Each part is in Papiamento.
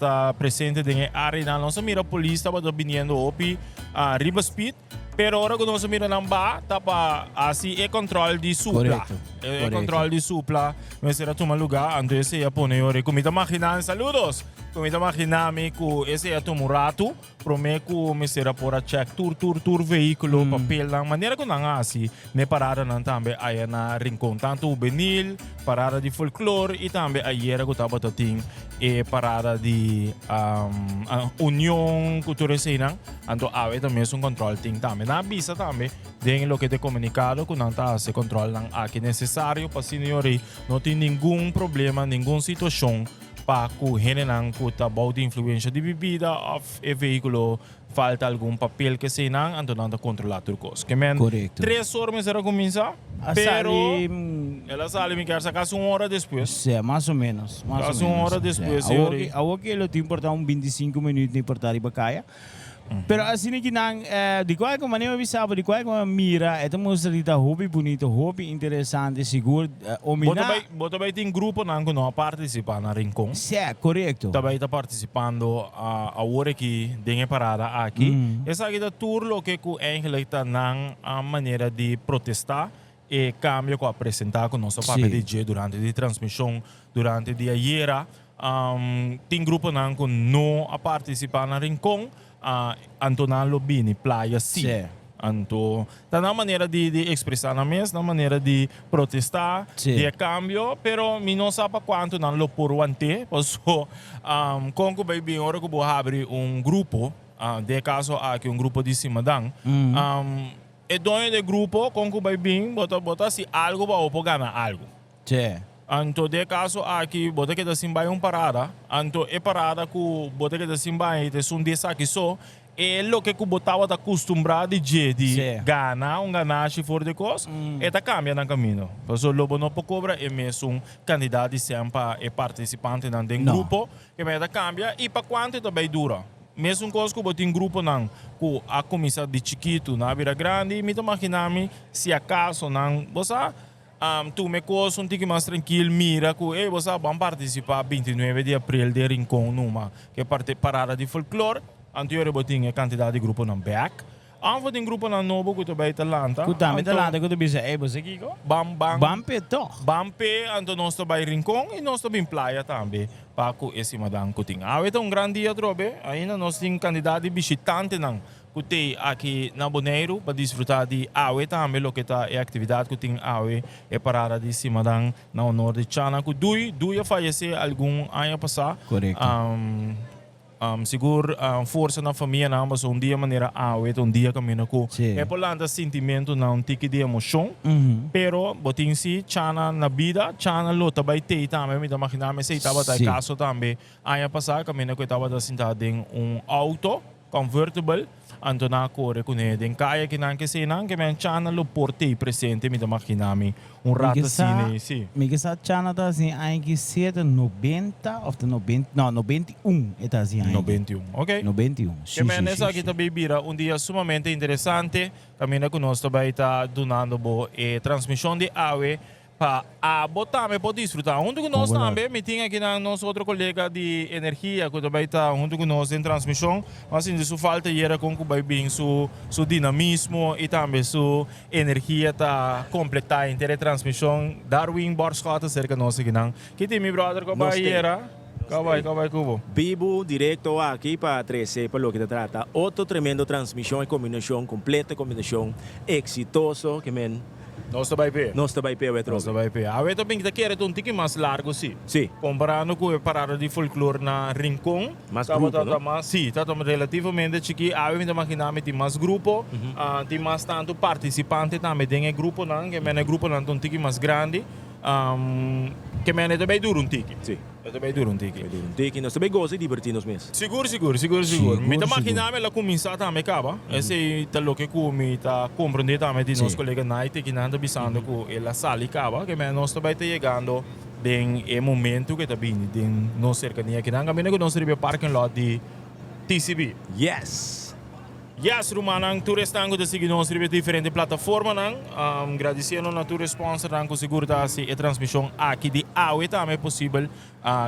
tabata presente den e áreanan. Nos a mira polis tabata biniendo hopi riba speed, pero ora ku nos a mira nan ba ta pa hasi e kòntròl di supla. Korekto, E korekto. kòntròl di supla mester a tuma lugá, anto esei a pone ora ku mi ta maginá, saludos, ku mi ta maginá mi ku esei a tuma un ratu promé ku mester a por a chèk tur tur tur vehíkulo, papelnan, manera ku nan a hasi n'e paradanan tambe aya na Rincon, tantu hubenil, parada di folklor i tambe ayera ku tabata tin e parada di Union ku tur eseinan. Anto awe ta mesun kòntròl tin tambe. Nan a bisa tambe den loke ta e komunikado ku nan ta hasi e kòntròlnan aki nesesario pa asina yori no tin ningun problema, ningun situashon pa ku hendenan ku ta bou di influensha di bibida òf e vehíkulo falta algun papel ke eseinan, anto nan ta kontrolá tur kos. Ke men Korekto. tres or mester a kuminsá, A pero sali el a sali mi kier sa kasi un ora despues. Sí, mas o menos, mas o Kasi un menos. ora Sí. despues, Awor señor. ki, awor ki lo tin por ta un 25 minuut ni por ta riba kaya. Pero asina ki nan, di kualke manera mi bisa bo, di kualke manera mi mira, e ta mustra di ta hopi bunito, hopi interesante, sigur Bo ta omina. bai, bo ta bai tin gruponan ku no a partisipá na Rincon. Sí, korekto. Ta bai ta partisipando awor aki den e parada aki. Esaki ta tur loke ku eigenlijk ta nan manera di protestá e kambio ku a presentá ku nos a papia di dje durante di transmishon durante di ayera. Tin gruponan ku no a partisipá na Rincon, anto nan lo bini playa sí. Anto ta nan manera di di ekspresá nan mes, nan manera di protestá di e kambio, pero mi no sa pa kuantu nan lo por want'é, paso kon ku bai bin ora ku bo habri un grupo, den e kaso aki un grupo di simadan, e doño di e grupo kon ku bai bin bo ta bo ta hasi algu pa bo por gana algu. Che. Anto den e kaso aki bo ta keda sin bai un parada, anto e parada ku bo ta keda sin bai ta esun di esaki so, e loke ku bo tabata kustumbrá di dje di gana un ganashi for di kos, e ta kambia nan kamino. Pasobra lo bo no por kobra e mesun kantidat di sèn pa e partisipantenan den grupo, ke mester ta kambia i pa kuantu e ta bai dura. Mesun kos ku bo tin gruponan ku a kuminsá di chikitu nan a bira grandi, mi ta maginá mi si akaso nan, bo sa, Tuma e kos un tiki mas trankil, mira ku ey bo sa ban partisipá 29 di aprel den Rincon numa ku e parte parada di folklor, anto yora bo tin e kantidat di gruponan bèk. Anfo tin gruponan nobo ku ta bai ta lanta, Ku tambe ta anto lanta ku ta bisa ey bo sa kiko? ban ban Ban p'e tòg. Ban p'e, anto nos ta bai Rincon i nos ta bin playa tambe pa ku e simadan ku tin. Awe ta un gran dia atrobe, ainda nos tin kantidat di bishitantenan Ku t'ei aki na Boneiru pa disfrutá di awe tambe loke ta e aktividat ku tin awe e parada di Simadan na honor di Chana ku Dui. Dui a fayesé algun aña pasá. Korekto. Sigur forsa na famianan pasobra un dia manera awe ta un dia kaminda ku Sí. e por lanta sintimentunan un tiki di emoshon. Pero bo tin si Chana na bida, Chana lo ta bai t'ei tambe mi ta maginá mi esei tabata e Sí. kaso tambe aña pasá kaminda ku e tabata sintá den un outo. Convertible, anto nan a kore kuné den kaya ki nan ke sei nan ke men Chana lo por tei presente mi ta magina mi un Mi rato ke sa, asina si. mi ke sa Chana ta hasi aña ki siete nobenta of ta nobenta no 91 e ta hasi aña ki. 91 ok. 91 Ke si men si si esaki si. ta bay bira un dia sumamente interesante kaminda ku nos ta bay ta dunando bo e transmishon di awe Pa abo tambe por disfruta huntu ku nos tambe. Mi tin akinan nos otro kolega di energia ku ta bai ta huntu ku nos den transmishon. Mi a sinti su falta ayera kon ku bai bin su su dinamismo i tambe su energia ta kompletá henter e transmishon. Darwin Borschoten serka nos akinan. Ki tin mi brother ku a bai ayera? Ku a bai ku a bai ku bo? Bibu direkto aki pa trese pa loke ta trata otro tremendo transmishon e kombinashon kompleto e kombinashon eksitoso ke men Nos ta bai p'e. Nos ta bai p'e awe Nos ta atrobe. bai p'e. Awe ta bin ta kere ta un tiki mas largo si. Si. Komparando ku e parada di folklor na Rincon. Mas grupo, tabata no? ta mas, si, ta ta relativamente chikí. Awe mi ta maginá mi tin mas grupo, tin mas tantu partisipante tambe den e gruponan, ke mene e gruponan ta un tiki mas grandi. Ke mene ta bai dura un tiki. Si. E ta bai dura un tiki. Bai dura un tiki. Nos ta bai goza i divertí nos mes. Sigur, sigur, sigur, sigur. Mi ta Sigur, sigur. maginá mi el a kuminsá tambe kaba. Esei ta loke ku mi ta komprendé tambe di nos Sí. kolega Naite ki nan ta bisando ku el a sali kaba. Ke men nos ta bai ta yegando den e momentu ku e ta bini den nos serkania. Kinan kaminda ku nos riba e parking lot di TCB. Yes! Yes rumannan, tur esnan ku ta sigui nos riba e diferente plataformanan, gradisiendo na tur e sponsornan ku sigur ta hasi e transmishon aki di awe tambe posibel,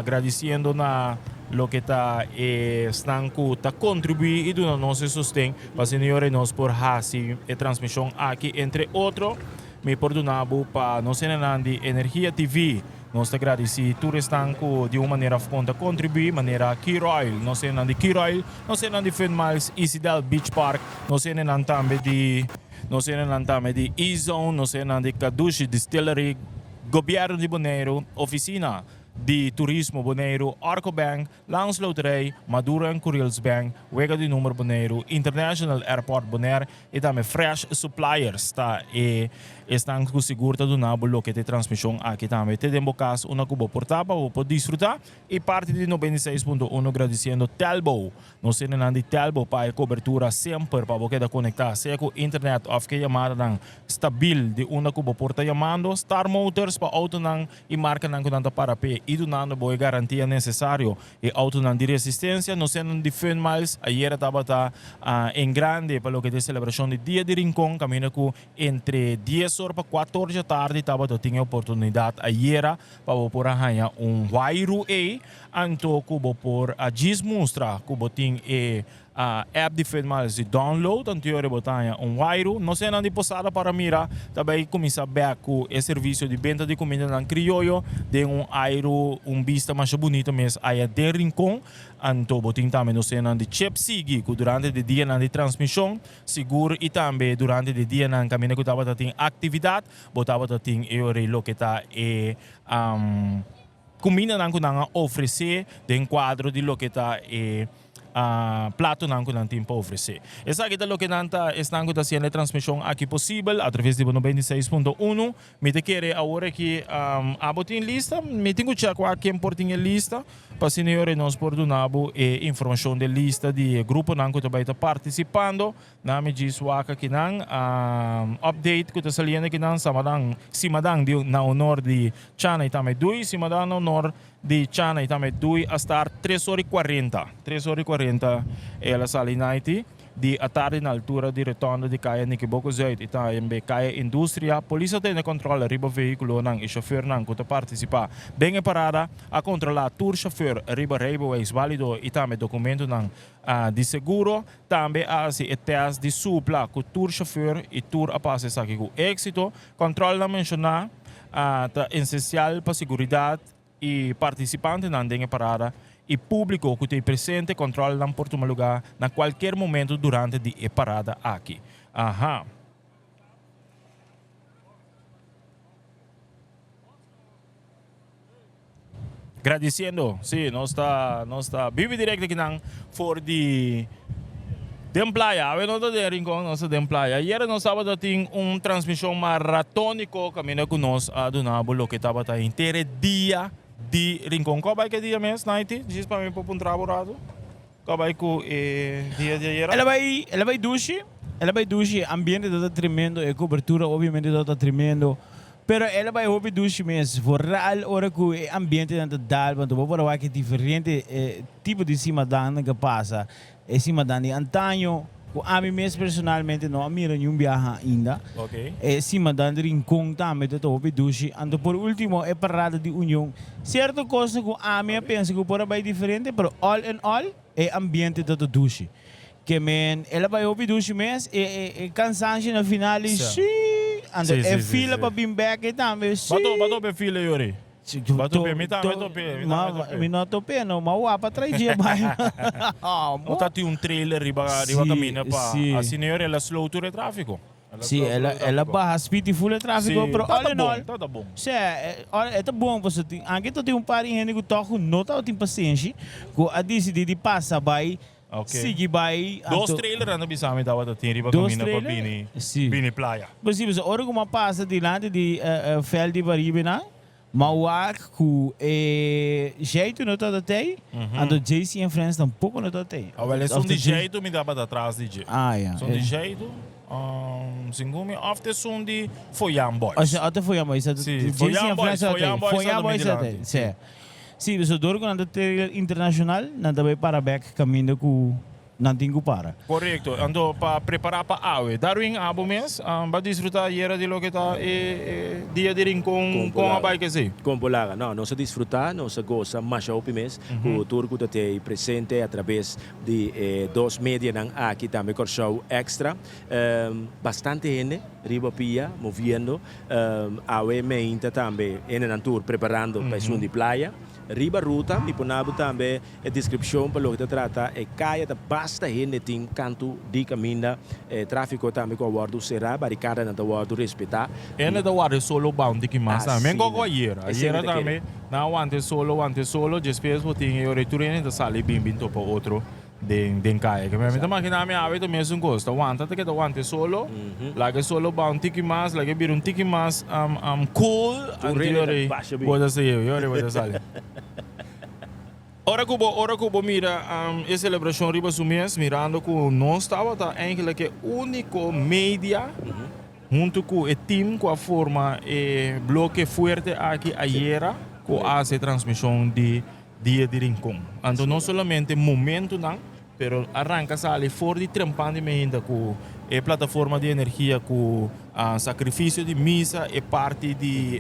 gradisiendo na loke ta esnan ku ta kontribuí i duna nos e sosten pa asina yora nos por hasi e transmishon aki. Entre otro mi por duna bo pa nos hendenan di Energia TV. Nos ta gradisí tur esnan ku di un manera òf kon ta kontribuí, manera Q-Royal, nos hendenan di Q-Royal, nos hendenan di Fun Miles, Isidel Beach Park, nos hendenan tambe di nos hendenan tambe di E-Zone, nos hendenan di Kadushi Distillery, Gobièrnu di Boneiru, Ofisina di Turismo Boneiru, Arco Bank, Langs Loterij, Maduro en Curiels Bank, Wega di Number Boneiru, International Airport Bonaire i tambe Fresh Suppliers ta e esnan ku sigur ta duna bo loke ta e transmishon aki tambe te den bo kas unda ku bo por ta pa bo por disfruta i parti di 96.1 gradisiendo Telbo nos hendenan di Telbo pa e kobertura semper pa bo keda konektá sea ku internet òf ke yamadanan stabil di unda ku bo por ta yamando Star Motors pa outonan i markanan ku nan ta para p'e i dunando bo e garantia nesesario. E outonan di resistensia no siendo di Fun Miles ayera tabata en grande pa loke ta e selebrashon di Dia di Rincon kaminda ku entre dies or pa kuator djatardi tabata tin e oportunidat ayera pa bo por a haña un wairu ei anto ku bo por a djis mustra ku bo tin e App di Fitmiles di download anterior bo ta haña un wairu. No senan di Posada para mira ta bay cuminsa bek cu e servicio di benta di cumindanan crioyo den un airu un bista masha bunito mes aya den Rincon. Anto bo tin tambe no senan di Chip Sigui cu durante di dianan di transmision sigur y tambe durante di dianan caminda cu tabata tin actividad bo tabata tin e ora loke ta e Kumindanan ku nan a ofresé den kuadro di loke ta e platonan ku nan tin pa ofresé. Esaki ta loke nan ta esnan ku ta hasiendo e transmishon aki posibel atraves di bo 96.1. Mi ta kere awor aki abo tin lista? Mi tin ku chèk wak ken por tin e lista pa asina e ora nos por duna bo e informashon di e lista di e gruponan ku ta bai ta partisipando. Na mi djis wak akinan update ku ta saliendo akinan samadan simadan di na honor di Chana y tambe Dui simadan na honor di Chana y tambe Dui a start tres ora y cuarenta tres ora y cuarenta el a sali naiti di atardi na altura di rotonda di kaya Nikiboko Zuid y tambe kaya Industria polis a tene control riba vehiculonan y chofernan ku ta participa den e parada a controla tur chofer riba rijbewijs valido y tambe documentonan di seguro. Tambe a hasi e tèst di supla ku tur shofùr i tur a pasa esaki ku éksito. Kòntròlnan menshoná ta esensial pa seguridat i partisipantenan den e parada i públiko ku ta ei presente. Kòntròlnan por tuma lugá na kualker momentu durante di e parada aki. Aha. Gradiciendo, sí, nos ta, nos ta bibi directo akinan for di den playa. Awe no ta den Rincon, nos ta den playa. Ayer nos tabata tin un transmision maratónico caminda cu nos a duna bo loke tabata henter e dia di Rincon. Cua bai ke dia mes, Naity? Djis pa mi por puntra bo rato. Cua bai cu e dia di ayer? El a bai, el a bai dushi, el a bai dushi. E ambiente tabata tremendo, e cobertura obviamente tabata tremendo. Pero el a bai hopi dushi mes, vooral ora ku e ambientenan ta dal, pasobra bo por a wak e diferente tipo di simadannan ke pasa. E simadan di antaño, ku ami mes personalmente no a mira niun biaha ainda. E simadan di Rincon tambe ta hopi dushi. Anto por ultimo e parada di Union. Sierto kosnan ku ami a pensa ku por a bai diferente, pero all in all e ambiente ta dushi. Ke men, el a bai hopi dushi mes, e e cansancio na final i shii, anto e fila pa bin bek ei tambe shii. Ba ba tope fila yori? Ba tope, mi tambe tope, mi tambe tope. Mi no tope no, ma wapa trai dje bai. No ta tin un trailer riba riba caminda pa asina yori el a slow tur e trafico. Sí, el a, el a baha speed di full e tráfico, pero all in all, Ta bon. Sí, e ta bon pasobra tin, anke ta tin un par di hende ku tòg ku no tabatin pasenshi, ku a disidí di pasa bai, sigui bai, Dos anto. trailer nan ta bisa mi tabata tin riba Dos kaminda pa trailer? bini, Sí. bini playa. Pues sí, pasobra ora ku mi a pasa dilanti di vèlt di Baribenan, Ma wak ku e Jaitu no tabata tei, anto JC and Friends tampoco no tabata tei. Awel esun di Jaitu mi tabata tras di dje. Ah ya. Esun di Jaitu, segun mi, of ta esun di Foyan Boys. Osea, of ta Foyan Boys. Si, JC Foyan and Boys, Friends tabata tei. Foyan Boys Foyan tabata mi Boys tabata tei, dilanti. si. Si, so dor ku nan ta trailer internashonal, nan ta bai para bek kaminda ku. Nan tin ku para. Korekto. Anto pa prepará pa awe. Darwin, abo mes ba disfrutá ayera di loke ta e dia di Rincon? Kon a bai kesei? Kon por laga? No, nos a disfrutá, nos a gosa masha hopi mes ku tur ku ta tei presente atrabes di e dos medianan aki, tambe Kòrsou Extra. Bastante hende riba pia moviendo. Awe meinta tambe hendenan tur preparando pa esun di playa. Riba ruta mi por na bo tambe E descripcion pa loke ta trata e caya ta basta hende tin cantu di caminda. E trafico tambe cu a wordo cera, baricadanan ta wordo respeta. Hende ta warda e solo bou un tiki mas tambe. Men koko ayera. Ayera tambe nan a wanta e solo, wanta e solo, despues bo tin e ora e tur hende ta sali bin bin topa otro den den caya. Ke mi ta magina mi awe ta mesun cos. Ta wanta ta keda wanta e solo, laga e solo bou un tiki mas, laga e bira un tiki mas cool, Tur hende ta basha bin. Bo ta sigui, e ora bo ta sali. Ora ku bo ora ku bo mira e selebrashon riba su mes, mirando ku nos tabata eigenlijk e úniko media huntu ku e tim ku a forma e bloke fuerte aki ayera ku a hasi e transmishon di Dia di Rincon. Anto no solamente momentunan, pero a ranka sali for di trempan di meinta ku e plataforma di energia ku sakrifisio di misa e parti di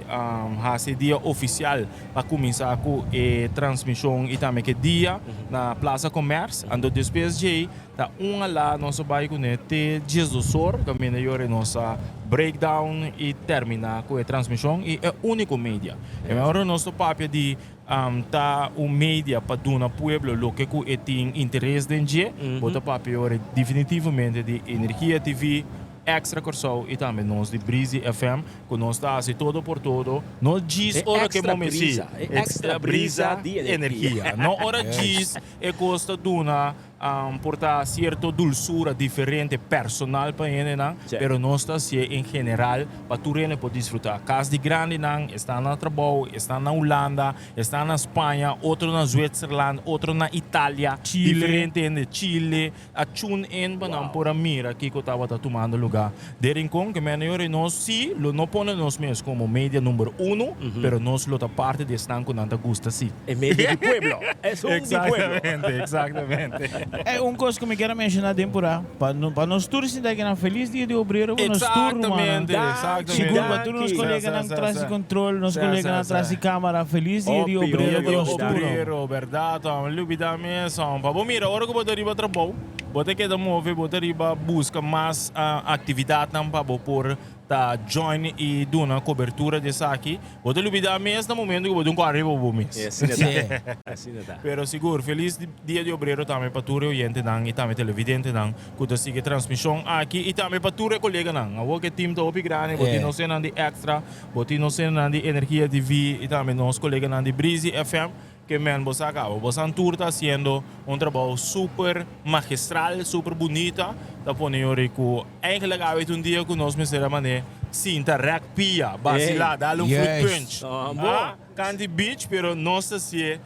hasi e dia ofisial pa kuminsá ku e transmishon i tambe ke dia na Plaza Commerce. Anto despues djei ta un alá nos a bai kuné te diesdos or kaminda yora nos a breakdown i terminá ku e transmishon i e úniko media. E ora nos ta papia di Ta un media pa duna pueblo loke ku e tin interes den dje. Bo ta papia ora definitivamente di Energia TV, Extra Kòrsou i tambe nos di Breezy FM ku nos ta hasi todo por todo. No djis ora ku e momen si, E extra brisa di energia. No ora djis e kos ta duna Por ta cierto dulzura diferente personal pa hendenan, pero nos ta hacié en general pa tur hende por disfruta. Cas di grandinan, esnan na trabou, esnan na Hulanda, esnan na Spaña, otro na Zwitserland, otro na Italia, diferente hende, Chile, a tune in pa nan por a mira kico tabata tumando lugar den Rincon. Ke mende yori nos si lo no pone nos mes como media number uno, pero nos lo ta parti di esnan cu nan ta gusta si. E medio di pueblo. Es un di pueblo. Exactamente, exactamente. E un cos cu mi kier a menciona den pura, pa pa nos tur sinta aki nan feliz dia di obrero pa nos tur rumannan. Exactamente, exactamente. Sigur pa tur nos coleganan tras di control, nos coleganan tras di camara, feliz dia di obrero pa nos tur. Obrero, berdad, hom. Lubida mes, hom. Pa bo mira, ora cu bo ta riba trabou, bo ta keda move, bo ta riba busca mas actividadnan pa bo por ta join y duna cobertura di esaki. Bo ta lubida mes na momento cu bo tin un cor riba bo mes. E asina ta. Asina ta. Pero sigur, feliz Dia di Obrero tambe pa tur e oyentenan y tambe televidentenan cu ta sigui e transmision aki y tambe pa tur e coleganan. Awor cu e team ta hopi grandi, bo tin nos hendenan di Extra, bo tin nos hendenan di Energia TV y tambe nos coleganan di Breezy FM. Ke men bo sa caba. Bosan tur ta haciendo un trabou super magistral, super bunita. Ta pone yori cu eigenlijk awe ta un dia cu nos mester a mane sinta rek pia, basila, dal un fruit punch. Ah, canti beach, pero nos ta hacié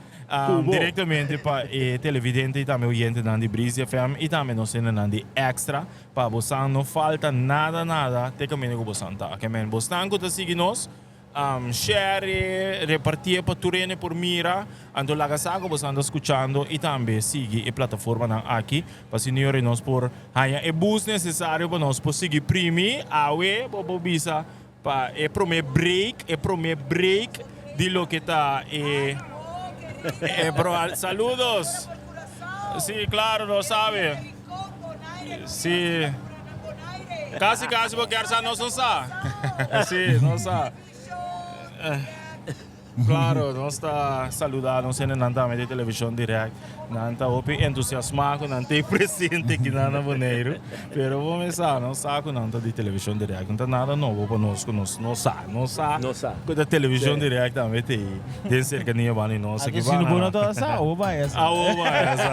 directamente pa e televidente y tambe oyentenan di Breezy FM y tambe nos hendenan di Extra pa bosan no falta nada nada te caminda cu bosan ta. Ke men bosnan cu ta sigui nos. Share, repartié pa tur hende por mira, anto laga sa ku boso anda skuchando i tambe sigui e plataformanan aki pa asina yori nos por haña e boost nesesario pa nos por sigui primi. Awe bo por bisa pa e promé break, e promé break di loke ta e e pro saludos. Sí, claro, nos sabe. Sí. Casi casi bo kier sa nos no sa. Sí, nos sa. Claro, nos ta saluda nos hendenan tambe di television direct. Nan ta hopi entusiasma cu nan ta presente aki nan na Boneiru. Pero bo mes sa, nos sa cu nan ta di television direct. No ta nada nobo pa nos cu nos no sa. Nos sa Nos sa. cu ta television direct tambe ta ei den cercania banda di nos Anto aki si no banda. bo no ta sa, awo bai a sa. Awo bai a sa.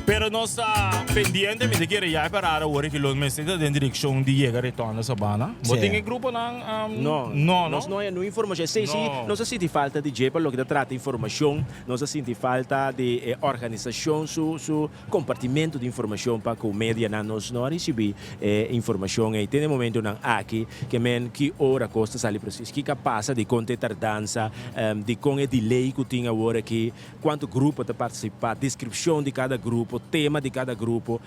Pero nos ta pendiente, mi ta kere ya e parada awor ki lo mester ta den direccion di yega Retorno Sabana. Bo tin e gruponan? No, No, no? nos no haya nu informacion. Esei si No. nos a sinti falta di dje pa loke ta trata informacion, nos a sinti falta di e organisacion su su compartimento di informacion pa cu medianan. Nos no a ricibi e informacion ei te na e momentonan aki ke men ki ora cos ta sali precies, kiko a pasa, dikon ta e tardansa, dikon e delay cu tin awor aki. Cuanto grupo ta participa, descripcion di cada grupo, tema di cada grupo.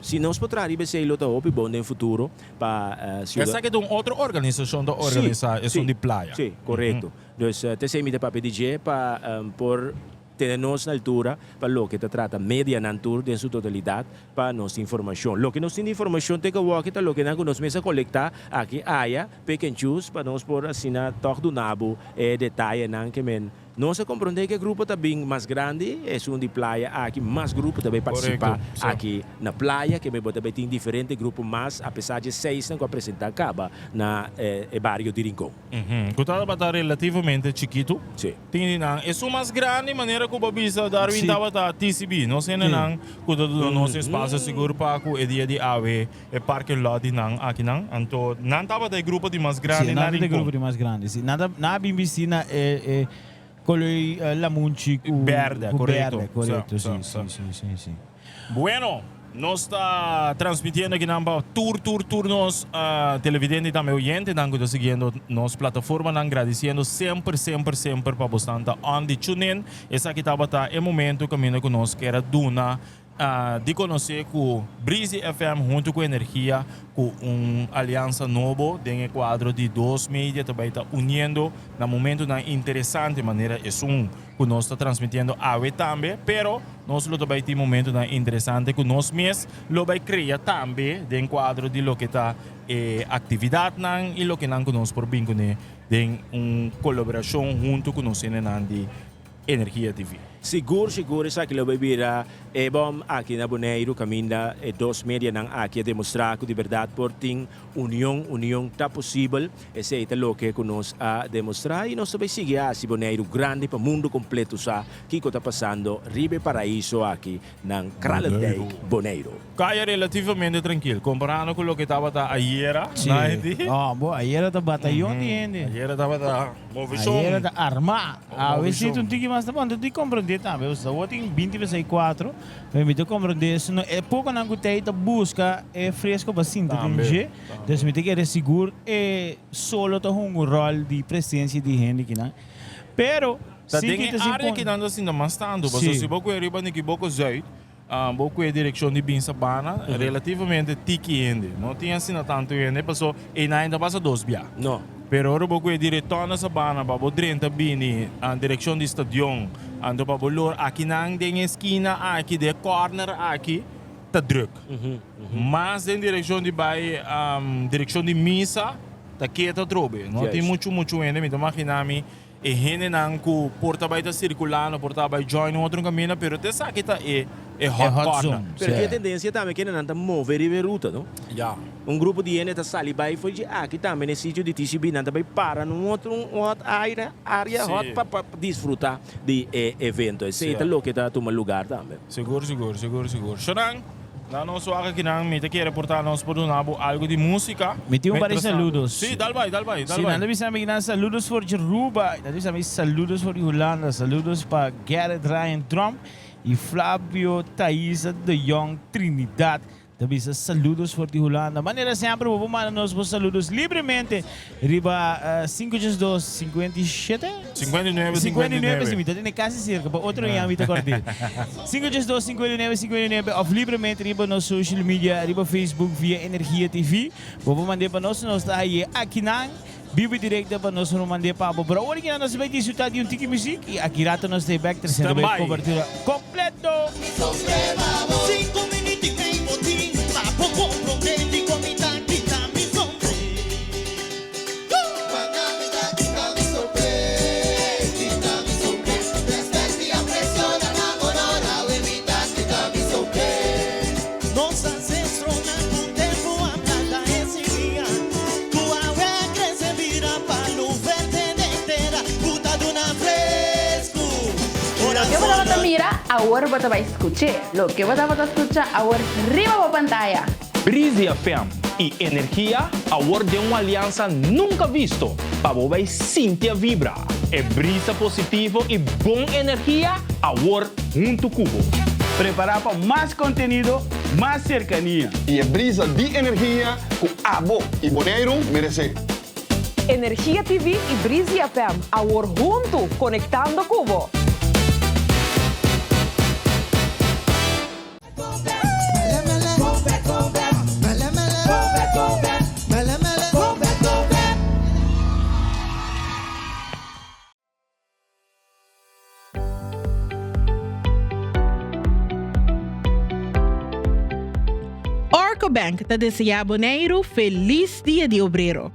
Si nos por traha riba esey lo ta hopi bon den futuro pa ciudad. Esaki ta un otro organisacion ta organisa esun di playa. Si, corecto. Dus ta esey mi ta papia di dje pa por tene nos na altura pa loke ta trata medianan tur den su totalidad pa nos tin informacion. Loke nos tin di informacion te awoki ta loke nan cu nos mes a colecta aki aya, pick and choose, pa nos por asina tog duna bo e detayenan ke men. Nos a komprondé ku e grupo ta bin mas grandi, esun di playa aki, mas grupo ta bay partisipá aki na playa, ke bo ta bay tin diferente grupo mas apesar dje seisnan ku a presentá kaba na e bario di Rincon. Ku tabata relativamente chikitu. Sí. Tin di nan. Esun mas grandi manera ku bo bisa Darwin tabata TCB. Nos hendenan ku ta duna nos espasio sigur pa ku e dia di awe e parking lot di nan akinan. Anto nan tabata e grupo di mas grandi Sí, na nan tabata e Rincon. grupo di mas grandi, sí. Nan ta, nan a bin bisti na e, e koloi lamunchi ku, Berde, ku korekto. berde, korekto, Sa, sí, sa, sí, sí, sí, sí. Bueno, nos ta transmitiendo akinan pa tur, tur, tur nos televidente y tambe oyentenan ku ta siguiendo nos plataformanan, gradisiendo semper, semper, semper pa bosnan ta on di tune in. Esaki tabata e momento kaminda ku nos kier a duna Di konosé ku Breezy FM huntu ku Energia ku un aliansa nobo den e kuadro di dos media ta bai ta uniendo na momentunan interesante manera esun ku nos ta transmitiendo awe tambe, pero nos lo ta bai tin momentunan interesante ku nos mes lo bai krea tambe den kuadro di loke ta e aktividatnan i lokenan ku nos por bin kuné den un kolaborashon huntu ku nos hendenan di Energia TV. Sigur sigur esaki lo bay bira e bom aki na Boneiru caminda e dos medianan aki a demostra cu di berdad por tin union, union ta posibel, esey ta loke cu nos a demostra y nos ta bay sigui haci Boneiru grandi pa mundo completo sa kico ta pasando riba e paraiso aki nan Kralendijk, Boneiru. Kaya relativamente trankil komparando ku loke tabata ayera, Sí. Naidi. Oh, bo, ayera ta batayon di hende. Ayera tabata movishon. Ayera ta armá. Awe si Movishon. un tiki mas ta bon. Anto di komprondé tambe. Bo sa, tin binti pa sei kuatro. Pero mi ta komprondé su no e pokonan ku ta ei ta buska e fresko pa sinta den Tambe, dje. tambe. Dus mi ta kere sigur e solo ta hunga un ròl di presensia di hende kinan. Pero Ta si den ki e ta sin área pon. kinan ta sinta mas tantu. Pasobra Sí. si bo kue riba Nikiboko Zuid, Bo ku e direkshon di bin Sabana, relativamente tiki hende. No tin asina tantu hende paso einan ta pasa dos bia. No. Pero ora bo ku e direktor na Sabana pa bo drenta bini direkshon di stadion, anto pa bo lor akinan den e skina aki, den e corner aki, ta druk. Mas den direkshon di bai direkshon di misa ta keto atrobe. No tin muchu muchu hende, mi ta magina mi. E hendenan ku por ta bai ta sirkulá, no por ta bai join un otro kaminda, pero te esaki ta e e hot hot corner. zone, Pero tin e sí. tendensia tambe ku hendenan ta move riba e ruta, no? Ya. Un grupo di hende ta sali bai for dje aki tambe na e sitio di TCB, nan ta bai para na un otro un hot aire, area Sí. hot pa pa disfruta di e evento. Esei Sí. ta loke ta tuma lugar tambe. Sigur, sigur, sigur, sigur. Shonan, na nos wak akinan mi ta kere por ta nos por duna bo algo di músika. Mi tin un par di Mientras tanto. saludos. Sí, dal bai, dal bai, dal Sí, bai. nan ta bisa mi kinan saludos for di Aruba, nan ta bisa mi saludos for di Hulanda, saludos pa Gerrit Ryan Tromp y Flavio Thaisa de Jong Trinidad. Ta bisa saludos for di Hulanda. Manera semper bo por manda nos bo saludos libremente riba 582 57? 59, 59, si 59. mi ta tene casi cerca, pa otro aña mi ta cordi. 582 59 59 of libremente riba nos social media, riba Facebook via Energia TV. Bo por mand'é pa nos, nos ta haye akinan. Bibo y directo pa nos por mand'é pa bo. Pero awor kinan nos ta bay disfruta di un tiki muziek y aki rato nos ta back treciendo Stand bay by. cobertura completo. Loke bo tabata mira. Awor bo ta bai skuch'é. Loke bo tabata skucha awor riba bo pantaya. Breezy FM y Energia awor den un aliansa nunca visto pa bo bay sinti a vibra e brisa positivo y bon energia awor hunto cu bo. Prepara pa mas contenido, mas cercania. Y e brisa di energia cu abo y Boneiru merece. Energia TV i Breezy FM awor huntu konektando ku bo! Orco Bank ta deseá Boneiru felis Dia di Obrero.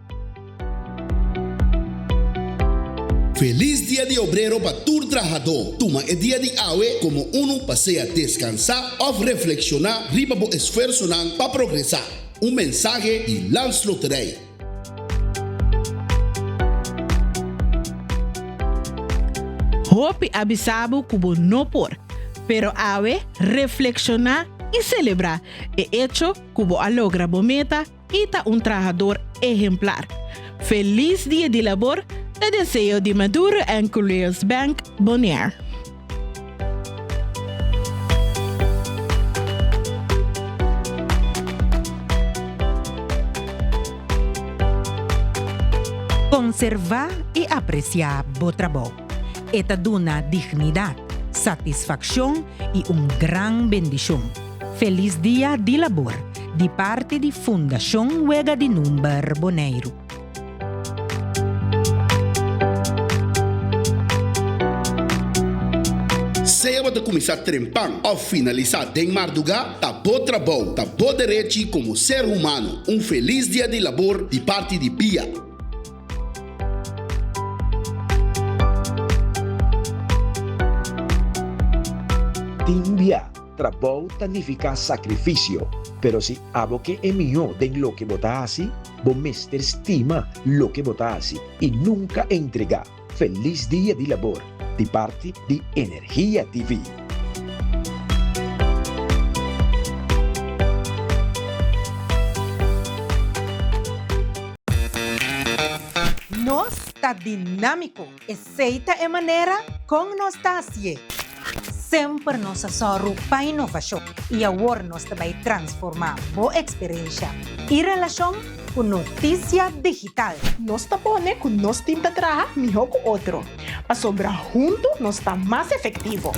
Felis Dia di Obrero pa tur trahadó. Tuma e dia di awe komo unu pa sea deskansá òf reflekshoná riba bo esfuersonan pa progresá. Un mensahe di Landsloterij. Hopi a bisa bo ku bo no por, pero awe reflekshoná i selebrá e echo ku bo a logra bo meta i ta un trahador ehemplar. Felis Dia di Labor ta deseo di Maduro and Culeos Bank Bonaire. Konservá i apresiá bo trabou. E ta duna dignidat, satisfakshon i un gran bendishon. Felis Dia di Labor di parti di Fundashon Wega di Number Boneiru. Sea bo ta kuminsá trempan òf finalisá den mardugá, ta bo trabou, ta bo derechi komo ser humano. Un felis dia di labor di parti di bia. Tin bia, trabou ta nifiká sakrifisio, pero si abo ke e mihó den loke bo ta hasi, Bo mester stima loke bo ta hasi i nunka entregá. Felis Dia di Labor di parti di Energia TV. Nos ta dinámiko, esei ta e manera kon nos ta hasié. Semper nos a sòru pa inovashon i awor nos ta bai transformá bo eksperensha i relashon ku notisia digital. Nos ta pone ku nos tim ta traha mihó ku otro, pasobra huntu nos ta mas efektivo.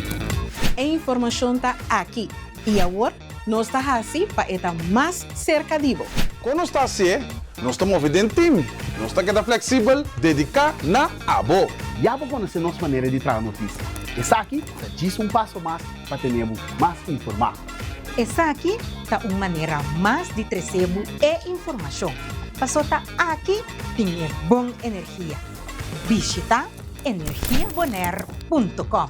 E informashon ta aki i awor nos ta hasi pa e ta mas serka di bo. Kon nos ta hasié? Nos ta move den tim. Nos ta keda fleksibel, dediká na abo. Ya bo konosé nos manera di traha notisia. Esaki ta djis un paso mas pa tene bo mas informá. Esaki ta un manera mas di trese bo e informashon, paso ta aki tin e bon energia. Bishita energiabonaire punto com.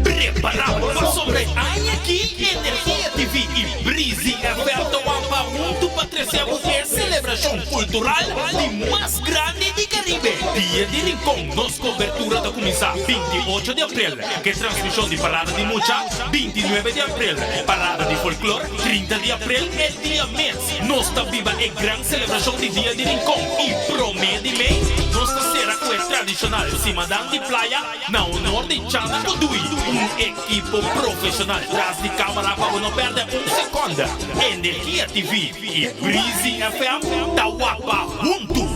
Prepara bo pasobra e aña aki Energia TV i Breezy FM ta wampa huntu pa trese bo e selebrashon kultural di mas grandi di Karibe, Dia di Rincon. Nos kobertura ta kuminsá 28 di aprel ku e transmishon di Parada di Mucha, 29 di aprel Parada di Folklor, 30 di aprel e dia mes nos ta biba e gran selebrashon di Dia di Rincon i promé di mei nos ta sera ku e tradishonal Simadan di Playa na honor di Chana Kudui, un ekipo profeshonal tras di kamara pa bo no pèrdè un sekònde. Energia TV i Breezy FM ta wapa huntu!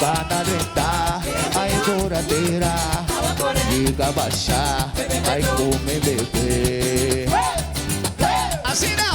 Bana drenta, ai curadera, Liga basha, ai come bebe. Asina!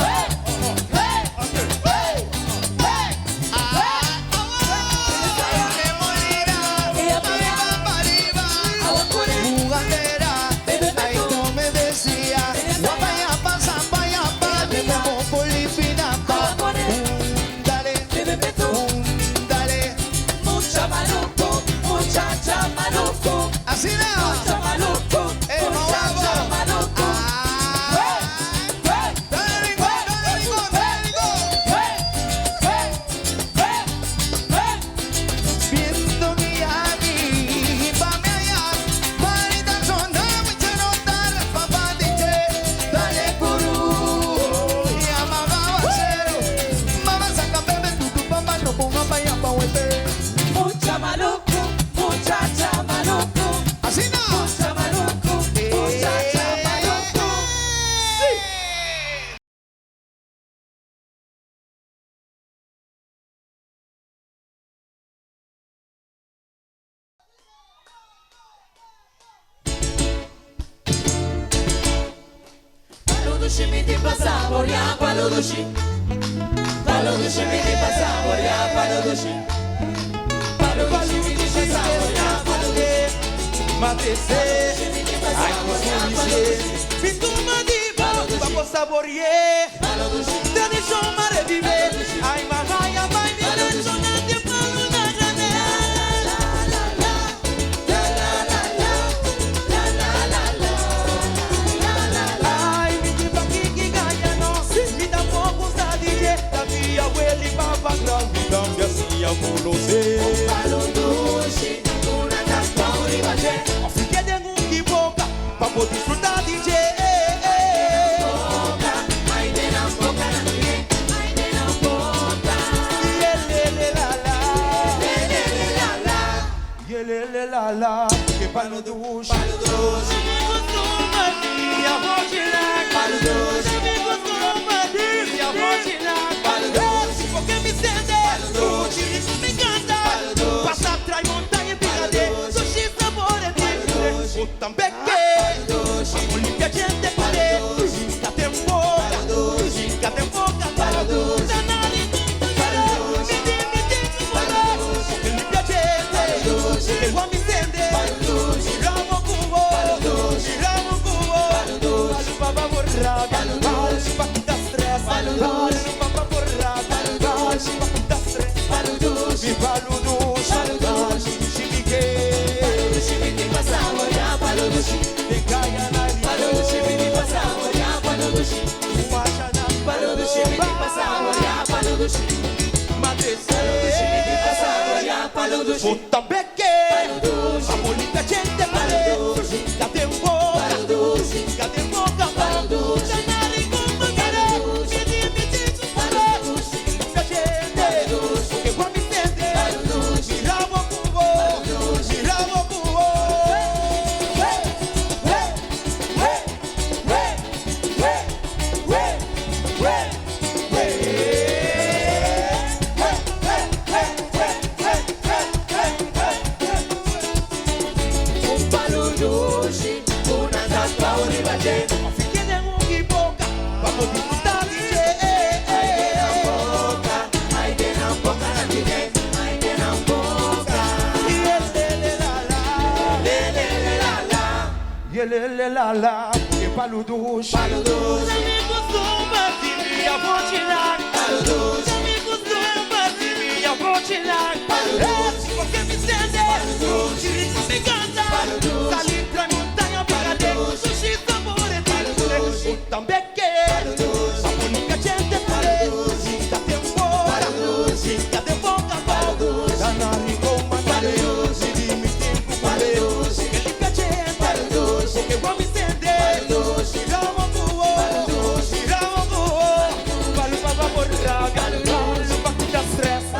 Stress,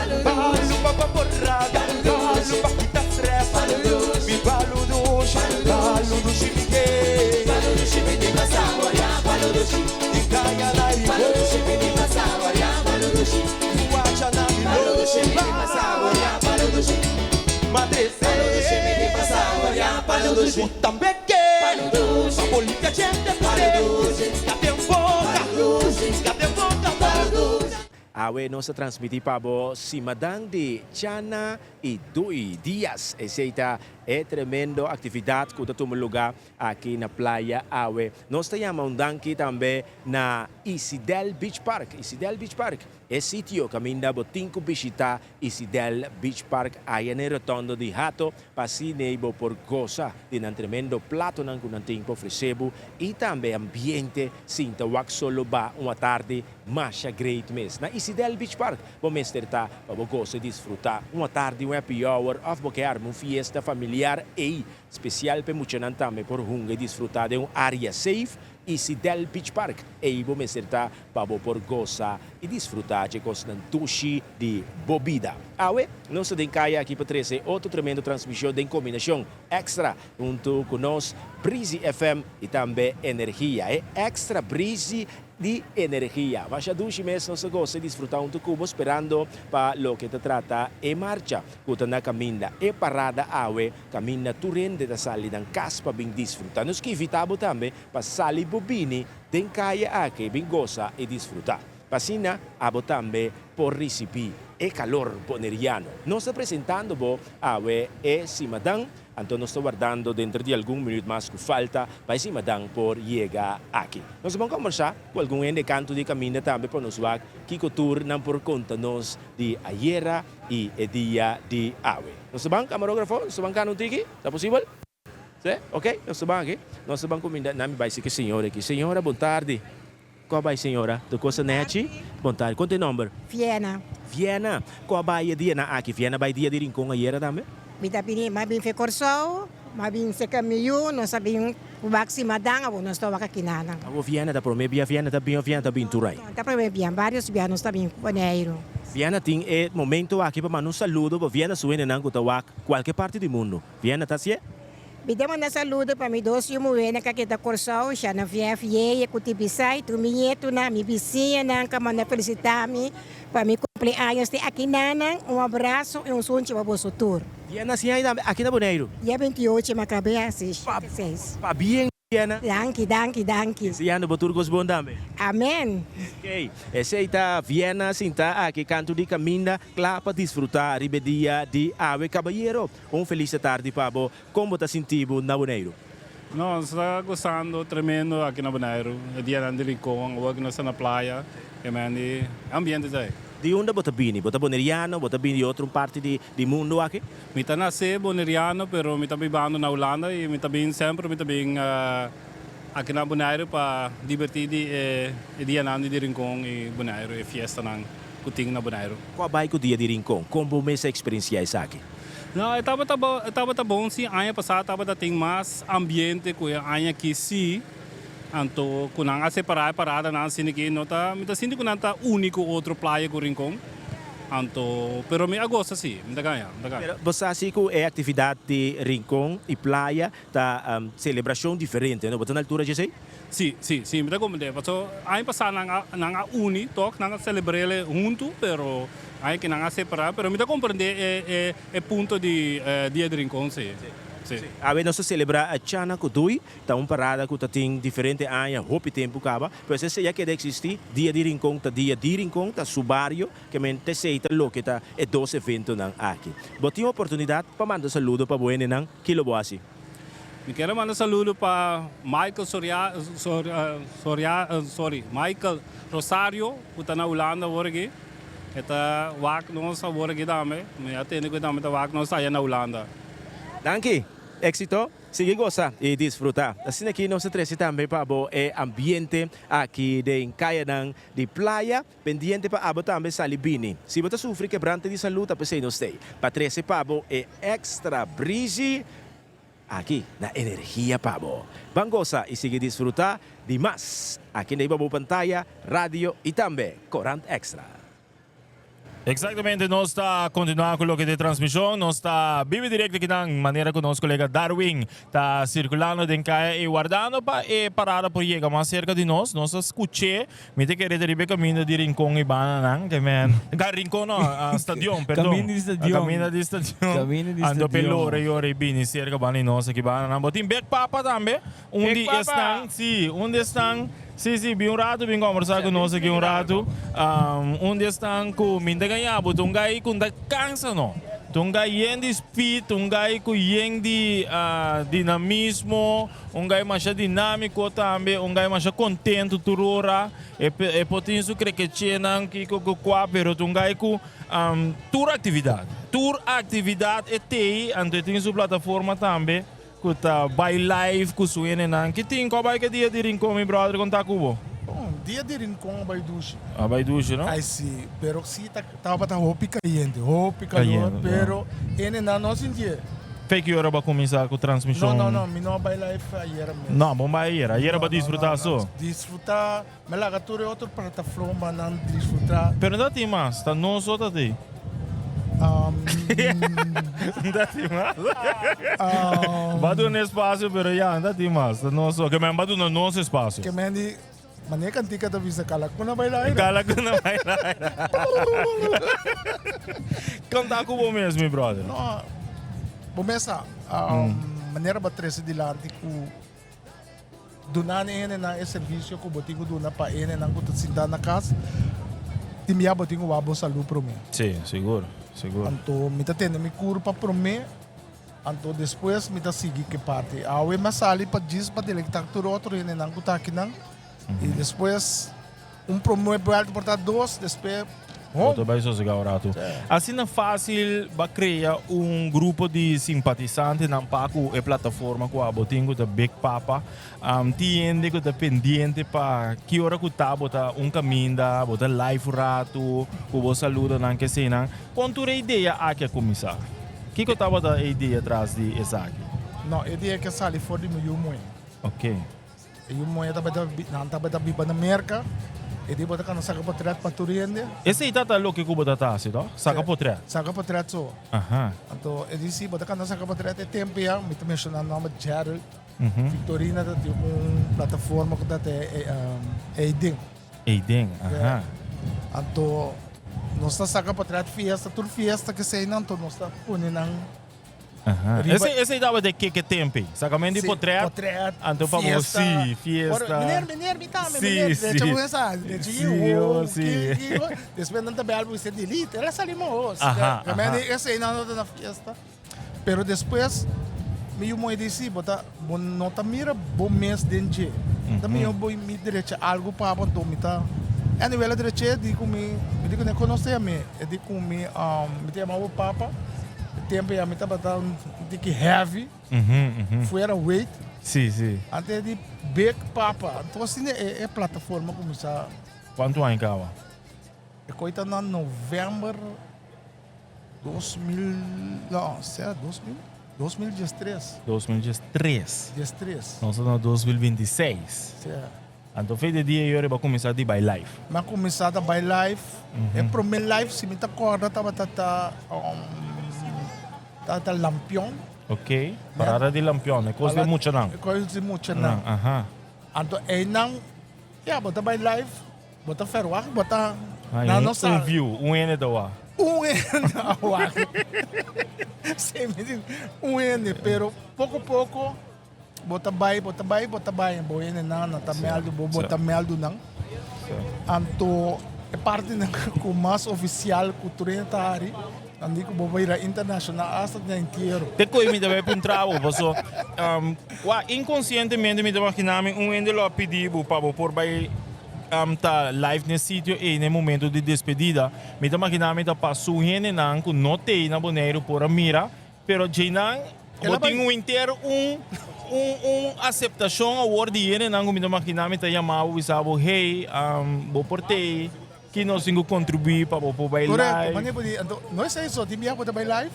m'a trese. Palu dushi mi tin pa saboreá. Palu dushi. Bo tambe ke. Palu dushi. Pa bo limpia djente ku te. Palu dushi. Ska den boka. Palu dushi. Ska den boka. Palu dushi. Awe nos ta transmití pa bo Simadan di Chana i Dui Dias. Esei ta e tremendo aktividat ku ta tuma lugá aki na playa awe. Nos ta yama un danki tambe na Isidel Beach Park. Isidel Beach Park, e sitio kaminda bo tin ku bishitá Isidel Beach Park aya na e rotondo di Hato pa asina bo por gosa di nan tremendo platonan ku nan tin pa ofresé bo i tambe ambiente sinta wak solo ba un atardi masha great mes. Na Isidel Beach Park bo mester ta pa bo gosa i disfruta un atardi, un happy hour of bo ke arma un fiesta familiar ei spesial pa e muchanan tambe por hunga i disfruta den un area safe. Isidel Beach Park, ei bo mester ta pa bo por gosa i disfrutá dje kosnan dushi di bo bida. Awe nos ta den kaya aki pa trese otro tremendo transmishon den kombinashon Extra huntu ku nos Breezy FM i tambe Energia. E Extra Breezy di Energia. Masha dushi mes nos ta gosa i disfrutá huntu ku bo sperando pa loke ta trata e marcha ku ta na kaminda e parada awe Kaminda tur hende ta sali nan kas pa bin disfrutá. Nos ke invitá bo tambe pa sali bo bini den kaya aki bin gosa i disfrutá. Pa asina abo tambe por risibí e kalor boneriano. Nos ta presentando bo awe e simadan, anto nos ta wardando denter di algun minuut mas ku falta pa e simadan por yega aki. Nos ta bon kombersá ku algun hende kantu di kaminda tambe pa nos wak kiko tur nan por konta nos di ayera i e dia di awe. Nos ta ban, camarógrafo? Nos ta ban cana un tiki? Ta posibel? Sí? Ok, nos ta ban aki. Nos ta ban cuminda. Nan mi bai si ki señora aki. Señora, bon tardi. Cu a bai, señora? Tur cos ta nechi? Bon tardi. Con ta e nomber? Viena. Viena. Cu a bai e dianan aki? Viena bai dia di Rincon ayera tambe? Mi ta bini, m'a bin fe Corsou, m'a bin seca mi yu, nos a bin cu wak simadan, awor nos ta wak aki nanan. Awor Viena ta prome bia Viena ta bin of Viena ta bin tur ai? No, ta prome bia, varios bia nos ta bin cu Boneiru. Viena tin e momento aki pa manda un saludo pa Viena su hendenan cu ta wak cualke parti di mundo. Viena ta hacié? Mi ta manda saludo pa mi dos yu muhénan ku a keda Kòrsou, Shanavièf Yeye ku Tibisay, tur mi ñetunan, mi bisiñanan ku a manda felisitá mi pa mi kumpleaños te akinanan. Un abraso i un sunchi pa boso tur. Dia nasi ai tambe aki na Boneiru. Dia 28 mi a kab'é hasi 76. Pabien Diana. Danki, danki, danki. Deseando bo tur kos bon tambe. Amen. Ok, esei ta Viena sintá aki kantu di kaminda kla pa disfrutá riba e dia di awe. Kabayero, un felis tardi pa bo. Kon bo ta sinti bo na Boneiru? Nos ta gustando tremendo aki na Boneiru. E dianan di Rincon, awor ku nos ta na playa, e men di ambiente ta ei. Di unda bo ta bini? Bo ta boneriano? Bo ta bini di otro parti di mundu aki? Mi ta nase boneriano, pero mi ta bibando na Hulanda i mi ta bin semper mi ta bin aki na Boneiru pa diberti di e dianan di Rincon i Boneiru, e fiestanan ku tin na Boneiru. Kua bai ku dia di Rincon? Kon bo mes a eksperensiá esaki? No, e tabata bo, e tabata bon si aña pasá tabata tin mas ambiente ku e aña aki si. Anto ku nan a separá e paradanan asina ki no ta, mi ta sinti ku nan ta uni ku otro playa ku Rincon. Anto, pero mi a gosa si, mi ta gaña, mi ta gaña. Pero bo sa si ku e aktividat di Rincon i playa ta selebrashon diferente, no? Bo ta na altura dje esei? Si, si, si, mi ta comprende. Paso aña pasá nan a, nan a uni tok, nan a celebrele huntu, pero aña aki nan a separa. Pero mi ta comprende e, e, e punto di Dia di Rincon, si, si. Awe nos ta celebra Chana cu Dui, ta un parada cu ta tin diferente aña, hopi tempo caba, pero esei a keda existi. Dia di Rincon ta Dia di Rincon, ta su bario, ke men ta esei ta loke ta e dos eventonan aki. Bo tin oportunidad pa manda saludo pa bo hendenan, kilo bo haci? Mi kier a manda saludo pa Michael Soria, Soria, sorry, Michael Rosario ku ta na Hulanda awor aki. E ta wak nos awor aki tambe. Mi a tende ku e tambe ta wak nos aya na Hulanda. Danki. Éxito. Sigui gosa i disfruta. Asina aki nos ta trese tambe pa bo e ambiente aki den kayanan di playa. Pendiente pa abo tambe sali bini. Si bo ta sufri kebrante di salud ta pesey nos tey pa trece pa bo e extra breezy aki na Energia pa bo. Ban gosa y sigui disfruta di mas aki na riba bo pantaya, radio y tambe Corant Extra. Exactamente, nos ta continua cu loke t'e transmision. Nos ta bibi directo akinan, manera cu nos colega Darwin ta circulando den caya y wardando pa e parada por yega mas cerca di nos. Nos a scuch'e, mi ta kere ta riba e caminda di Rincon y bananan, ke men, ka Rincon no, Stadion, perdon. Caminda di Stadion. Caminda di Stadion. Caminda di Anto p'e Stadion. lora y ora y bini cerca banda di nos aki bananan. Bo tin Bek Papa tambe. Un di esnan, sí, un di esnan, sí, sí, bin un ratu, bin kombersá ku nos aki un ratu. Un di esnan ku mi ta gañá bo ta un gai ku no ta kansa no. Ta un gai yen di speed, un gai ku yen di dinamismo, un gai masha dinámiko tambe, un gai masha kontentu tur ora. E e por tin su krekechenan kiko ku kua, pero ta un gai ku tur aktividat, tur aktividat e tei, anto e tin su plataforma tambe. Ku ta bai live ku su hendenan. Ki tin? Kua bai ke dia di Rincon mi brother kon ta ku bo? Bon, dia di Rincon a bai dushi. A bai dushi no? Ai si, pero si ta tabata hopi kayente, hopi kalor, Kayente, pero hendenan no sintié. Fe ki ora bo a kuminsá ku transmishon? No, no, no, mi no a bai live ayera mes. No, bo bai ayera. Ayera bo a disfrutá so? Disfrutá, mi a laga tur e otro platafromanan disfrutá. Pero no ta tin mas, ta nos so ta tin. No ta tin mas. Bo a duna espasio pero ya no ta tin mas, ta nos so. Ke men bo a duna nos espasio. Ke men di, manera kantika ta bisa kalakuna bai laira. Kalakuna bai laira. Konta ku bo mes mi brother. No, bo mes sa, manera bo a trese dilanti ku. Duna na e hendenan e servisio ku bo tin ku duna pa e hendenan ku ta sintá na kas, tin bia bo tin ku wak bo salú promé. Sí, sigur, sigur. Anto mi ta tende mi kurpa promé, anto despues mi ta sigui ku e parti. Awe mi a sali pa djis pa delektá tur otro hendenan ku ta akinan i despues Un promé buelta por ta dos, despues Bo ta bai sosegá un ratu. Asina fásil ba krea un grupo di simpatisantenan pa ku e plataforma ku abo tin ku ta Big Papa. Tin hende ku ta pendiente pa ki ora ku ta bo ta un kaminda, bo ta live un ratu, ku bo saludonan keseinan. Kon tur e idea aki a kuminsá? Kiko tabata e idea tras di esaki? No, e idea ke sali for di mi yu muhé. Oké. E yu muhé tabata nan tabata biba na Merka, e di bo ta kana saka potret pa tur hende. Esei ta loke ku bo ta ta hasi to? Saka potret? Saka potret so. Aha. Anto e di si bo ta kana saka potret e tempu ya, mi ta menshoná nòmber Gerald, Victorina ta tin un plataforma ku ta te Eiden. Eiden, aha. Anto nos ta saka potret fiesta, tur fiesta keseinan, anto nos ta pone nan. Aha. Riba- Esei, esei tabata e keke tempe. Sakamento di Sí, potret. potret, Anto pa bo, fiesta. sí, fiesta. Ora, meneer, meneer, mi tambe, Sí, meneer. sí. De hecho, bo sa, de hecho, Sí, oh, oh, sí. ki, ki, oh. Despues nan ta bel bo dice, delete, el a sali mohos. Aha, Que men aha. di, esei nan no ta na fiesta. Pero despues, mi yu moe di, sí, bo ta, bo no ta mira bo mes den dje. Ta mihó bo mi drecha algu pa bo, anto mi ta. Anyway, el a drech'é, di ku mi, mi di ku ne konosé a mi. E di ku mi, mi ta yama bo papa. E tempo ya mi tabata un tiki heavy, fuera weight. Sí, sí. Antes di Big Papa. Anto asina e e plataforma kuminsá. Kuantu aña kaba? E koi ta na november 2000, no, sera 2000? 2013. 2013. Diestres. Nos ta na 2026. Sí. Anto fe de dia yori bo a kuminsá di bai live. Mi a kuminsá ta bai live. E promé live si mi ta kòrda tabata ta tabata lampion. Ok, parada di lampion, e kos di muchanan. E kos di muchanan. Aha. Anto einan, ya bo ta bai live, bo ta ferwagt, bo ta nan no sa. Un view, un hende ta wak. Un hende a wak. Si mi di un hende, pero poko poko. Bo ta bai, bo ta bai, bo ta bai, bo hendenan nan ta mèldu bo, bo ta mèldu nan. Anto e partinan ku mas ofisial ku tur hende ta hari, nan di ku bo bira internashonal asta den entiero. Te koe mi ta bai puntra bo, paso wak inkonsientemente mi ta imaginá mi un hende lo a pidi bo pa bo por bai ta live n'e sitio ei n'e momento di despedida. Mi ta imaginá mi ta pa su hendenan ku no t'ei na Boneiru por a mira. Pero djeinan bo tin un inter un un un aceptacion awor di hendenan cu mi ta imagina mi ta yama bo bisa bo hey bo por tey ki nos tin cu contribui pa bo por bay Correcto, live. mane bo di anto no esey so tin biaha bo ta bay live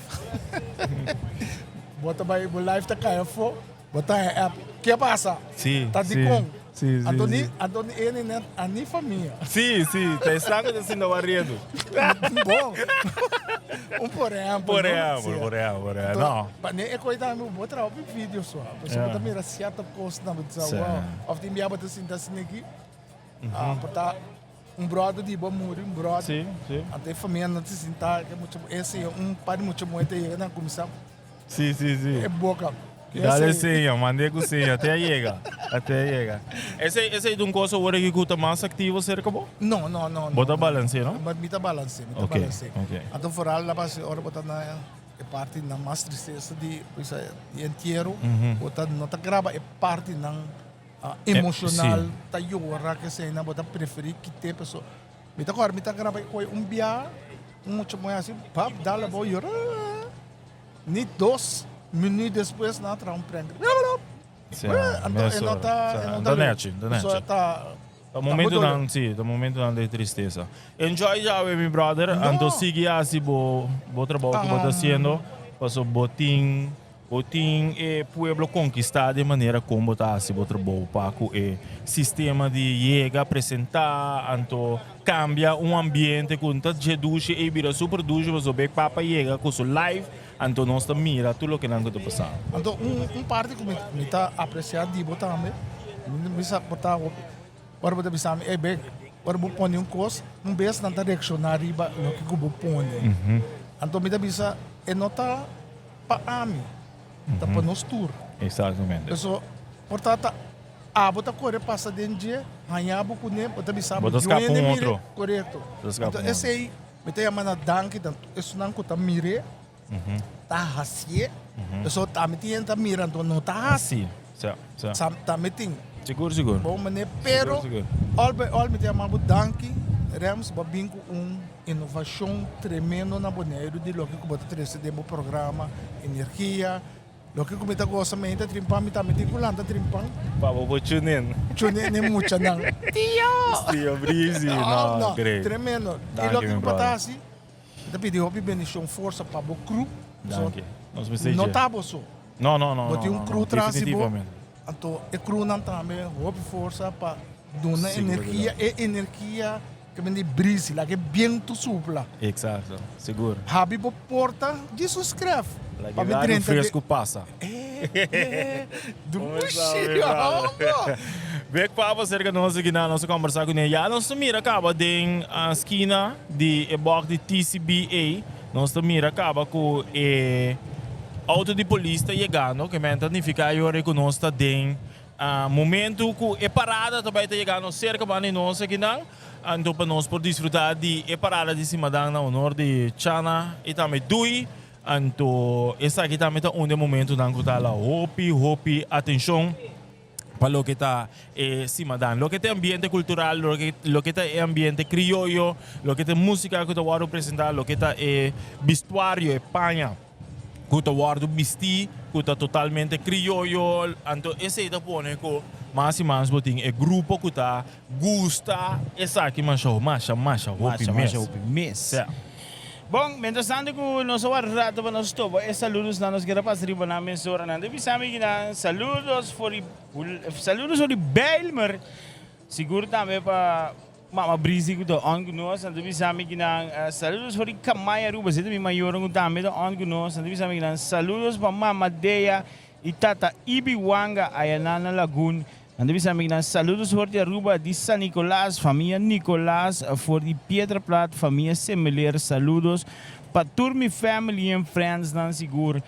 bo ta bay bo live ta cay afo bo ta haña app ke pasa Si, ta si. dicon. Si, si, Anto ni, si. anto ni ene net, a ni famia. Si, si, ta esnan ku ta sinta wariendo. Bon. Un por ehempel, Por no? ehempel, Si. por ehempel, por ehempel. Anto, No. pa ne e koi tambe bo traha hopi video so. Pasobra bo ta mira sierto kosnan, bo ta sa, Si. wow. Of tin bia bo ta sinta asina aki, ah, por ta un brother di bo a muri, un brother. Si, si. Anto e famia no ta sinta, ke mucha, ese un par di mucha muhé ta yega nan kuminsá. Sí, sí, sí. E boca. Dale seña, mandé ku seña, te a yega, te a yega. Esei, esei ta un cosa ora ku ta mas aktivo serka bo? No, no, no. Bo ta balancé, no? Mi ta balancé, mi ta Ok, balancé. ok. Anto vooral la base ora bo ta na e parti nan mas tristesa di, pues, di entiero, bo ta no ta graba e parti nan emocional, ta yora, kesei nan, bo ta preferí kite paso mi ta kòrda mi ta graba e koi un bia, un mucha muhé hasi pap dal abou yora. Ni dos minuut despues nan a traha un prank. Sí, Anto e no ta, e no ta Ta nechi, ta nechi. So ta Ta momentonan, sí, ta momentonan di tristesa. Enjoy djawe mi brother, anto sigui hasi bo bo trabou ku bo ta hasiendo, paso bo tin bo tin e pueblo konkistá di e manera kon bo ta hasi bo trabou pa ku e sistema di yega, presentá, anto Cambia un ambiente cu no ta dje dushi ey bira super dushi pasobra bek papa yega cu su live anto nos ta mira tur loke nan cu ta pasa. Anto un un parti cu mi mi ta aprecia di bo tambe mi mi sa por ta hopi ora bo ta bisa mi ey bek ora bo pone un cos un bes nan ta reacciona riba loke cu bo pone anto mi ta bisa e no ta pa ami ta pa nos tur. Exactamente. Pasobra por ta ta Abo ta kore pasa den dje, haña bo kuné, bo ta bisa Bo bo ta skapa yuende un mire, otro. korekto. Bo ta skapa Anto un otro. esei mi ta yama na danki tantu esunnan ku ta mir'é, ta hasié, pasobra tambe tin hende ta mira anto no ta hasi. Si, sa, sa. Sa tambe tin. Sigur, sigur. Bon manera, pero Sigur, sigur. all by all mi ta yama bo danki, Rems, bo a bin ku un inovashon tremendo na Boneiru di loke ku bo ta trese den bo programa, energia, Loke ku mi ta gosa mi ta trimpan mi tambe tin ku lanta trimpan. Pa bo por tune in. Tune in e muchanan. Tio! Tio Breezy, no, no, great. Tremendo. Danki, I loke mi ku bo ta brother. hasi, mi ta pidi hopi bendishon, forsa pa bo crew. Danki. Nos mester No dje. ta bo so. No, no, no, Bo no, tin un no, crew no, tras di bo. definitivamente. Anto e crewnan tambe hopi forsa pa duna Sigur energia, e energia ke men di brisi, laga e bientu supla. Exacto, sigur. Habi bo porta djis un skref. Laga Pa e mi aire drenta de fresku pasa. Eh, dushi hombo. Bek Papa serka nos aki na nos a kombersá kuné. Ya nos ta mira kaba den skina di e bòk di TCBA. Nos ta mira kaba ku e outo di polis ta yegando, ke men ta nifiká e ora ku nos ta den momentu ku e parada ta bai ta yegando serka banda di nos akinan. Anto pa nos por disfrutá di e parada di Simadan na honor di Chana i tambe Dui. Anto esaki tambe ta un di e momentunan ku ta hala hopi hopi atenshon. pa loke ta e simadan. Loke ta e ambiente cultural, loke, loke ta e ambiente crioyo, loke ta e musica cu ta wordo presenta, loke ta e bistuario, e paña cu ta wordo bisti, cu ta totalmente crioyo. Anto esey ta pone cu mas y mas bo tin e grupo cu ta gusta esaki masha, masha, masha hopi Masha, mes. masha hopi mes. Sea. Bon, mientras tanto cu nos a warda rato pa nos topa e saludosnan, nos keda pasa riba nan mesoranan. Ta bisa mi kinan saludos for di saludos for di Bijlmer, sigur tambe pa Mama Brisi cu ta on cu nos. Nan ta bisa mi kinan saludos for di Kamay Aruba, esey ta mi mayornan cu tambe ta on cu nos. Nan ta bisa mi kinan saludos pa Mama Dea y Tata Ibi Wanga ayanan na Lagun. Nan ta bisa amignan saludos for di Aruba di San Nicolas, famia Nicolas for di Piedra Plat, famia Semeleer saludos pa tur mi family and friends nan sigur.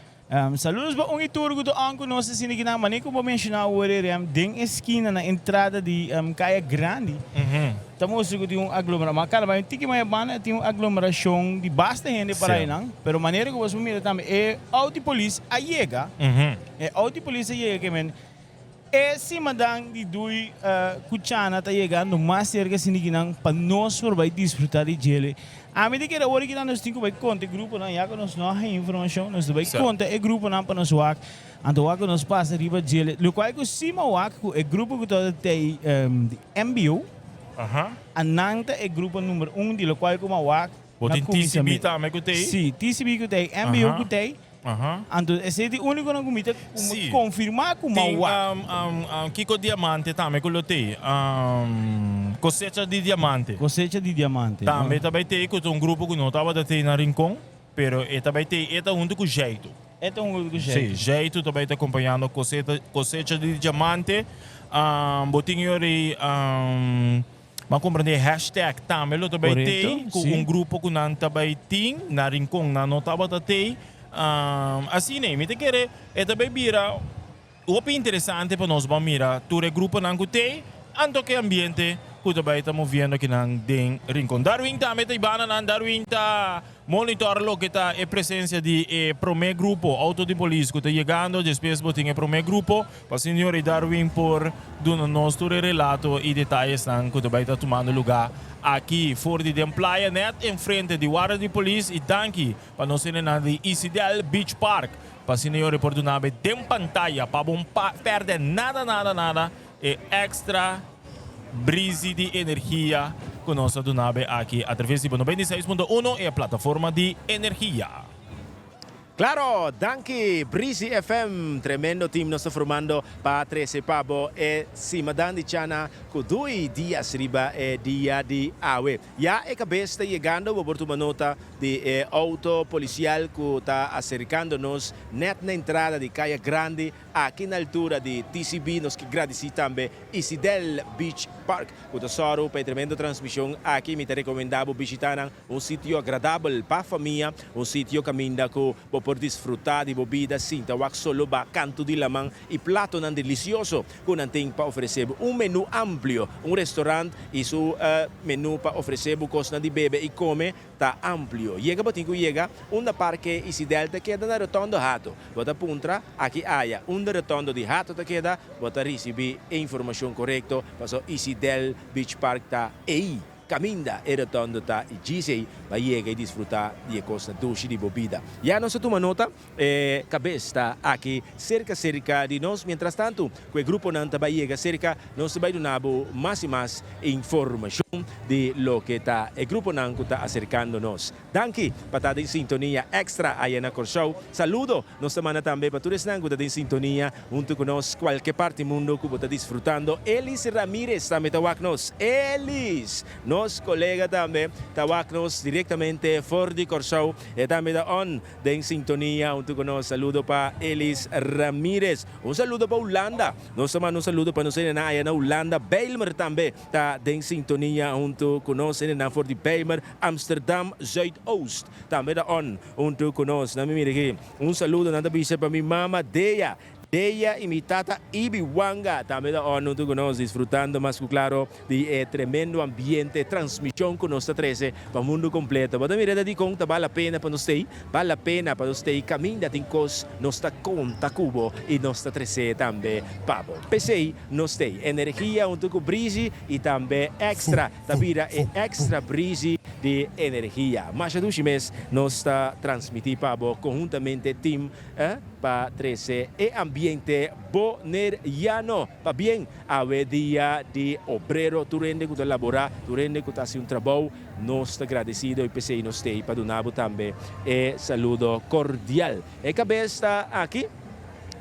Saludos pa un y tur cu ta on cu nos asina kinan mane cu bo menciona awor e rem den e skina na entrada di Caya Grandi ta mustra cu tin un aglomera ma cada un tiki maya banda tin un aglomeracion di basta hende para eynan pero manera cu bo mira tambe e auto di polis a yega e auto di polis a yega kimen E simadan di dui ku Chana ta yegando mas serka sinikinan pa nos por bai disfruta di djele. Ami ta kere awor kinan nos tin ku bai konta e gruponan ya ku nos no a haña informashon nos ta bai konta e gruponan pa nos wak anto wak ku nos pasa riba djele lokual ku si mi a wak ku e grupo ku tabata tei di mbo anan ta e grupo number un di lokual ku mi a wak Bo na tin TCB kuminsamentu. tambe ku tei? Si TCB ku tei mbo ku tei. Anto esei ta e únikonan ku mi ta konfirmá ku m'a wak. Tin Kiko Diamante tambe ku lo tei. Kosecha di Diamante. Kosecha di Diamante. Tambe ta bai tei ku ta un grupo ku no tabata tei na Rincon, pero e ta bai tei, e ta huntu ku Jaitu. E ta huntu ku Jaitu. Sí, Jaitu ta bai ta kompañando Kosecha di Diamante. Bo tin yori. Bo a komprendé hashtag tambe lo ta bai tei ku un grupo ku nan ta bai tin na Rincon nan no tabata tei. Asina ei mi ta kere e ta bai bira hopi interesante pa nos ban mira tur e gruponan ku tei anto ke ambiente ku ta bai ta moviendo akinan den Rincon. Darwin tambe ta ibana nan, Darwin ta monitor loke ta e presencia di e prome grupo auto di polis ku ta yegando despues bo tin e prome grupo. Pa Señor y Darwin por duna nos tur e relato y detayesnan cu ta bay ta tumando lugar aki for di den playa net enfrente di warda di polis y danki pa nos hendenan di Isidel Beach Park pa Señor y por duna be den pantaya pa bo pa perde nada nada nada e extra brisi di energia cu nos ta duna be aki a traves di bo 96.1 e plataforma di energia. Claro! Danki Breezy FM! Tremendo team nos ta formando pa trece pa bo e simadan di Chana cu dui dias riba e dia di awe. Ya e cabes ta yegando, bo por tuma nota di e auto policial cu ta acercando nos net na entrada di Caya Grandi aki na altura di TCB. Nos ke gradici tambe Isidel Beach Park cu ta sòru pa e tremendo transmision aki. Mi ta recomenda bo bishita nan. Un sitio agradabel pa famia, un sitio kaminda ku bo por disfrutá di bo bida sinta wak solo ba kantu di laman i platonan delisioso ku nan tin pa ofresé bo. Un menú amplio, un restorant i su menú pa ofresé bo kosnan di bebe i kome ta amplio. Yega bo tin ku yega unda Parke Isidel ta keda na Rotondo Hato. Bo ta puntra aki aya unda Rotondo di Hato ta keda, bo ta risibí e informashon korekto pasobra Isidel Beach Park ta ei. Caminda e rotondo ta y djis pa yega y disfruta di e cosnan dushi di bo bida. Ya nos a tuma nota, e cabes ta aki cerca cerca di nos. Mientras tanto cu e gruponan ta bay yega cerca, nos ta bay duna bo mas y mas informacion di loke ta e gruponan cu ta acercando nos. Danki pa ta den sintonia extra aya na Corsou. Saludo nos ta manda tambe pa tur esnan ku ta den sintonia huntu ku nos kualke parti mundo ku bo ta disfrutando. Elis Ramirez tambe ta wak nos. Elis! Nos kolega tambe ta wak nos direktamente for di Corsou. E tambe ta on den sintonia huntu ku nos. Saludo pa Elis Ramirez. Un saludo pa Hulanda. Nos ta manda un saludo pa nos hendenan aya na Hulanda. Bijlmer tambe ta den sintonia huntu ku nos. Hendenan for di Bijlmer. Amsterdam Zuidoost tambe ta on huntu ku nos. Na mi mira aki un saludo nan ta bisa pa mi mama Dea, Dea y mi tata Ibi Wanga tambe ta on huntu ku nos disfrutando mas ku klaro di e tremendo ambiente transmishon ku nos ta trese pa mundu kompleto. Bo ta mira ta dikon ta bal la pena pa nos stay? Bal la pena pa nos stay kaminda tin kos nos ta konta ku bo y nos ta trese tambe pa bo. P'esei nos stay. Energia huntu ku Breezy y tambe Extra. Ta bira e extra breezy di energia. Masha dushi mes nos ta transmiti pa bo conhuntamente team pa trece e ambiente Boneriano. Pabien awe dia di obrero tur hende cu ta labora, tur hende cu ta haci un trabou, nos ta gradecido y p'esey nos t'ey pa duna bo tambe e saludo cordial. E cabes ta aki.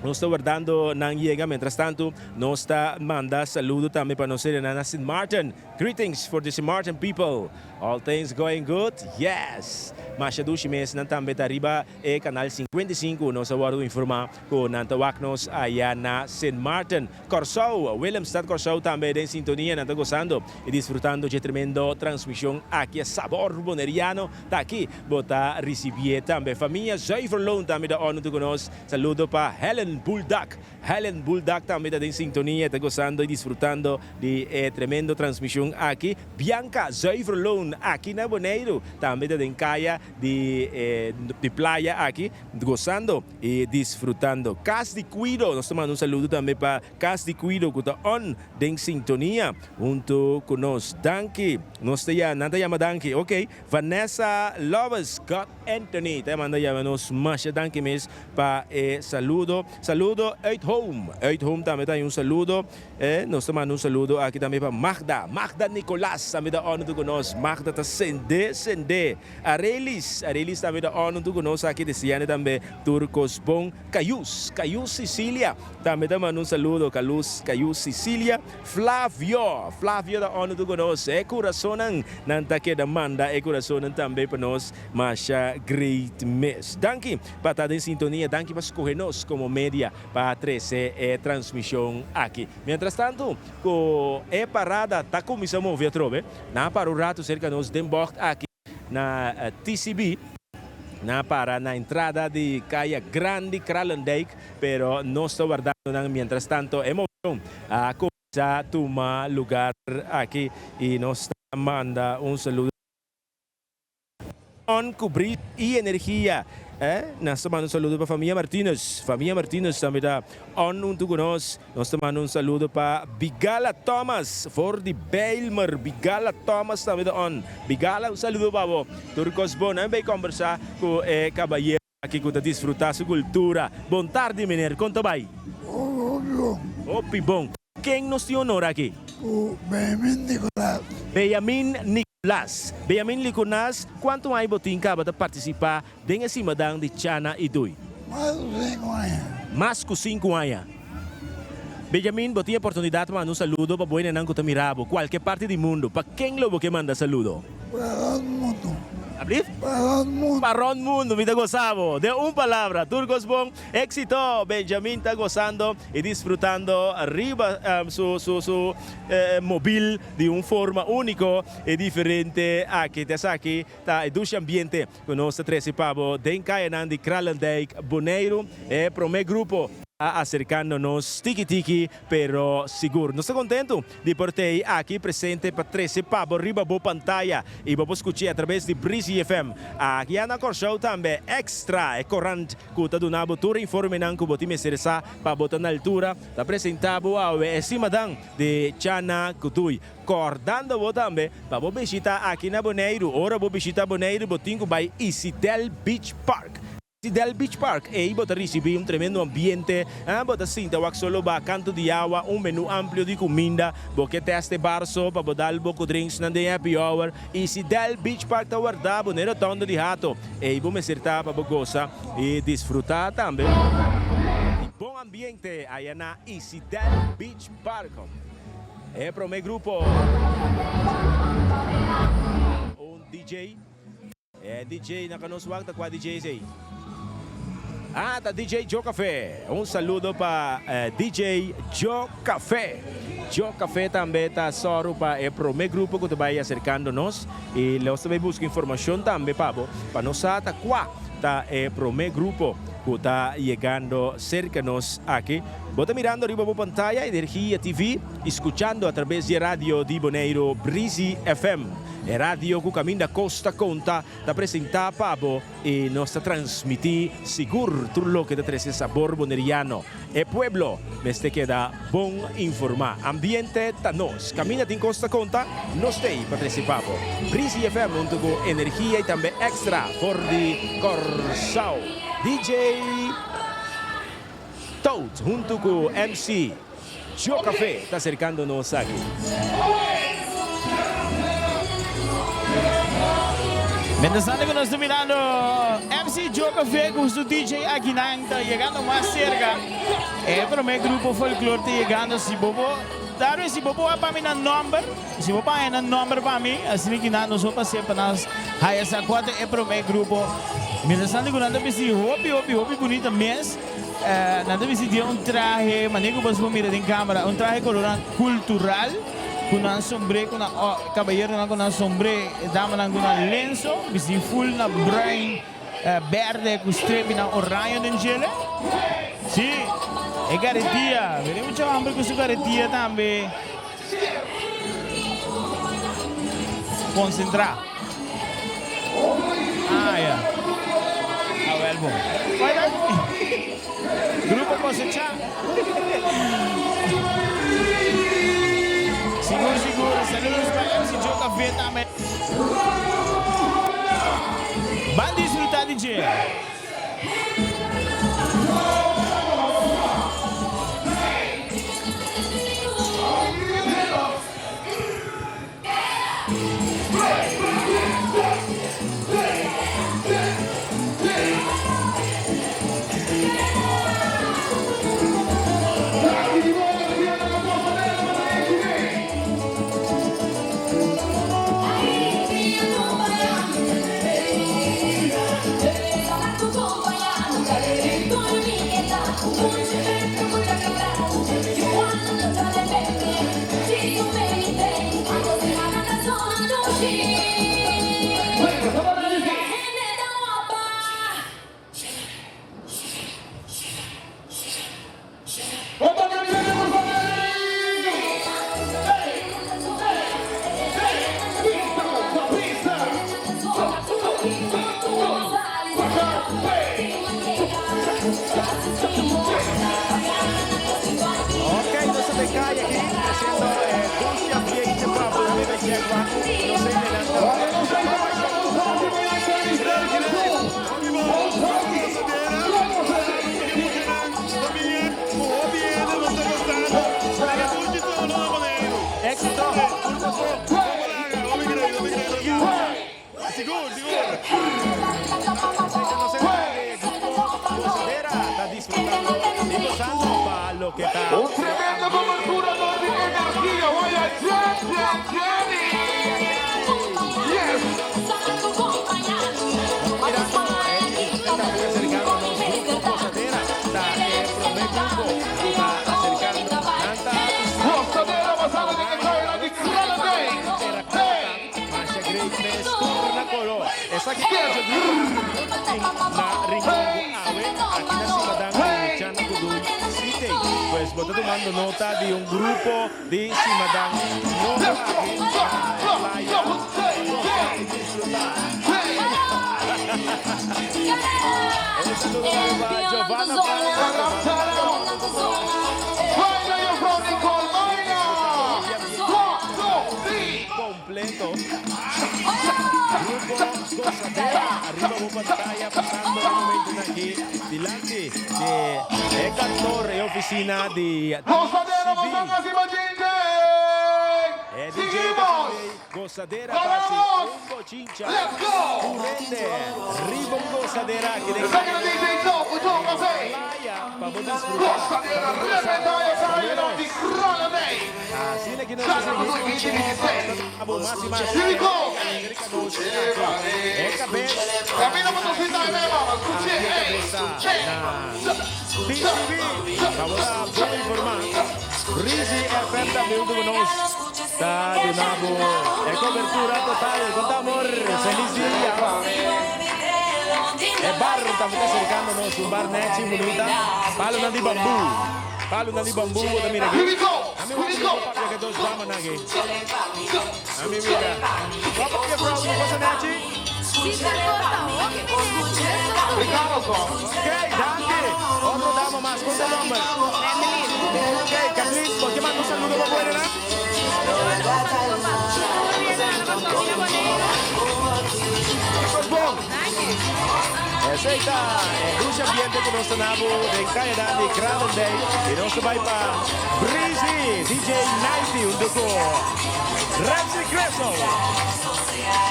Nos ta wardando nan yega. Mientras tanto, nos ta manda saludo tambe pa nos hende na Sint Maarten. Greetings for the Sint Maarten people. All things going good? Yes! Masha dushi mes nan tambe ta riba e canal 55. Nos a wordo informa cu nan ta wak nos aya na Sint Maarten. Kòrsou, Willemstad Kòrsou tambe den sintonia nan ta gosando y disfrutando dje tremendo transmision aki e sabor boneriano ta aki bo ta ricibié tambe. Famia Zuiverloon tambe ta on hunto cu nos. Saludo pa Helen Buldak. Helen Buldak tambe ta den sintonia ta gosando y disfrutando di e tremendo transmision aki. Bianca Zuiverloon aki na Boneiru tambe ta den kaya di e di playa aki gosando y disfrutando. Cas di Cuido, nos ta manda un saludo tambe pa Cas di Cuido cu ta on den sintonia hunto cu nos. Danki. Nos ta ya, nan ta yama danki. Ok. Vanessa Loves, God Anthony ta manda yama nos masha danki mes pa e saludo. Saludo uit home. Uit home tambe ta hay un saludo. Eh, nos ta manda un saludo aki tambe pa Magda. Magda Nicolas tambe ta on hunto cu nos. Magda ta sende, sende. Arely. Arelis, Arelis tambe ta on huntu ku nos aki deseando tambe tur kos bon. Cayus, Cayus Cecilia tambe ta manda un saludo, Calus, Cayus Cecilia. Flavio, Flavio ta on huntu ku nos. E kurasonnan nan ta keda manda e kurasonnan tambe pa nos. Masha great mes. Danki pa ta den sintonia, danki pa skohe nos komo media pa trese e transmishon aki. Mientras tantu ku e parada ta kuminsá move atrobe, nan a para un ratu serka nos den bògt aki na TCB. Nan a para na entrada di Kaya Grandi Kralendijk, pero nos ta wardando nan. Mientras tanto e moveshon a kuminsá tuma lugar aki i nos ta manda un saludo. On ku bris i energia. Nos ta manda un saludo pa famia Martinus. Famia Martinus tambe ta on huntu ku nos. Nos ta manda un saludo pa Bigala Thomas for di Bijlmer. Bigala Thomas tambe ta on. Bigala, un saludo pa bo. Tur kos bon. Nan bay kombersá ku e kabayero aki ku ta disfrutá su kultura. Bon tardi meneer, kon ta bai? Hopi bon. Hopi bon. Ken nos tin honor aki? Ku Benjamin Nicolas. Benjamin Nicolas. Benjamin Nicolas, kuantu aña bo tin kaba ta partisipá den e simadan di Chana i Dui? Mas ku sinku aña. Mas ku sinku aña. Benjamin, bo tin e oportunidat pa manda un saludo pa bo hendenan ku ta mira bo kualke parti di mundu. Pa ken lo bo ke manda saludo? Pa rònt mundu. Ablief? Pa rònt mundu. Pa rònt mundu, mi ta gosa bo. Den un palabra, tur kos bon. Éxito! Benjamin ta gozando y disfrutando riba su su su mobil di un forma unico y diferente aki. Ta esaki ta e dushi ambiente cu nos ta trece pa bo den cayanan di Kralendijk, Boneiru. E prome grupo ta acercando nos tiki tiki pero sigur. Nos ta contento di por t'ey aki presente pa trece pa bo riba bo pantaya y bo por scuch'e a traves di Breezy FM. Aki ya na Corsou tambe Extra, e corant ku ta duna bo tur informenan ku bo tin mester sa pa bo ta na altura, ta presentá bo awe e simadan di Chana Kutuy. Kòrdando bo tambe pa bo bishitá aki na Boneiru. Ora bo bishitá Boneiru bo tin ku bai Isidel Beach Park. Isidel Beach Park, ei bo ta risibí un tremendo ambiente, bo ta sinta wak solo ba kantu di awa, un menú amplio di kuminda, bo ke tèst e bar so pa bo dal bo ku drinksnan den happy hour. Isidel Beach Park ta warda bo na e rotonda di Hato. Ei bo mester ta pa bo gosa i disfrutá tambe di bon ambiente aya na Isidel Beach Park. E promé grupo, un DJ. E DJ na ka nos wak ta kua DJ esei? Ah, ta DJ Joe Café. Un saludo pa DJ Joe Café. Joe Café tambe ta sòru pa e promé grupo ku ta bai aserkando nos. I nos ta bai buska informashon tambe pa bo, pa nos sa ta kua ta e promé grupo ku ta yegando serka nos aki. Bo ta mirando riba bo pantaya Energia TV i skuchando atrabes di e radio di Boneiru Breezy FM. E radio ku kaminda kos ta konta ta presentá pa bo i nos ta transmití sigur tur loke ta trese sabor boneriano. E pueblo mester keda bon informá. Ambiente ta nos. Kaminda tin kos ta konta, nos t'ei pa trese pa bo. Breezy FM huntu ku Energia i tambe Extra for di Kòrsou. DJ Toad huntu ku MC Joe Café ta aserkando nos aki. Mientras tanto ku nos ta mirando MC Joe Café ku su DJ akinan ta yegando mas serka. E prome grupo folklor ta yegando. Si bo por tal vez si bo por wak pa mi nan nomber, si bo por haña nan nomber pa mi, asina kinan nos por pas'é pa nos haya sa kua ta e prome grupo. Mientras tanto ku nan ta bisti hopi hopi hopi bunita mes. Nan ta bisti den un trahe, manera ku boso por mira den kamera, un trahe koloran kultural, ku nan sombré, ku nan kabayeronan ku nan sombré, e damanan ku nan lenso, bisti ful na bruin, berde ku strepinan oraño den djele. Sí, e garetia, mira e mucha homber ku su garetia tambe. Konsentrá. Ah, ya. Ah, wel bon. Koi dan? Grupo Kosechá. Sigur, sigur. Saludos pa MC Joe Café tambe. Ban disfrutá di dje. Ok, nos ta den kaya aki, treciendo e dushi ambiente pa bo bebe yegua. Nos hendenan ta Éxito! Sigur, sigur. Gozadera ta disfrutando y gozando pa loke ta. Un tremendo cobertura dor di energia waya Jen Jen Jenny. Yes! Acercando nos grupo Gozadera ta e prome grupo cu ta acercando. Nan ta. Gozadera basado den e caira di Kralendijk. Hey! Masha great mes tur na kolo. Esaki ta e tin na Rincon ku awe aki na Simadan ku Chana Kuduy City. Pues bo ta tumando nota di un grupo di Simadan nobo aki na playa pa gosa i disfruta. Un saludo tambe pa Giovanna Baila juffrouw Nicole, baila! One, two, three! Completo. Grupo Gozadera ariba bo pantaya pasando e momentonan aki dilanti di e kantor e oficina di Gozadera TCB. boso a hasi bochinche! E DJ ta Seguimos! tambe Gozadera ta hasi Ganamos! un bochincha Let's go! Currente riba un gozadera aki den Esaki ta DJ Joe, ku Joe Jose! playa pa bo disfruta Gozadera pa bo goza rebenta e pa kaya bo di Kralendijk! Asina ki nos a sigui abo mas y mas cerca nos aki e cabes aki e cabes ta na TCB pa bo ta bon informa Breezy FM ta hunto cu nos ta duna bo e cobertura total con ta amor feliz dia e bar tambe ta acercando nos un bar nechi bunita palonan di bambu. Palunan di bambu bo ta mira aki. Ami wak mi por papia ku e dos damanan aki. Ami mira. Bo a papia frou ku cosa nechi? Ok, danki. Otro dama mas. Kon ta nomber? Ok, Kathleen, bo ke manda un saludo pa Buenenan? Kos bon. Esey ta e dushi ambiente ku nos ta na bo den kayanan di Kralendijk i nos ta bai pa Breezy DJ Nighty hunto ku Ramsey Creso.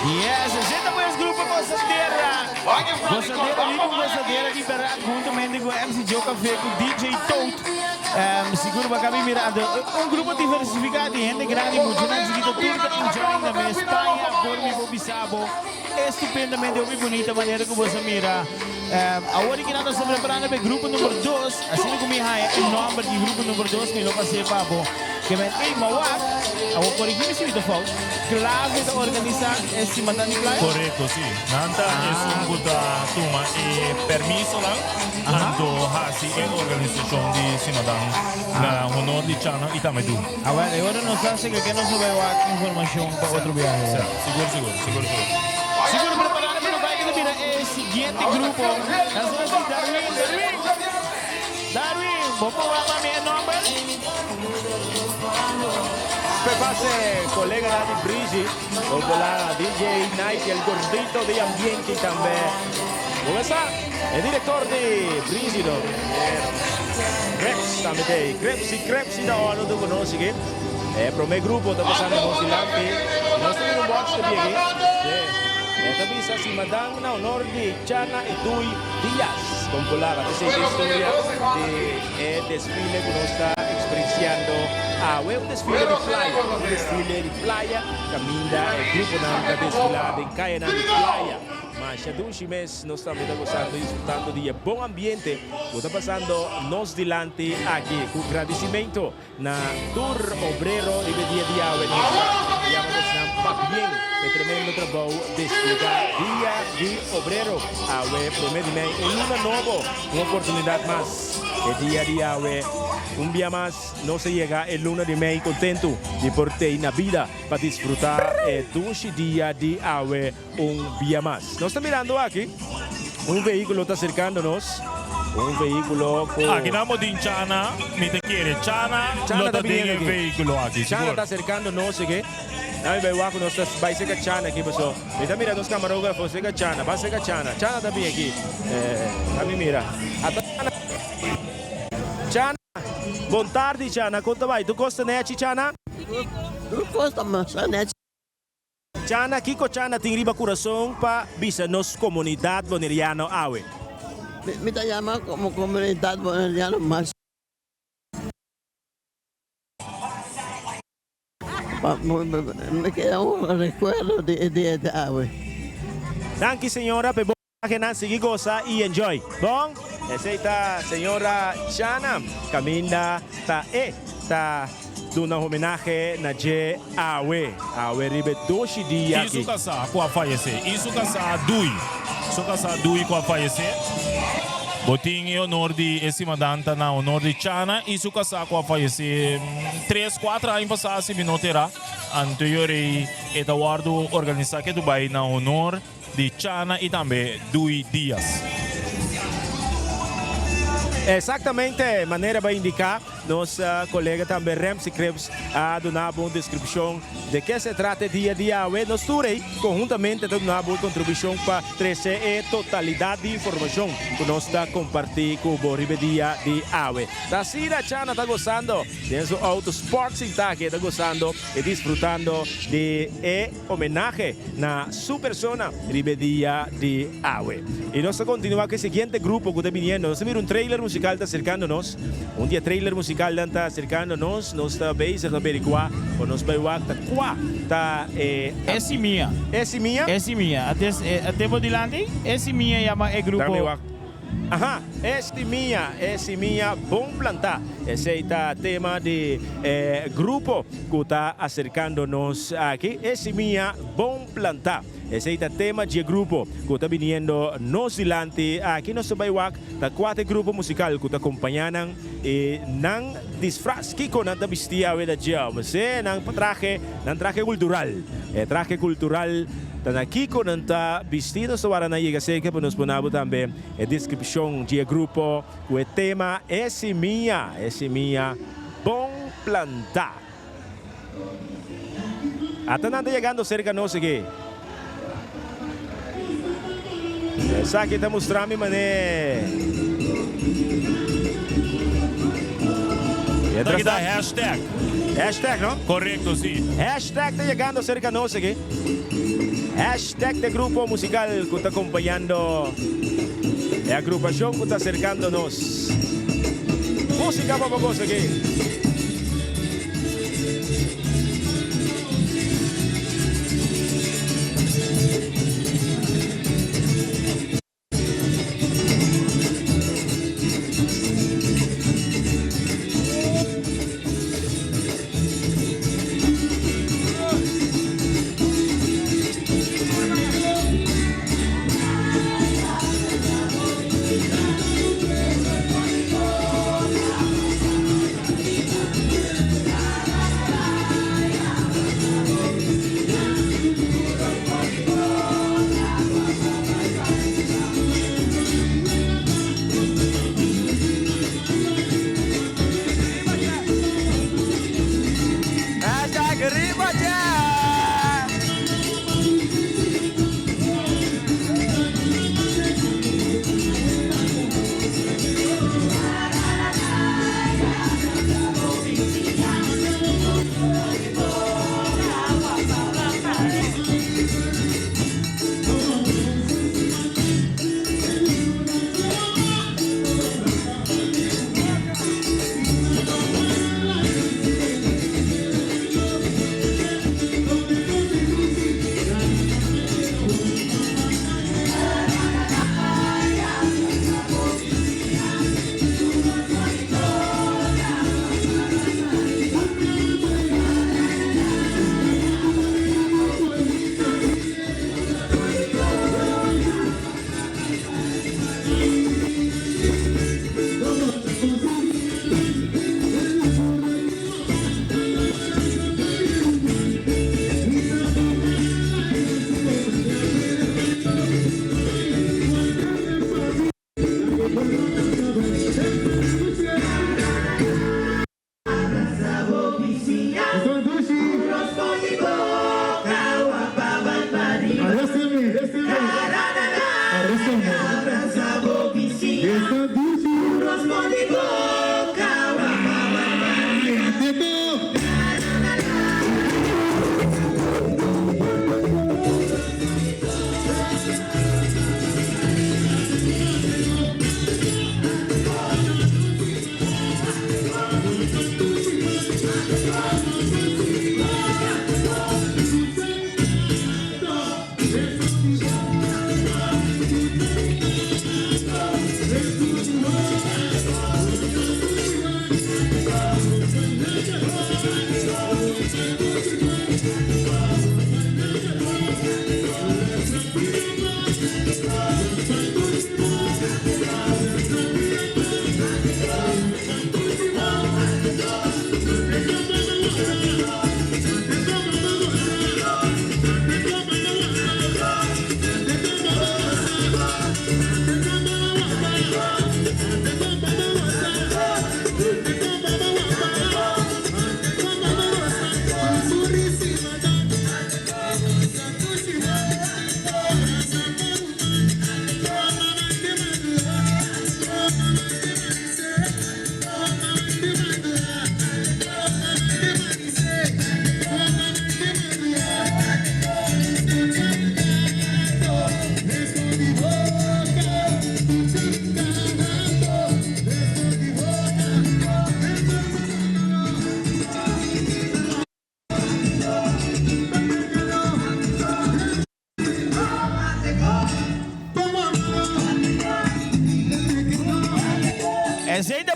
Yes, esey ta pues grupo Gozadera. Gozadera, riba un Gozadera di berdad huntamente ku MC Joe Café ku DJ Toad. Sigur bo a kabi mira anto un grupo diversifica di hende grandi, muchanan chikito tur ta enjoy na mes paña por mi por bisa bo. Estupendamente hopi bunita manera cu boso a mira. Awor di kinan nos ta preparando pa e grupo number dos. Asina cu mi haya e nomber di grupo number dos mi lo pas'é pa bo. Ke men ey mawak, awor corigi mi si mi ta fout, Clave ta organisa e Simadan di Playa? Corecto, si. Nan ta esun cu ta tuma e permisonan anto haci e organisacion di Simadan na honor di Chano y tambe Du. Awel, e ora nos ta sega ke nos lo bai wak informacion pa otro biahe. Sa, sigur, sigur, sigur, sigur. Sigur preparado pa no bai ke ta bira e siguiente grupo. Nan sa si Darwin, Darwin, Darwin, bo por wak pa mi e nomber? Pe pase colega di Breezy, Ocola DJ Nike, el gordito di ambiente tambe. Bo sa, e director di Breezy no. Creps tambe te. Creps y Creps y da oro tu conoce que. E prome grupo ta pasando nos dilanti. Nos ta mira un box ta biegi. E ta bisa si madan na honor di Chana y Dui Diaz. Con Polaga. Ta sigui historia di e desfile cu nos ta experienciando awe. Un desfile di playa. Un desfile di playa caminda e gruponan ta desfila den cayanan di playa. Masha dushi mes nos tambe ta gozando y disfrutando di e bon ambiente cu ta pasando nos dilanti aki. Cu gradicimento Na tur obrero riba e dia di awe nos ta yama bosnan pabien p'e tremendo trabou desplegá Dia di Obrero. Awe promé di mei un luna nobo, un oportunidat mas. E dia di awe un bia mas nos a yega e luna di mei kontentu di por tei na bida pa disfrutá e dushi dia di awe un bia mas. Nos ta mirando aki un vehíkulo ta aserkando nos. Un vehíkulo ku. Aki nan bo tin Chana, mi ta kere Chana lo ta den e vehíkulo aki, Chana sigur. ta aserkando nos aki. Nan mi bai wak ku nos ta bai serka Chana aki paso mi ta mira nos kamarógrafo serka Chana, ban serka Chana. Chana ta bin aki. Nan mi mira. Ata Chana. Chana, bon tardi Chana, kon ta bai? Tur kos ta nechi Chana? Tur kos ta masha nechi. Chana, kiko Chana tin riba kurason pa bisa nos komunidat boneriano awe? Mi ta yama komo komunidat boneriano mas pa mi keda un rekuerdo di e dia di awe. Danki señora pa e bon mensahenan, sigui gosa i enjoy. Bon, esei ta señora Chana kaminda ta e ta. Duna homenahe na dje awe. Awe riba e doshi dia I su aki. kasá ku a fayesé. I su kasá Dui. Su kasá Dui ku a fayesé. Bo tin e honor di e simadan ta na honor di Chana i su kasá ku a fayesé tres, kuater aña pasá si mi no ta erá. Anto yorei e ta wòrdu organisá ke Dubai na honor di Chana i tambe Dui Diaz. Exactamente manera bo a indica, nos colega tambe Remsy Krebs a duna bo un descripcion de ke se trata e dia di awe. Nos tur ey conhuntamente ta duna bo e contribucion pa trece e totalidad di informacion cu nos ta comparti cu bo riba e dia di awe. Ta asina Chana ta gozando den su auto sport sinta aki, e ta gozando y disfrutando di e homenahe na su persona riba e dia di awe. Y nos ta continua cu e siguiente grupo cu ta biniendo. Nos ta mira un trailer musical ta acercando nos. Un di e trailer musicalnan ta acercando nos. Nos ta bezig ta averigua cu nos bay wak ta cua ta e. E simia. E simia? E simia. Ate ate bo dilanti? E simia yama e grupo. Dame wak. Aha, e simia, e simia bon plantá. Esei ta tema di e grupo ku ta aserkando nos aki. E simia bon plantá. Esei ta tema dje grupo ku ta biniendo nos dilanti aki. Nos ta bai wak ta kua ta e grupo musikal ku ta kompañá nan i nan disfras. Kiko nan ta bisti awe ta dje? Mester nan trahe, nan trahe kultural. E trahe kultural ta na kiko nan ta bisti. Nos ta wara nan yega serka pa nos pone abo tambe. E deskripshon di e grupo ku e tema E simia, e simia bon plantá. Ata nan ta yegando serka nos aki. Esaki ta mustra mi mané. Esaki ta hashtag. Hashtag, no? Korekto, si. Hashtag ta yegando serka nos aki. Hashtag ta grupo musical cu ta compañando e agrupacion cu ta acercando nos. Musica pa bo goza aki.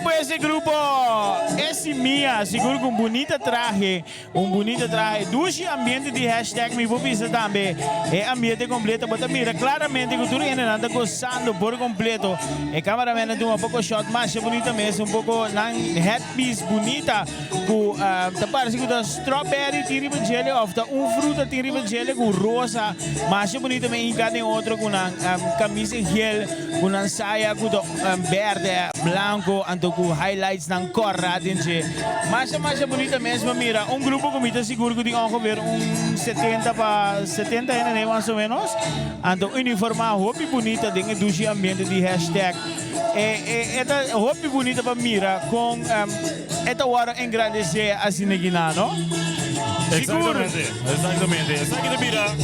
pues e grupo E Simia, sigur cu un bunita trahe, un bunita trahe. Dushi ambiente di hashtag mi por bisa tambe. E ambiente completo bo ta mira claramente cu tur hendenan ta gozando por completo. E cameraman a tuma poco shot masha bunita mes, un poco nan headpiece bunita cu ta parece cu ta strawberry tin riba djele of ta un fruta tin riba djele cu rosa masha bunita men hinca den otro cu nan camisa gel cu nan saya cu ta berde, blanco anto cu highlights nan cora den dje. Masha masha bunita mes pa mira un grupo cu mi ta sigur cu tin ongeveer un setenta pa setenta hende ne mas o menos anto uniforma hopi bunita den e dushi ambiente di hashtag. E e e ta hopi bunita pa mira con e ta worde engrandece asina kinan no. Sigur. Exactamente, exactamente. Esaki ta bira,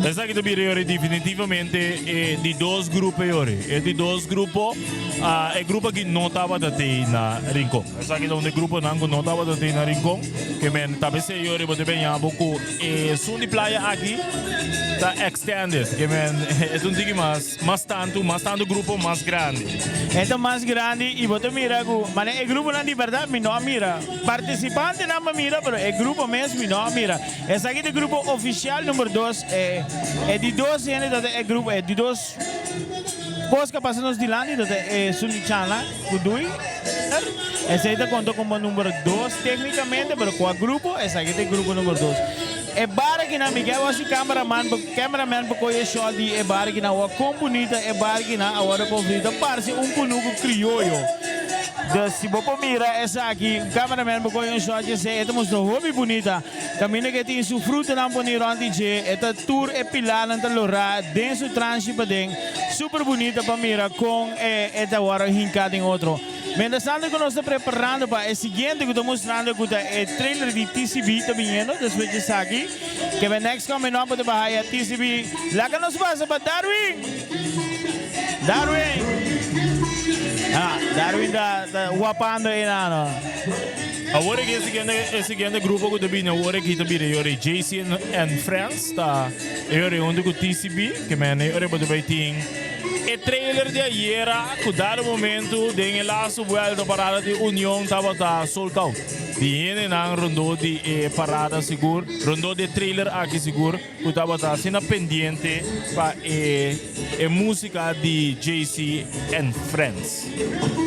esaki ta bira yori definitivamente e di dos grupo yori. E di dos grupo, ah, e grupo aki no tabata tei na Rincon. Esaki ta un di gruponan ku no tabata tei na Rincon. Ke men ta besei yori bo ta beña bo ku esun di playa aki ta extended. Ke men e ta un tiki mas. Mas tantu, mas tantu grupo mas grandi. E ta mas grandi y bo ta mira cu manera e gruponan di berdad mi no a mira. Participantenan bo mira pero e grupo mes mi no a mira. Esaki ta e grupo oficial number dos. E e di dos hende ta e grupo e di dos cos cu a pasa nos dilanti ta e Sunny Chanla cu Dui. Esey ta conta como number dos tecnicamente pero cua grupo esaki ta e grupo number dos. E bar akinan mi ke wasi cameraman pa cameraman pa koye shot di e bar akinan wak kon bunita e bar akinan a wòrdu konstruí ta parse un kunuku krioyo dus si bo por mira esaki cameraman pa koye un shot di esei e ta mustra hopi bunita kaminda ke tin su frutanan poni rònt di dje e ta tur e pilarnan ta lorá den su transhi paden super bunita pa mira kon e ta wòrdu hinká den otro. Mientras tanto cu nos ta preparando pa e siguiente cu ta mustrando cu ta e trailer di TCB ta biniendo despues di esaki. Ke be next coming up bo ta bahaya TCB. Laga nos pasa pa Darwin! Darwin! Ah, Darwin ta ta wapando enano. Awor aki e siguiente e siguiente grupo cu ta bini awor aki ta bira yori JC and Friends ta yori hunto cu TCB ke men yori bo ta bay tin E trailer di ayera cu dado momento den e laatste vuelta parada di Union tabata sold out. Di hendenan rondó di e parada sigur, rondó di e trailer aki sigur cu tabata asina pendiente pa e e musica di JC and Friends.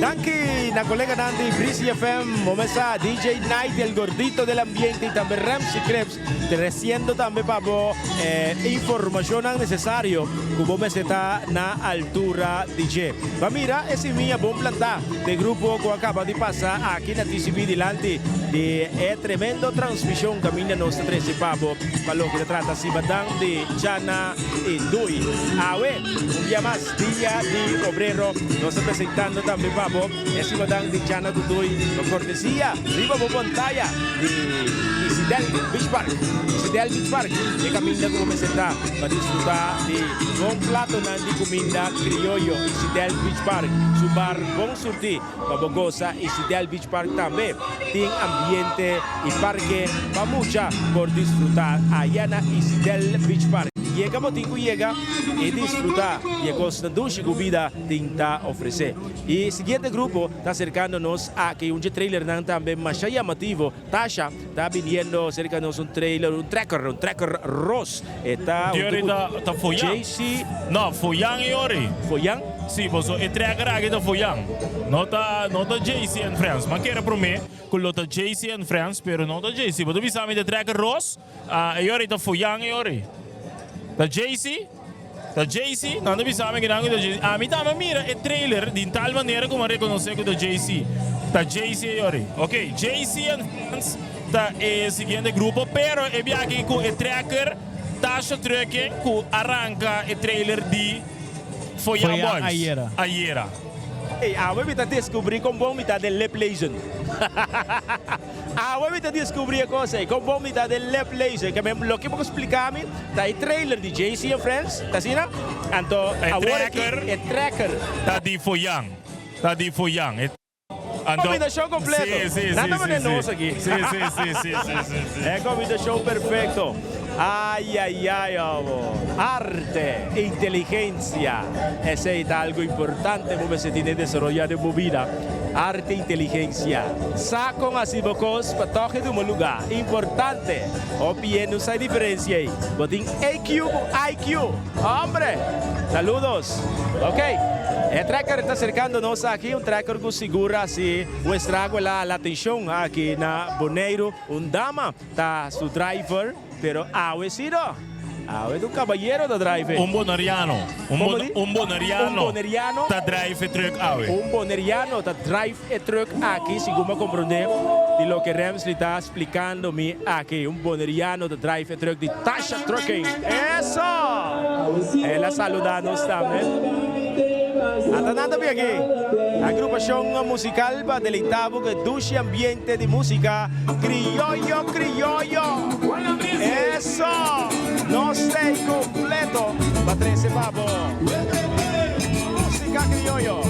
Danki na coleganan di Breezy FM, Momesa, DJ Night, El Gordito del Ambiente y tambe Ramsey Crepes. Treciendo tambe pa bo e informacionnan necesario cu bo mester ta na altura di dje. Ba mira e simia bon plantá den grupo cu a caba di pasa aki na TCB dilanti di e tremendo transmision caminda nos ta trece pa bo pa loke ta trata Sibadan di Chana y Dui. Awe, un bia mas, Dia di Obrero, nos ta presentando tambe pa bo e Sibadan di Chana cu Dui pa cortesia riba bo pantaya di Isidel Beach Park. Isidel Beach Park, e caminda cu bo mester ta pa disfruta di bon platonan di cuminda crioyo. Isidel Beach Park, su bar bon surti pa bo goza. Isidel Beach Park tambe tin ambiente y parke pa mucha por disfruta aya na Isidel Beach Park. Yega bo tin cu yega y disfruta di e cosnan dushi cu bida tin ta ofrece. E siguiente grupo ta acercando nos aki, un dje trailernan tambe masha llamativo. Tasha ta biniendo cerca nos un trailer, un trekker, un trekker ros. E ta Di hunto ori cu ta, ta Foyan. JC. No, Foyan e ori. Foyan? Si, paso e trekker aki ta Foyan. No ta, no ta JC and Friends. M'a kere prome cu lo ta JC and Friends, pero no ta JC. Bo ta bisa mi ta trekker ros, ah, e ori ta Foyan e ori. Ta JC? Ta Jay-Z? Nan ta bisa mi kinan ku ta Jay-Z. Ami tambe a mira e trailer di tal manera ku mi a rekonosé ku ta Jay-Z. Ta Jay-Z e yori. Ok, Jay-Z and Friends ta e siguiente grupo, pero e bia aki ku e trekker Tasha Trucking ku a ranka e trailer di Foyan Foyan Boys ayera. ayera. Ey, awe mi ta descubri con bon mi ta den lip lezen. Awe mi ta descubri e cos ey, con bon mi ta den lip lezen. Ke men loke bo splica mi ta e trailer di JC and Friends, ta asina? Anto E awor aki trekker e trekker. ta di Foyan, ta di Foyan. E anto Combinacion completo. Sí, sí, Nan sí, ta mane sí, nos sí. aki. Sí, sí, sí, sí, sí, sí, sí. E combinacion perfecto. Ay, ay, ay, amo. Arte, inteligencia, esey ta algo importante bo mester tin den desaroya den bo bida. Arte inteligencia. Sa con haci bo cos pa tog e duma luga. Importante. Hopi hende no sa e diferencia ey. Bo tin EQ cu IQ. Hombre! Saludos. Ok. E trekker ta acercando nos aki. Un trekker cu sigur a haci un estrago el a hala atencion aki na Boneiru. Un dama ta su driver. Pero awe si no. Awe ta un cabayero ta drive. Un boneriano. Un Como di? un boneriano. Un boneriano. Ta drive e truck awe. Un boneriano ta drive e truck aki, segun mi a comprende di loke Remsley ta splicando mi aki. Un boneriano ta drive e truck di Tasha Trucking. Eso! El a saluda nos tambe. Ata nan ta bin aki. Agrupacion musical pa deleita bo cu e dushi ambiente di musica. Criollo, criollo. Eso! Nos ta completo pa trece pa bo. Musica criollo.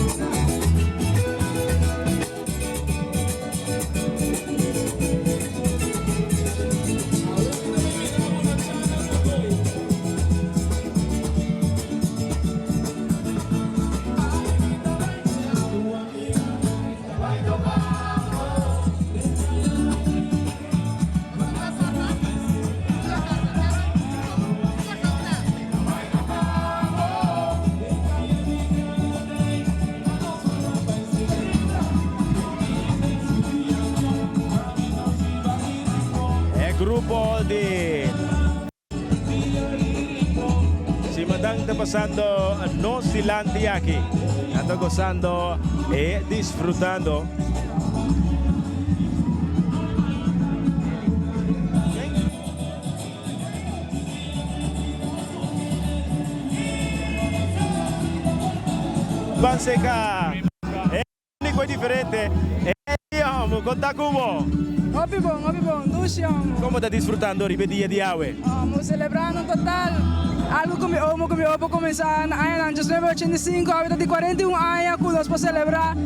E grupo di Simadan ta pasando nos dilanti aki. Nan ta gozando y disfrutando. Ban seca. Único y diferente. Ey homo, con ta cu bo? Hopi bon, hopi bon, dushi homo. Como ta disfrutando riba e dia di awe? Homo, celebrando total. Algo cu mi omo cu mi opa cuminsa na añanan diesnuebe ochenta i sinku, awe ta di cuarenta i un aña cu nos por celebra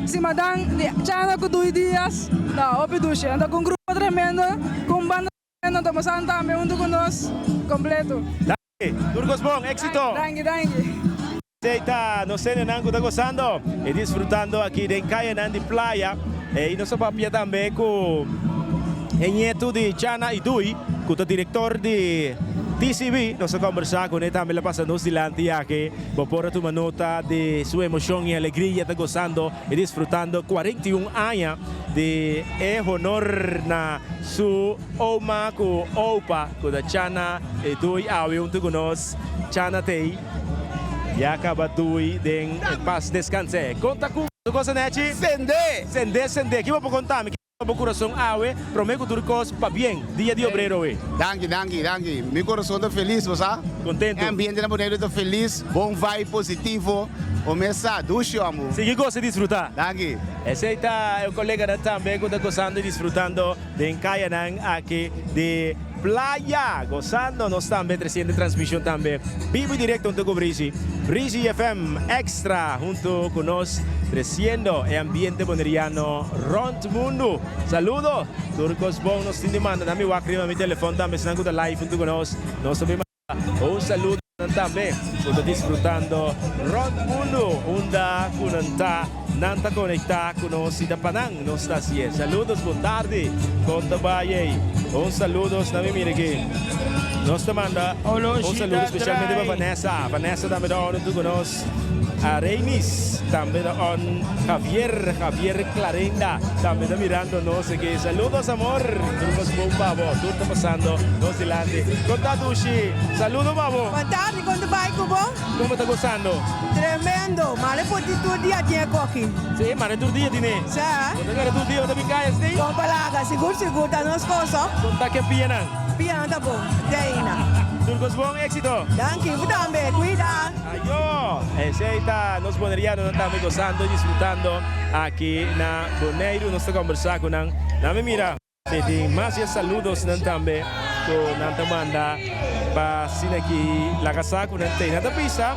Simadan di Chana cu Dui Dias. Ta hopi dushi. Nan ta cu un grupo tremendo, cu un banda tremendo, nan ta pasando tambe hunto cu nos completo. Danki. Tur cos bon. Exito. Danki, danki. Esey ta nos hendenan cu ta gozando y disfrutando aki den cayanan di playa. Y nos a papia tambe cu e nieto di Chana Idui, cu ta director di TCB. Nos a combersa cune tambe, el a pasa nos dilanti aki. Bo por a tuma nota di su emocion y alegria ta gozando y disfrutando 41 aña di e honor na su oma cu opa cu ta Chana Idui awe hunto cu nos. Chana t'ey. Ya caba dui den e pas descans'e. Conta cu bo cosa nechi? Sende! Sende, sende. Ki bo por conta mi? Ki ta bo curason awe? Prome cu tur cos pabien. Dia di obrero awe. Danki, danki, danki. Mi curason ta felis, bo sa. Contento. E ambiente na Boneiru ta felis, bon vibe, positivo. Bo mes sa, dushi omu. Sigui gosa y disfruta. Danki. Esey ta e coleganan tambe cu ta gosando y disfrutando den cayanan aki di Playa, gozando nos tambe treciendo transmision tambe bibo y directo hunto cu Breezy. Breezy FM Extra hunto cu nos treciendo e ambiente boneriano rond mundo. Saludo! Tur cos bon nos tin di manda na mi wak riba mi telefon tambe esnan cu ta live hunto cu nos. Nos ta bin manda un saludo na nan tambe cu ta disfrutando rond mundo unda cu nan ta. Nan ta conecta cu nos y ta pa nan nos ta hacié. Saludos, bon tardi. Con ta bay ey? Un saludos na mi mira aki. Nos ta manda un saludo specialmente pa Vanessa. Vanessa tambe ta on hunto cu nos. A Reinis tambe ta on. Javier, Javier Clarenda tambe ta mirando nos aki. Saludos amor. Tur cos bon pa bo. Tur ta pasando nos dilanti. Con ta Dushi? Saludo pa bo. Bon tardi, con ta bay cu bo? Kon bo ta gosando? Tremendo! Mare por di tur dia tin e koki. Sí, mare tur dia tin e. Sa. Bo ta kere tur dia bo ta bin kaya así? Kon palaga, sigur sigur ta nos kos ho. Kon ta ke pianan? Pianan ta bon, te aina. Tur kos bon, éxito! Danki, bo tambe, kuida! Ayo! Esei ta nos bonerianonan tambe gosando y disfrutando aki na Boneiru. Nos ta kombersá ku nan. Nan mi mira. Si tin mas e saludosnan tambe ku nan ta manda pa asina ki laga sa ku nan tei. Nan ta bisa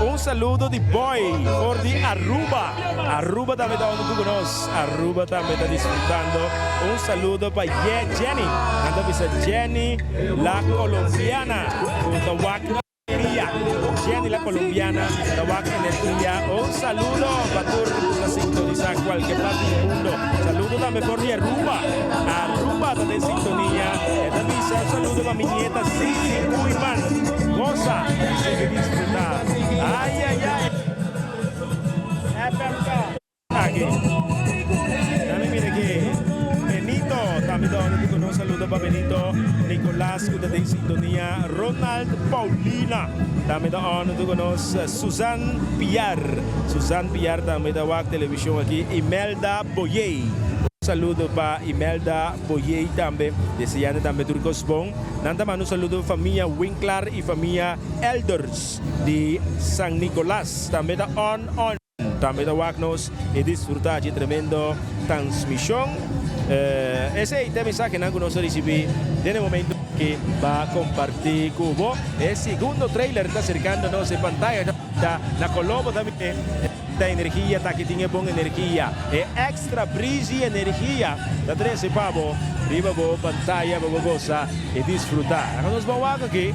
un saludo di Boy for di Aruba. Aruba tambe ta huntu ku nos. Aruba tambe ta disfrutando. Un saludo pa Ye Jenny. Nan ta bisa Jenny la Colombiana ku ta wak. Energia. Jenny la colombiana ta wak Energia. Un saludo pa tur ku ta sintonisa kualke parti di mundo. Saludo tambe for di Aruba. Aruba ta den sintonia. E ta bisa un saludo pa mi nieta Sisi Koeiman. Gosa y sigui disfruta. Ay ay ay. FMK. Aki. Dame mira aki. Benito tambe ta ora di ku nos. Saludo pa Benito Nicolas ku ta den sintonia. Ronald Paulina tambe ta on ku nos. Susan Piar. Susan Piar tambe ta wak televishon aki. Imelda Boyey. Un saludo pa Imelda Boyey tambe. Deseando tambe tur kos bon. Nan ta manda un saludo pa famia Winklar i famia Elders di San Nicolas. Tambe ta on on. Tambe ta wak nos y disfruta dje tremendo transmision. Esey ta e mensahenan cu nos a ricibi den e momento aki pa comparti cu bo. E segundo trailer ta acercando nos e pantaya ta na color bo ta mira ta energia ta aki tin e bon energia e extra breezy energia ta trece pa bo riba bo pantaya pa bo goza y disfruta. Laga nos ban wak aki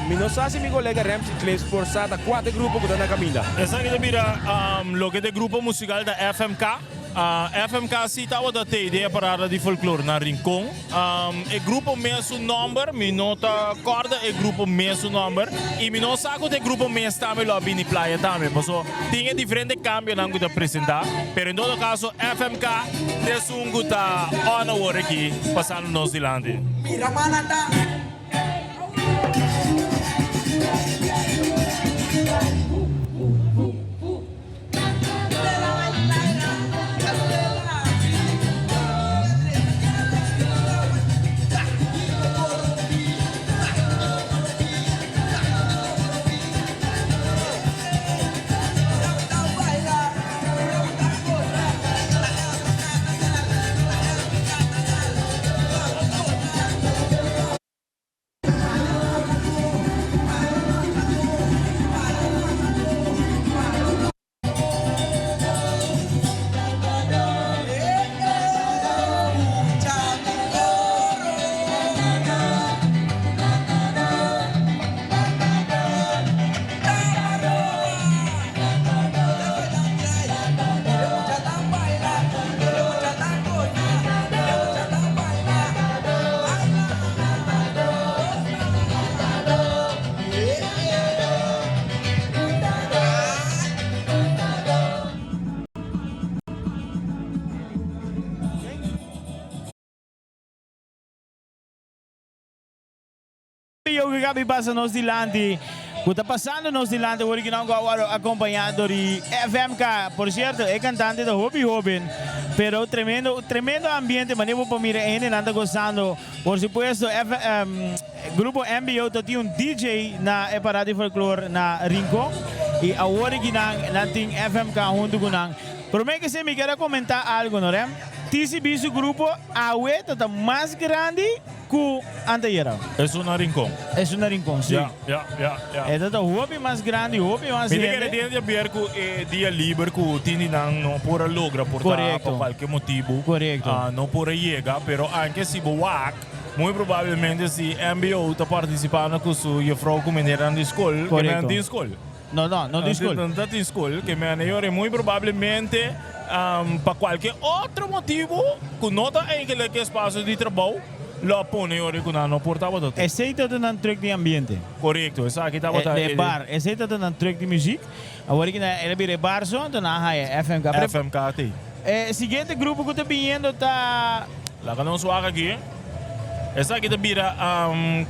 mi no sa si mi colega Ramsey Clips por sa ta cua ta e grupo cu ta na caminda. Esaki ta bira loke ta e grupo musical ta FMK. FMK si tabata tey den e parada di folklor na Rincon. E grupo mes su nomber, mi no ta corda e grupo mes su nomber y mi no sa cu ta e grupo mes tambe lo a bini playa tambe paso tin e diferente cambionan cu ta presenta. Pero en todo caso FMK ta esun cu ta on awor aki pasando nos dilanti. Mira manata. Yogi Gabi pasa nos dilanti, cu ta pasando nos dilanti awor ki nan cu a worde acompaña door di FMK. Por cierto, e cantante ta hopi hoben, pero tremendo, tremendo ambiente, manera bo por mira e hendenan ta gozando. Por supuesto, F, grupo MBO ta tin un DJ na e parada di folklore na Rincon y awor ki nan, nan tin FMK hunto cu nan. Prome ke esey mi kier a comenta algo, no Rem? TCB su grupo awe ta ta mas grandi Ku antayera. Esun na Rincon. Esun na Rincon, si. Ya, ya, ya, ya. E ta ta hopi mas grandi, hopi mas Mi ta hende. kere tin di haber ku e dia liber ku tin di nan no por a logra por ta Korekto. pa kualke motibu. Korekto. No por a yega, pero anke si bo wak, muy probablemente si MBO ta partisipando ku su jefrou ku menernan di skol, ke Korekto. men tin skol. No, no, no tin skol. No ta tin skol, ke men yori muy probablemente pa kualke otro motibu ku no ta eigenlijk espasio di trabou lo a pone yori ku nan no por tabata tin. Esei ta nan truck di ambiente. Korekto, esaki tabata E bar, esei ta nan truck di muziek. Awor ki nan el a bira e bar so, anto nan a haya FMK. FMK tin. E siguiente grupo ku ta biniendo ta. Laga nos wak aki. Esaki ta bira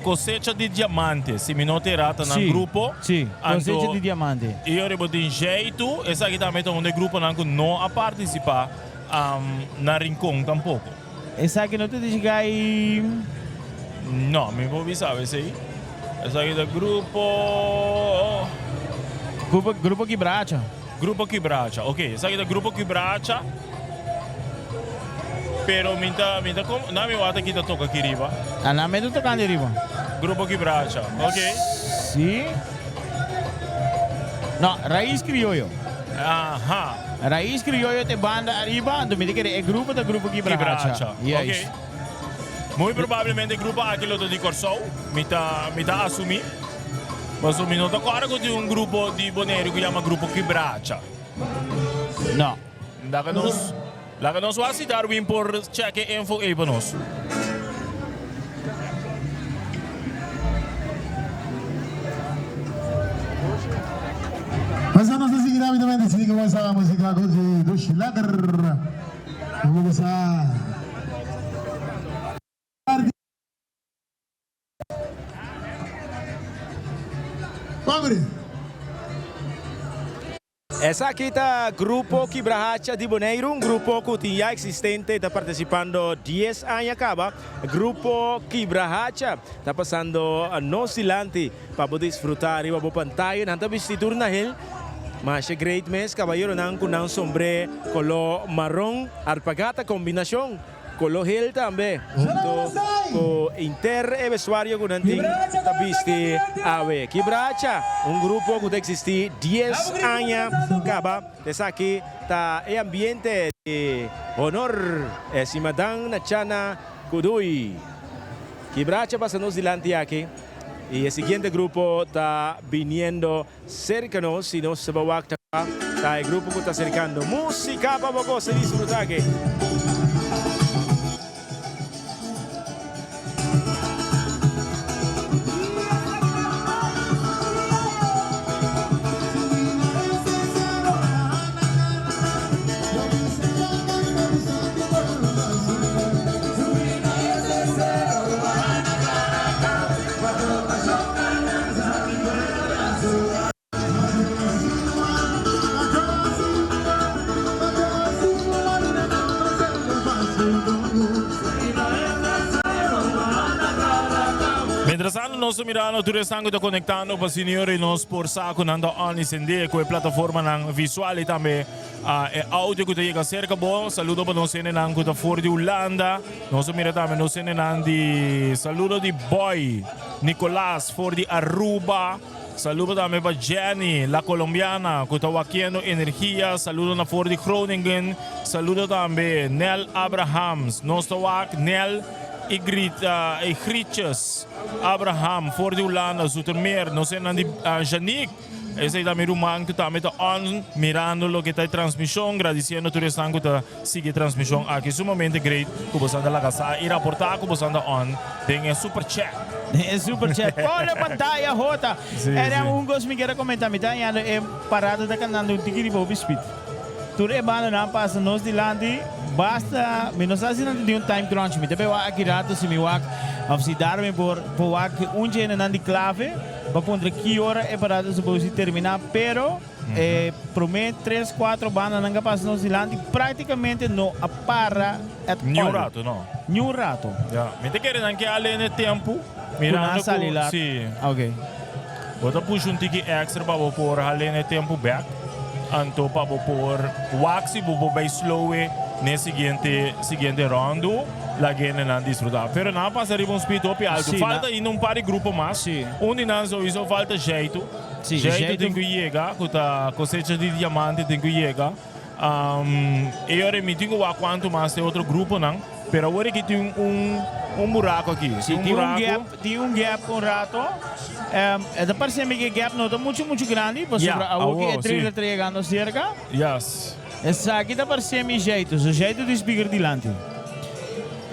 Cosecha di Diamante, si mi no ta era, ta nan grupo. Si, Cosecha di Diamante. I ora bo tin Jeitu, esaki tambe ta un di e gruponan ku no a partisipá na Rincon tampoko. Esaki no ta di Shigai? No, mi por bisa esei. Esaki ta grupo. Grupo, Grupo Kibracha. Grupo Kibracha, ok. Esaki ta Grupo Kibracha. Pero mi ta, mi ta com, na mi wata ki ta toca aki riba. Ah, na mi ta tocando riba. Grupo Kibracha, ok. Si. No, Raiz Criollo. Aha. Raiz Criollo ta e banda ariba, anto mi ta kere e grupo ta Grupo Kibracha. Kibracha, Juist. ok. Muy probablemente e grupo aki lo ta di Corsou, mi ta, mi ta asumi. Paso mi no ta kòrda ku tin un grupo di Boneiru ku yama Grupo Kibracha. No. Laga nos laga nos wak si Darwin por chèk e info ei pa nos. Pasa nos ta sigui rapidamente sigui ku esa música ku di Dushi Lekker. Nos a Esaki ta Grupo Kibrahacha di Boneiru, un grupo ku tin ya eksistente i ta partisipando dies aña kaba. Grupo Kibrahacha ta pasando nos dilanti pa bo disfrutá riba bo pantaya. Nan ta bisti tur na hel masha great mes, kabayeronan ku nan sombré koló maron, arpagata kombinashon. Kolo hel tambe hunto ku inter e vestuario ku nan tin ta bisti awe. Kibracha, un grupo ku ta eksistí dies aña kaba. Esaki ta e ambiente di honor e simadan na Chana Kudui. Kibracha pasa nos dilanti aki i e siguiente grupo ta biniendo serka nos. Si nos ta wak ta ta e grupo ku ta aserkando. Músika pa bo gosa i disfrutá aki. Mientras tanto nos ta mirando tur esnan cu ta conectando pa senior y nos por sa cu nan ta on y sende cu e plataformanan visual y tambe e audio cu ta yega cerca bo. Saludo pa nos hendenan cu ta for di Hulanda. Nos a mira tambe nos hendenan di saludo di Boy Nicolas for di Aruba. Saludo tambe pa Jenny la Colombiana cu ta wakiendo energia. Saludo na for di Groningen. Saludo tambe Nel Abrahams. Nos ta wak Nel y Grita y Grietjes Abraham for di Hulanda Zoetermeer. Nos hendenan di Janique. Esei ta mi ruman ku tambe ta on mirando loke ta e transmishon, gradisiendo tur esnan ku ta sigui e transmishon aki. Sumamente great ku bosan ta laga sa i raportá ku bosan ta on den e super chat. Den e super chat. Pone pantaya hota. Sí, Era sí. un kos mi kier a komentá. Mi ta hañando e parada ta kantando un tiki riba hopi speed. Tur e bandanan pasa nos dilanti. Basta, mi no sa si nan ta tin un time crunch. Mi ta bay wak aki rato si mi wak of si Darwin por por wak un dje nan di clave. Bo a puntra ki ora e parada supos di terminá, pero e promé tres, kuatro bandanan ku a pasa nos dilanti práktikamente no a para at all. Niun rato, no. Niun rato. Ya, mi ta kere nan ke a lene tempu, Ku nan a mirando ku, sali lat. si. Ok. Bo ta pusha un tiki extra pa bo por halene tempu bèk, anto pa bo por wak si bo por bai slow e n'e siguiente, siguiente ròndu. Lagu'e nan disfruta. Pero nan a pasa riba un speed hopi alto. Sí, Falta na- ainda un par di grupo mas. Sí. Un di nan sowieso falta Jaitu. Sí, Jaitu Jaitu- tin ku yega, ku ta cosecha di diamante tin ku yega. Um, e ora mi tin ku wak kuantu mas e otro gruponan. Pero awor aki tin un, un buraco aki. Sí, Tin un tin un buraco. gap, tin un gap un rato. Em, e ta parse mi ku e gap no ta mucho mucho grandi, pasobra Ja, awor ku awor, e trailer sí. ta yegando serka. Yes. Esaki ta parse mi jeitu, su jeitu di speaker dilanti.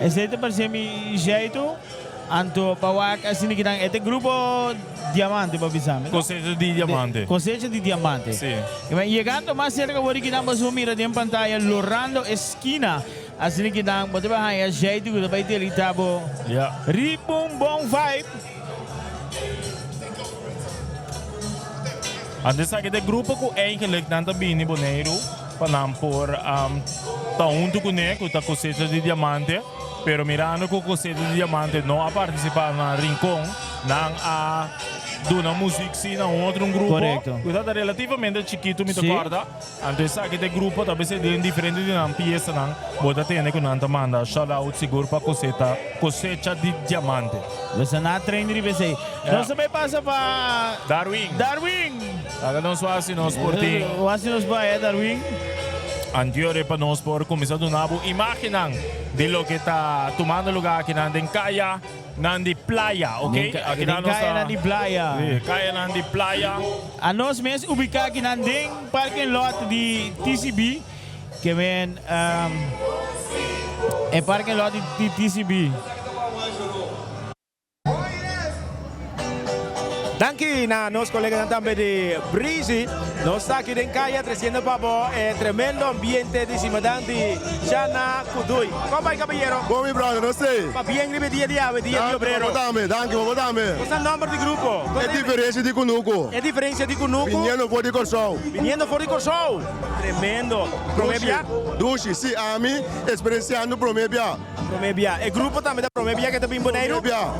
Esei ta parse mi jeitu, anto pa wak asina kinan e ta grupo diamante pa bisa mi no? Cosecha di diamante. Cosecha di diamante. Si. I men yegando mas serka wor di kinan boso por mira den pantaya lorando e skina asina kinan bo ta bai haña jeitu ku ta bai delita bo Ya. riba un bon vibe. Anto esaki ta e grupo ku eigenlijk nan ta bini Boneiru pa nan por ta huntu kuné ku ta Cosecha di Diamante. Pero mirando ku Cosecha di Diamante no a partisipá na Rincon, nan a duna muzik sí na un otro un grupo ku ta relativamente chikitu mi ta kòrda. Anto esaki ta e grupo ta bisa den diferente di nan piesanan bo ta tende ku nan ta manda shout out sigur pa koseta kosecha di diamante. Nos a na train riba esei. Nos ta bai pasa pa Darwin. Darwin. Laga nos wak si nos por tin. Wak si nos por haya Darwin. Antiore pa nos por kuminsá duna bo imágennan di loke ta tumando lugá akinan den kaya nan di playa, ok? Den Akinan den nos ta kayanan di playa. Sí, kayanan di playa. Anos mes ubiká akinan den parking lot di TCB, ke men e parking lot di TCB. Danki na nos coleganan tambe di Breezy. Nos ta aki den caya treciendo pa bo e tremendo ambiente di Simadan di Shana Kudui. Con bay caballero? Bon mi brother, nos tey. Pa bien riba e dia di awe, dia di obrero. Danki pa bo tambe, danki pa bo tambe. Nos ta nomber di grupo. E diferencia di Kunuku. E diferencia di Kunuku. Biniendo for di Corsou. Biniendo for di Corsou. Tremendo. Prome bia? Dushi, si ami experienciando prome bia. Prome bia. E grupo tambe ta prome bia ke ta bin Boneiru? Prome bia.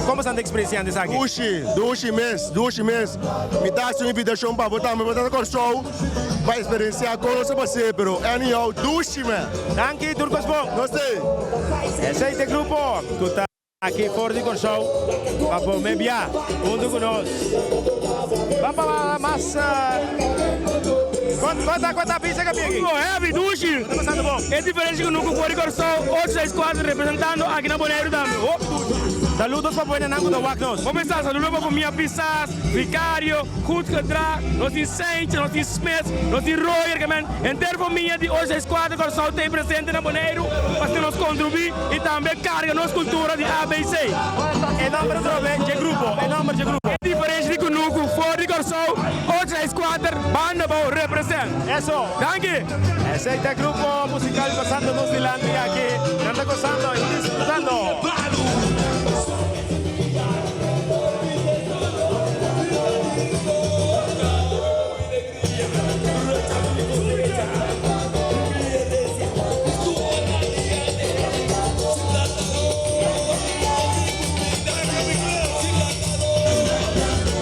Kon boso ta eksperensiando esaki? Dushi, dushi mes, dushi mes. Mi ta hasi un invitashon pa bo tambe bo ta na Kòrsou pa eksperensiá kon nos a pas'é, pero anyhow, dushi man. Danki, tur kos bon. Nos t'ei. Esei ta e grupo ku ta aki for di Kòrsou pa prome bia huntu ku nos. Ban pa mas. Kon ta bisa ka bigi? Grupo Heavy Dushi. Ta pasando bon. E diferencia ku nunca for di Kòrsou, 864 representando aki na Boneiru tambe. Hopi dushi. Saludos pa buena nan ku ta wak nos. Bo pensa saludo pa famia Pisas, Vicario, Goed Gedrag, nos tin Seintje, nos tin Smits, nos tin Royer, ke men henter famia di 864 Kòrsou ta ei presente na Boneiru pa asina nos kontribuí i tambe karga nos kultura di ABC. E nomber atrobe dje grupo, e nomber dje grupo. E diferencia di kunuku for di Kòrsou, 864 Banda Bou represent. Eso. Danki! Esey ta e grupo musical pasando nos dilanti aki. Nan ta gozando y disfrutando.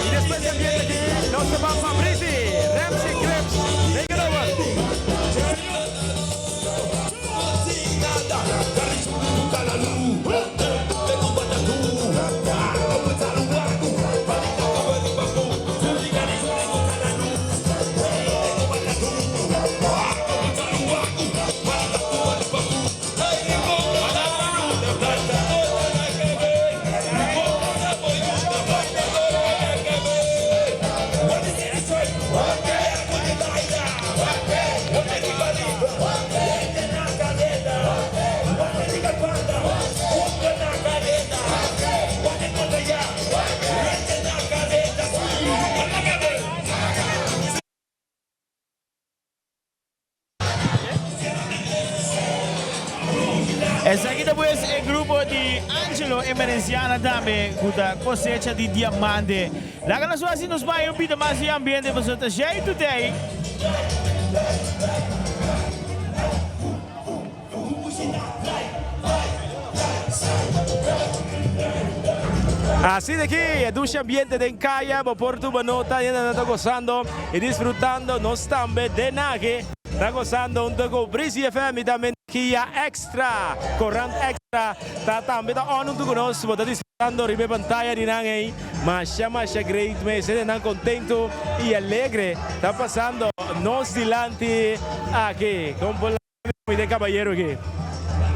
Y despues di ambiente aki, nos ta ban pa Breezy, Ramsey Cripps, take it over. Esaki ta pues e grupo di Angelo Emerenciana tambe cu ta cosecha di diamante. Laga nos wak si nos bay un pita mas di ambiente pasobra ta shei today. Así de ki e dushi ambiente den kaya, bo por tuma nota, hende ta gozando y disfrutando, nos tambe den aki ta gozando hunto cu Breezy FM y tambe Energia Extra, Corant Extra ta tambe ta on hunto cu nos, bo ta disfrutando riba e pantaya di nan ey, masha masha great mes, hendenan contento y alegre ta pasando nos dilanti aki. Mi den cabayero aki.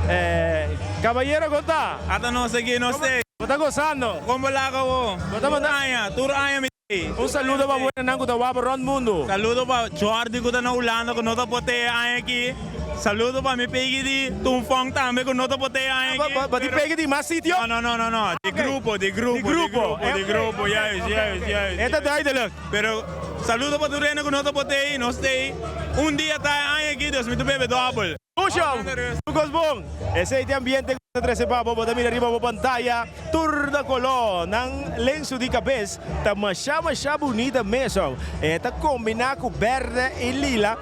Eh, cabayero con ta? Ata nos aki, nos te. Bo ta gozando? Con bo laga bo? Bo ta manda? Tur aña, tur aña mi te. Un saludo pa buenanan cu ta wak rond mundo. Saludo pa Jordi cu ta na Hulanda cu no ta por te e aña aki. Saludo pa mi pegi di Tunfong tambe cu no ta por te e aña aki. Ba di pegi di mas sitio? No, no, no, no, di grupo, di grupo, di grupo, di grupo, juist, juist, juist. E ta duidelijk. Pero saludo pa tur hende ku no ta por tei, nos tei un dia ta e aña aki, dus mi ta bebe dòbel. Pusho, tur kos bon. Esei ta e ambiente ku ta trese pa bo. Bo ta mira riba bo pantaya tur na koló. Nan lensu di kabes ta masha masha bunita mes. E ta kombiná ku bèrdè i lila.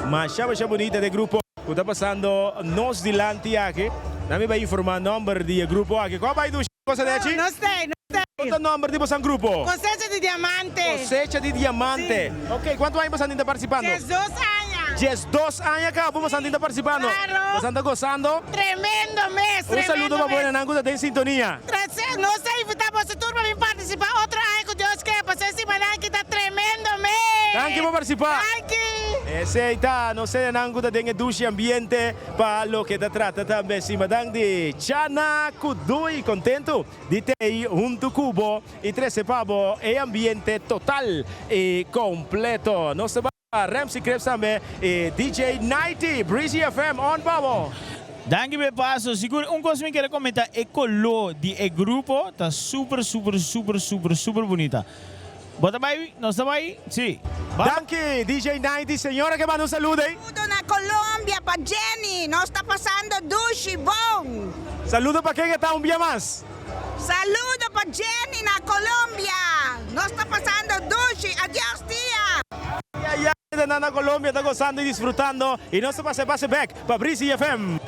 Masha masha bunita ta e grupo ku ta pasando nos dilanti aki. Nan mi bai informá nòmber di e grupo aki. Kua bai dushi? Cosa de achi? No sé, no sé. Con ta nomber di bosan grupo? Cosecha di Diamante. Cosecha di Diamante. Si. Ok, cuanto aña bosan tin ta participando? 12 aña. 12 aña cabo bosan tin ta participando? Claro. Bosan ta gozando? Tremendo mes, Un tremendo saludo pa mes. buenanan cu ta den sintonia. Nos ta invita boso tur pa bin participa otro aña cu Dios ke, pasobra e simanan aki ta tremendo mes. Danki pa participa. Danki. Esey ta nos senanan cu ta den e dushi ambiente pa loke ta trata tambe simadan di Chana cu Dui contento di tey hunto cu bo y trece pa bo e ambiente total y completo. Nos ta bai Ramsey Cripps tambe y DJ Nighty, Breezy FM on pa bo. Danki p'e paso. Sigur un cos mi kere comenta e color di e grupo ta super super super super super bunita. Bo ta bai? Nos ta bai? Si. Ba. Danki DJ Nighty. Señora ke manda un saludo ey. Saludo na Colombia pa Jenny, nos ta pasando dushi bon. Saludo pa ken e ta un bia mas. Saludo pa Jenny na Colombia, nos ta pasando dushi, adios tia. Ya ya nan na Colombia ta gozando y disfrutando y nos ta pasa e pase bek pa Breezy FM.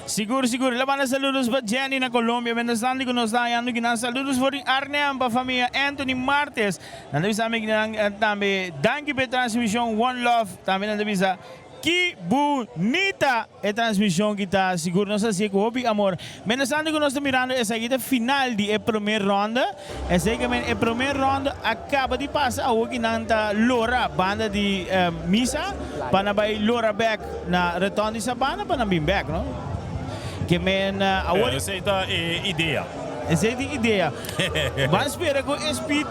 Sigur sigur la manda saludos pa Jenny na Colombia mientras tanto cu nos ta hayando kinan saludos for di Arnhem pa famia Anthony Martes nan ta bisa mi kinan tambe danki pa e transmision one love tambe nan ta bisa ki bunita e transmision ki ta sigur nos ta haci'e cu hopi amor mientras tanto cu nos ta mirando esaki ta final di e prome ronda esey ke men e prome ronda a caba di pasa awo kinan ta lora banda di misa pa nan bay lora bek na retorno di sabana pa nan bin bek no ke men awor. Esey ta e idea. Esey ta e idea. Ban spera cu e speed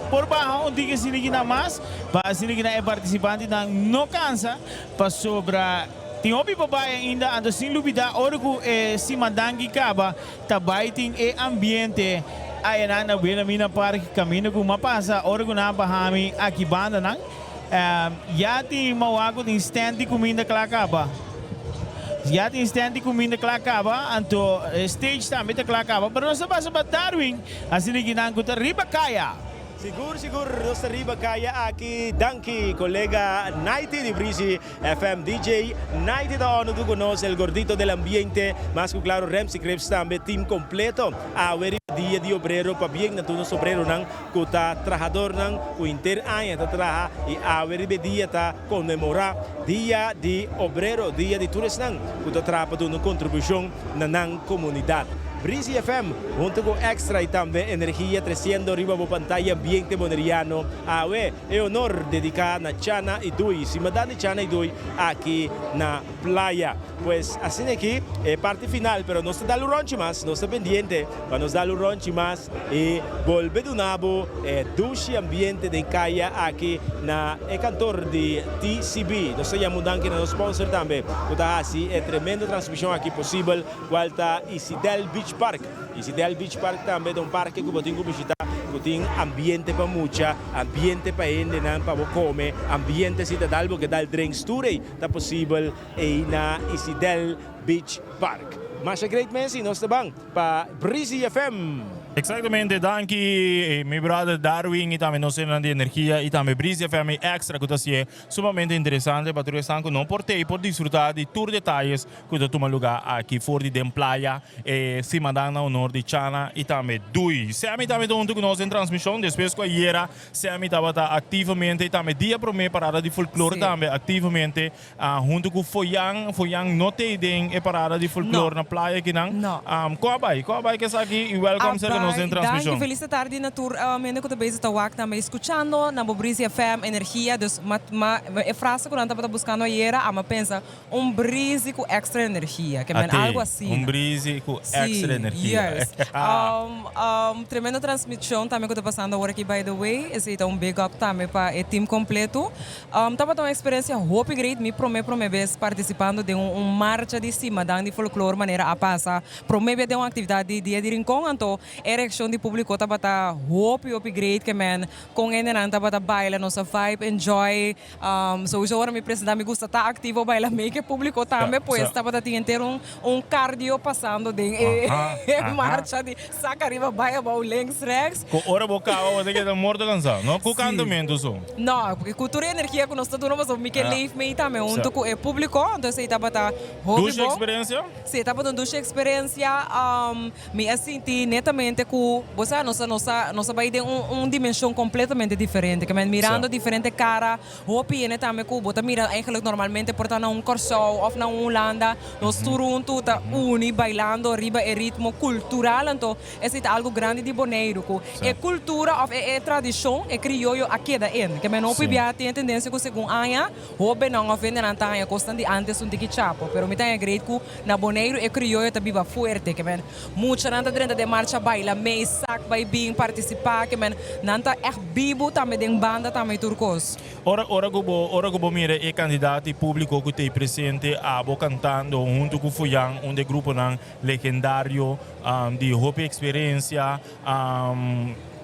por baha un tiki asina kinan mas pa asina kinan e participantenan no cansa pasobra tin hopi pa bay ainda anto sin lubida ora cu e simandanki caba ta bay tin e ambiente ayanan na Wilhelmina Park caminda cu m'a pasa ora cu nan a baha mi aki bandanan. Ya tin mawa cu tin stand di cuminda cla caba. Ya tin stand di cuminda cla caba, anto e stage tambe ta cla caba, pero nos ta pasa pa Darwin, asina ki nan cu ta riba caya. Sigur sigur nos ta riba caya aki, danki colega Nighty di Breezy FM DJ Nighty ta hono tu cu nos, el gordito del ambiente, mas cu claro Ramsey Cripps tambe, team completo awe riba dia di obrero, pabien na tur nos obreronan. Ku ta trahadornan ku henter aña ta traha i awe riba e dia ta konmemorá Dia di Obrero, dia di tur esnan ku ta traha pa duna un kontribushon na nan komunidat. Breezy FM huntu ku Extra i tambe Energia tresiendo riba bo pantaya ambiente boneriano awe e honor dediká na Chana i Dui, simadan di Chana i Dui aki na Playa. Pues asina aki e parti final, pero nos ta dal un ronchi mas, nos ta pendiente pa nos dal un ronchi mas. I bolbe duna bo e dushi ambiente den kaya aki na e kantor di TCB. Nos ta yama un danki na nos sponsor tambe ku ta hasi e tremendo transmishon aki posibel, kual ta Isidel Beach Park. Isidel Beach Park tambe ta un parke ku bo tin ku bishita ku tin ambiente pa mucha, ambiente pa hendenan pa bo kome, ambiente si ta dal bo ke dal drinks tur ei ta posibel ei na Isidel Beach Park. Masha great mes i nos ta ban. Pa Breezy FM. Exactamente, danki mi brother Darwin y tambe nos hendenan di Energia y tambe Breezy FM y Extra cu ta hacié sumamente interesante pa tur esnan cu no por tey por disfruta di tur detayes cu ta tuma lugar aki for di den playa e simadan na honor di Chana y tambe Dui. Sammy tambe ta hunto cu nos den transmision despues cu ayera Sammy tabata activamente y tambe dia prome parada di folklore tambe activamente Huntu ku Foyan, Foyan no t'ei den e parada di folklor na playa akinan. No. Kon a bai? Kon a bai ku esaki? I wèlkòm serka nos den transmishon. Danki, felis tardi na tur hende ku ta bezig ta wak tambe skuchando na bo Breezy FM, Energia. Dus ma ma e frase ku nan tabata buskando ayera a mi a pensa un breezy ku èkstra energia, ke men algu asina. Un breezy ku èkstra energia. Si, juist. Tremendo transmishon tambe ku ta pasando awor aki by the way. Esei ta un big up tambe pa e team kompleto. Tabata un experiencia hopi great, mi prome prome bes participando den un marcha di simadan di folklor manera a pasa prome bes den un actividad di Dia di Rincon, anto e reaccion di publico tabata hopi hopi great ke men con hendenan tabata baila nos a vibe enjoy, souso ora mi presenta mi gusta ta activo baila mee ke publico tambe pues tabata tin henter un un cardio pasando den e marcha di saca ariba bay abao links rechts. Cu ora bo caba bo ta keda morto cansa, no cu cantamento so. No, porque cu tur e energia cu nos ta duna pasobra mi ke leef mee tambe hunto cu e publico, entonces ey tabata hopi Dushi bon. experiencia? Si, tabata un dushi experiencia. Mi a sinti netamente. ambiente ku, bo sa, nos a nos a nos a bai den un un dimenshon kompletamente diferente. Ke men mirando diferente kara, hopi hende tambe ku bo ta mira eigenlijk normalmente por ta na un Kòrsou òf na un Hulanda, nos tur huntu ta uni bailando riba e ritmo kultural. Anto esei ta algu grandi di Boneiru ku e kultura òf e e tradishon, e krioyo a keda en. Ke men hopi bia tin e tendensia ku segun aña Hóbennan òf hendenan ta haña kosnan di ántes un tiki chapo, pero mi ta haña great ku na Boneiru e krioyo ta biba fuerte, ke men muchanan ta drenta den marcha baila mee, sak bai bin, partisipá, ke men nan ta ègt bibu tambe den banda tambe i tur kos. Ora ora ku bo ora ku bo mira e kandidat i públiko ku t'ei presente abo kantando huntu ku Foyan, un di e gruponan legendario di hopi eksperensia,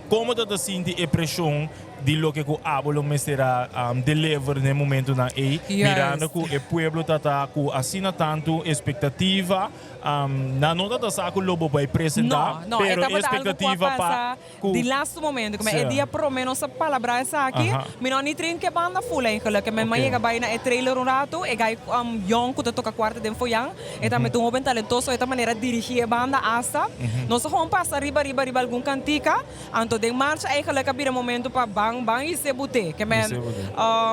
Komo ta ta sinti e preshon di loke ku abo lo mester a deliver den e momentunan ei, mirando ku e pueblo ta ta ku asina tantu espektativa? Nan no ta ta sa ku lo bo bai presentá, No, no, e pero e tabata algu ku a espektativa pa pasa ku. di lastu momento. Como e dia prome nos a palabrá esaki, mi no a ni trin ke banda full eigenlijk. Mi a yega bai na e trailer un ratu, e guy yong ku ta toka kuarta den Foyan, E tambe ta un hoben talentoso, e ta manera dirigi e banda asta. Nos a gewoon pasa riba riba riba algun kantika, anto den marcha eigenlijk a bira momento pa ban ban hise bute. Ke men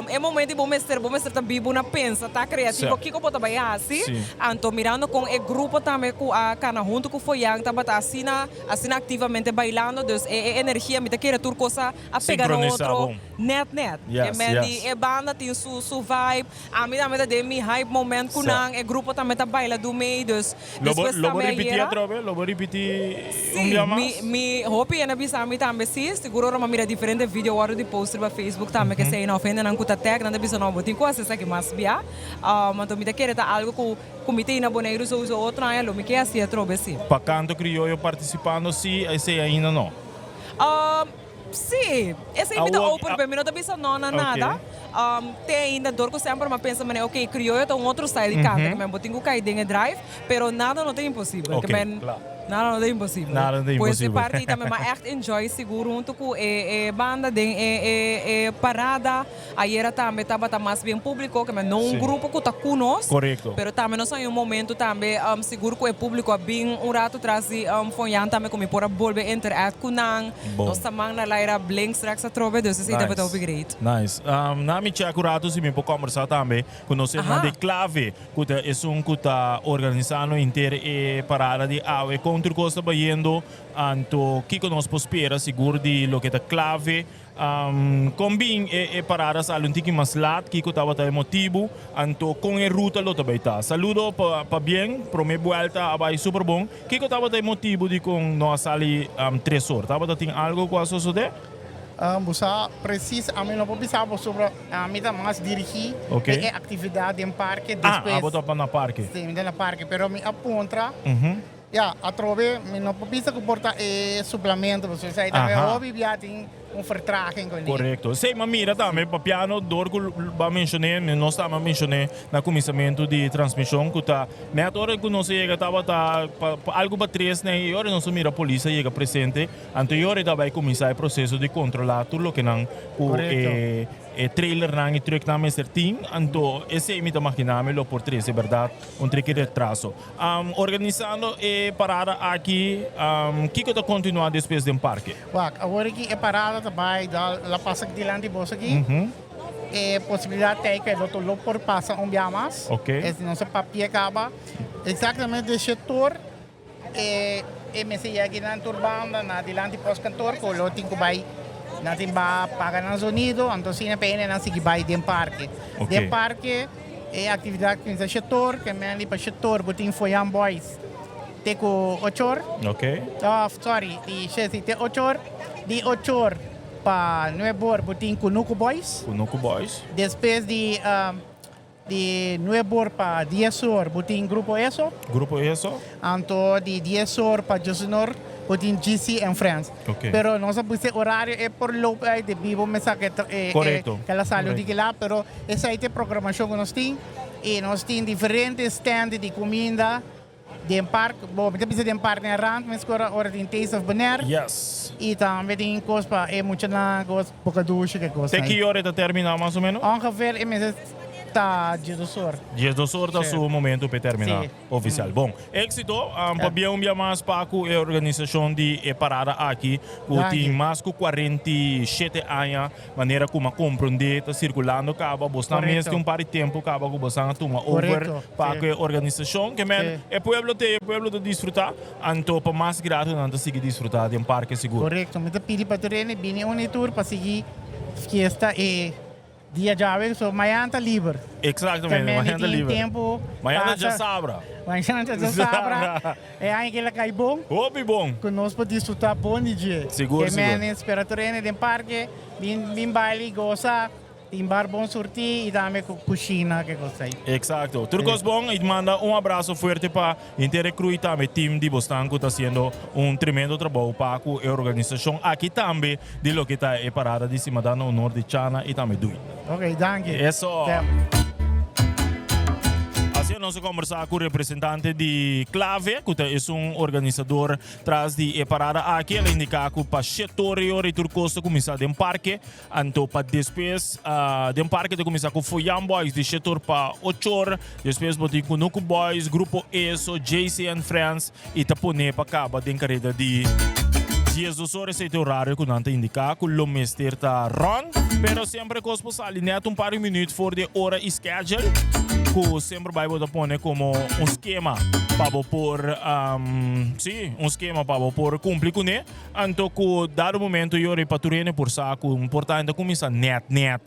e momento di bo mester bo mester ta bibu na pensa, ta kreativo kiko bo ta bai hasi. Anto mirando kon e grupo tambe ku a kana huntu ku Foyan tabata asina asina aktivamente bailando, dus e e energia mi ta kere tur kos a pega na otro net net. Ke men di e banda tin su su vibe. Ami tambe ta den mi hype moment ku nan, e grupo tambe ta baila du mei, dus Lo bo despues lo bo tambe ripití ayera. atrobe? Lo bo ripití un Sí, bia mi mas? mi hopi hende a bisa mi tambe sí, sigur ora mi a mira diferente video wòrdu di post riba Facebook tambe ke esei of hendenan ku ta tag nan ta bisa no bo tin ku hasi esaki mas bia, anto mi ta kere ta algu ku ku mi ta ina Boneiru souso otro aña lo mi ke hasi atrobe sí. Pa kanto krioyo partisipando sí, esei ainda no? Sí, esei mi ta Awor, open p'e, mi no ta bisa no na nada. Te ainda dor ku semper mi a pensa manera ok, krioyo ta un otro style di kanta, ke men bo tin ku kai den e drive, pero nada no ta imposibel, ke men nada no ta imposibel. Nada no ta Pues e imposibel. parti ei tambe mi a ègt enjoy sigur huntu ku e e banda den e e e parada. Ayera tambe tabata mas bien públiko, ke men no un grupo ku ta ku nos, pero tambe nos haña un momento tambe sigur ku e públiko a bin un rato tras di Fonyan tambe ku mi por a bolbe interact ku nan. Nos ta man na laira blinks rèks atrobe, dus esei tabata hopi great. Nice. Na mi chèk un rato si mi por kòmbersá tambe ku nos esnan di Clave, ku ta esun ku ta organisando henter e parada di awe. Kon tur kos ta bayendo? Anto kiko nos por spera sigur di loke ta Clave? Kon bin e parada sali un tiki mas lat? Kiko tabata e motibu? Anto kon e ruta lo ta bai ta? Saludo pa bien, prome buelta a bai super bon. Kiko tabata e motibu dikon no a sali tres or? Tabata tin algo ku a sosode? Bo sa presis, ami no por bisa bo sobra, ami ta mas dirigi den e aktividat den parke despues. Ah, abo ta pa na parke. Si, mi ta na parke, pero mi a puntra. Ya, atrobe mi no por bisa ku por ta e suplamento, pasobra esei tambe hopi bia tin un vertraging kuné. Korekto. Esei mi a mira tambe papiano dor ku bo a menshoné, nos tambe a menshoné na kuminsamentu di transmishon ku ta nèt ora ku nos a yega tabata pa algu pa tres nei i ora nos a mira polis a yega presente, anto i ora e ta bai kuminsá e proseso di kontrolá tur loke nan ku e E trailernan i trucknan mester tin, anto esei mi ta magina mi lo por trese berdad un triki retraso. Organisando e parada aki, kiko ta kontinua despues den parke? Wak, awor aki e parada ta bai dal la pasa dilanti bos aki. E posibilidat ta ei ku e lo lo por pasa un bia mas. Es nos a papia kaba. Eksaktamente shetor E e mester yega nan tur banda na dilanti postkantoor ku lo tin ku bai nan tin ba paga nan zonido anto asina pa hende nan sigui bai den parke. Den parke e aktividat kuminsá shetor ke men li pa shetor bo tin Foyan Boys te ku ochor sorry di shesi te ochor di ochor pa nuebor bo tin Kunuku Boys. Kunuku Boys. Despues di Di nuebe or pa dies or bo tin Grupo Eso. Grupo Eso. Anto di dies or pa diosun or bo tin GC and Friends. Ok. Pero nos a puse orario e por loop uit di bibo mesa ke e Korekto. ke la sali un Korekto. tiki lat pero esei ta e programashon ku nos tin i nos tin diferente stand di kuminda. Den park, bo mi ta bisa den park den rand meskor ora tin Taste of Bonaire. Yes. I tambe tin kos pa e muchanan, kos boka dushi ke kos Te ki ora e ta termina mas o menos? Ongeveer e mester Ta 12 or. 12 or ta su momento p'e termina oficial. Bon, exito. Pabia un bia mas pa cu e organisacion di e parada aki cu tin mas cu 47 aña manera cu m'a comprende ta circulando caba. Bosnan mes tin un par di tempo caba cu bosnan a tuma over pa cu e organisacion. Ke men e pueblo te, e pueblo ta disfruta, anto pa mas grato nan ta sigui disfruta den parke sigur. Corecto. Mi ta pidi pa tur hende bini un e tur pa sigui fiesta e Dia djawe so mañana ta liber. Exactamente, mañana ta liber. Tempo mañana ta djasabra. Mañana ta djasabra. E aña kila kai bon. Hopi bon. Ku nos por disfruta bon di dje. Sigur, sigur. Ke men spera tur hende den parke, bin bin baile, gosa, tin bar bon surti i tambe ku kushina ke kos ei. Exacto. Tur kos bon i manda un abraso fuerte pa Henter e crew y tambe team di bosnan cu ta haciendo un tremendo trabou pa cu e organisacion aki tambe di loke ta e parada di Simadan na honor di Chana y tambe Dui. Ok, danki. Eso. Asina nos a combersa cu representante di Clave cu ta esun organisador tras di e parada aki. El a indica cu pa shete ora y ora y tur cos ta cuminsa den parke. Anto pa despues den parke ta kuminsá ku Foyan Boys di shetor pa ochor. Despues bo tin Kunuku Boys, Grupo Eso, JC and Friends i ta pone pa kaba den kareda di 12 or. Esei ta e orario ku nan ta indiká ku lo mester ta rònt. Pero semper kos por sali nèt un par di minüt for di e ora i schedule ku semper bai bo ta pone komo un skema pa bo por, sí, un skema pa bo por kumpli kuné. Anto ku dado momento yori pa tur hende por sa ku un por ta hende kuminsá nèt nèt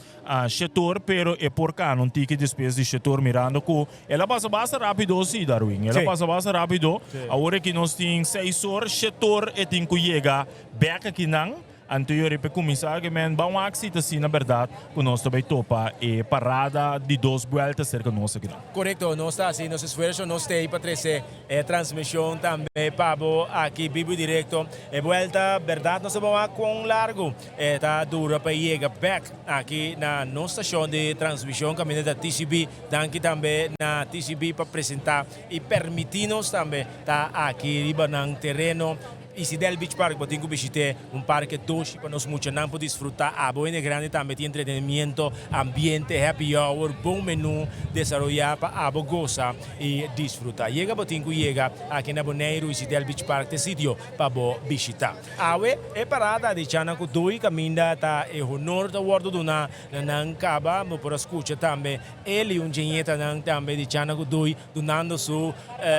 shetor pero e por kana un tiki despues di shetor mirando ku el a pasa basta rápido si Darwin el a pasa basta rápido awor aki nos tin seis or shetor e tin ku yega bèk akinan anto yori pa e kuminsá ke men ban wak si ta asina bèrdat ku nos ta bai topa e parada di dos buèlta serka nos akinan. Korekto nos ta hasi nos esfuerso nos ta ei pa trese E transmision tambe pa bo aki bibu y directo. E buelta berdad no sa bo wak con largo e ta dura pa e yega bek aki na nos stacion di transmision caminda ta TCB. Danki tambe na TCB pa presenta y permiti nos tambe ta aki riba nan tereno. Isidel Beach Park bo tin cu bishite un parke doshi pa nos muchanan por disfruta. Abo hende grandi tambe tin entretenimiento, ambiente, happy hour, bon menu desaroya pa abo gosa y disfruta. Yega bo tin cu yega aki na Boneiru, Isidel Beach Park ta e sitio pa bo bishita. Awe e parada di Chana cu Dui caminda ta e honor ta wordo duna na nan caba. Bo por a scucha tambe Eli un djeñetanan tambe di Chana cu Dui dunando su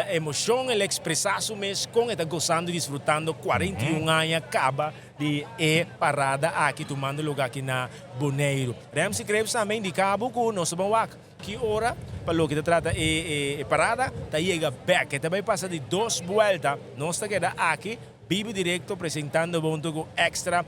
emocion. El a expresa su mes con e ta gozando y disfrutando 41 aña caba di e parada aki tumando luga aki na Boneiru. Ramsey Krebs tambe indica bo cu nos ta ban wak ki ora pa loke ta trata e parada ta yega bek. E ta bay pasa di dos buelta. Nos ta keda aki bibo directo presentando bo hunto cu Extra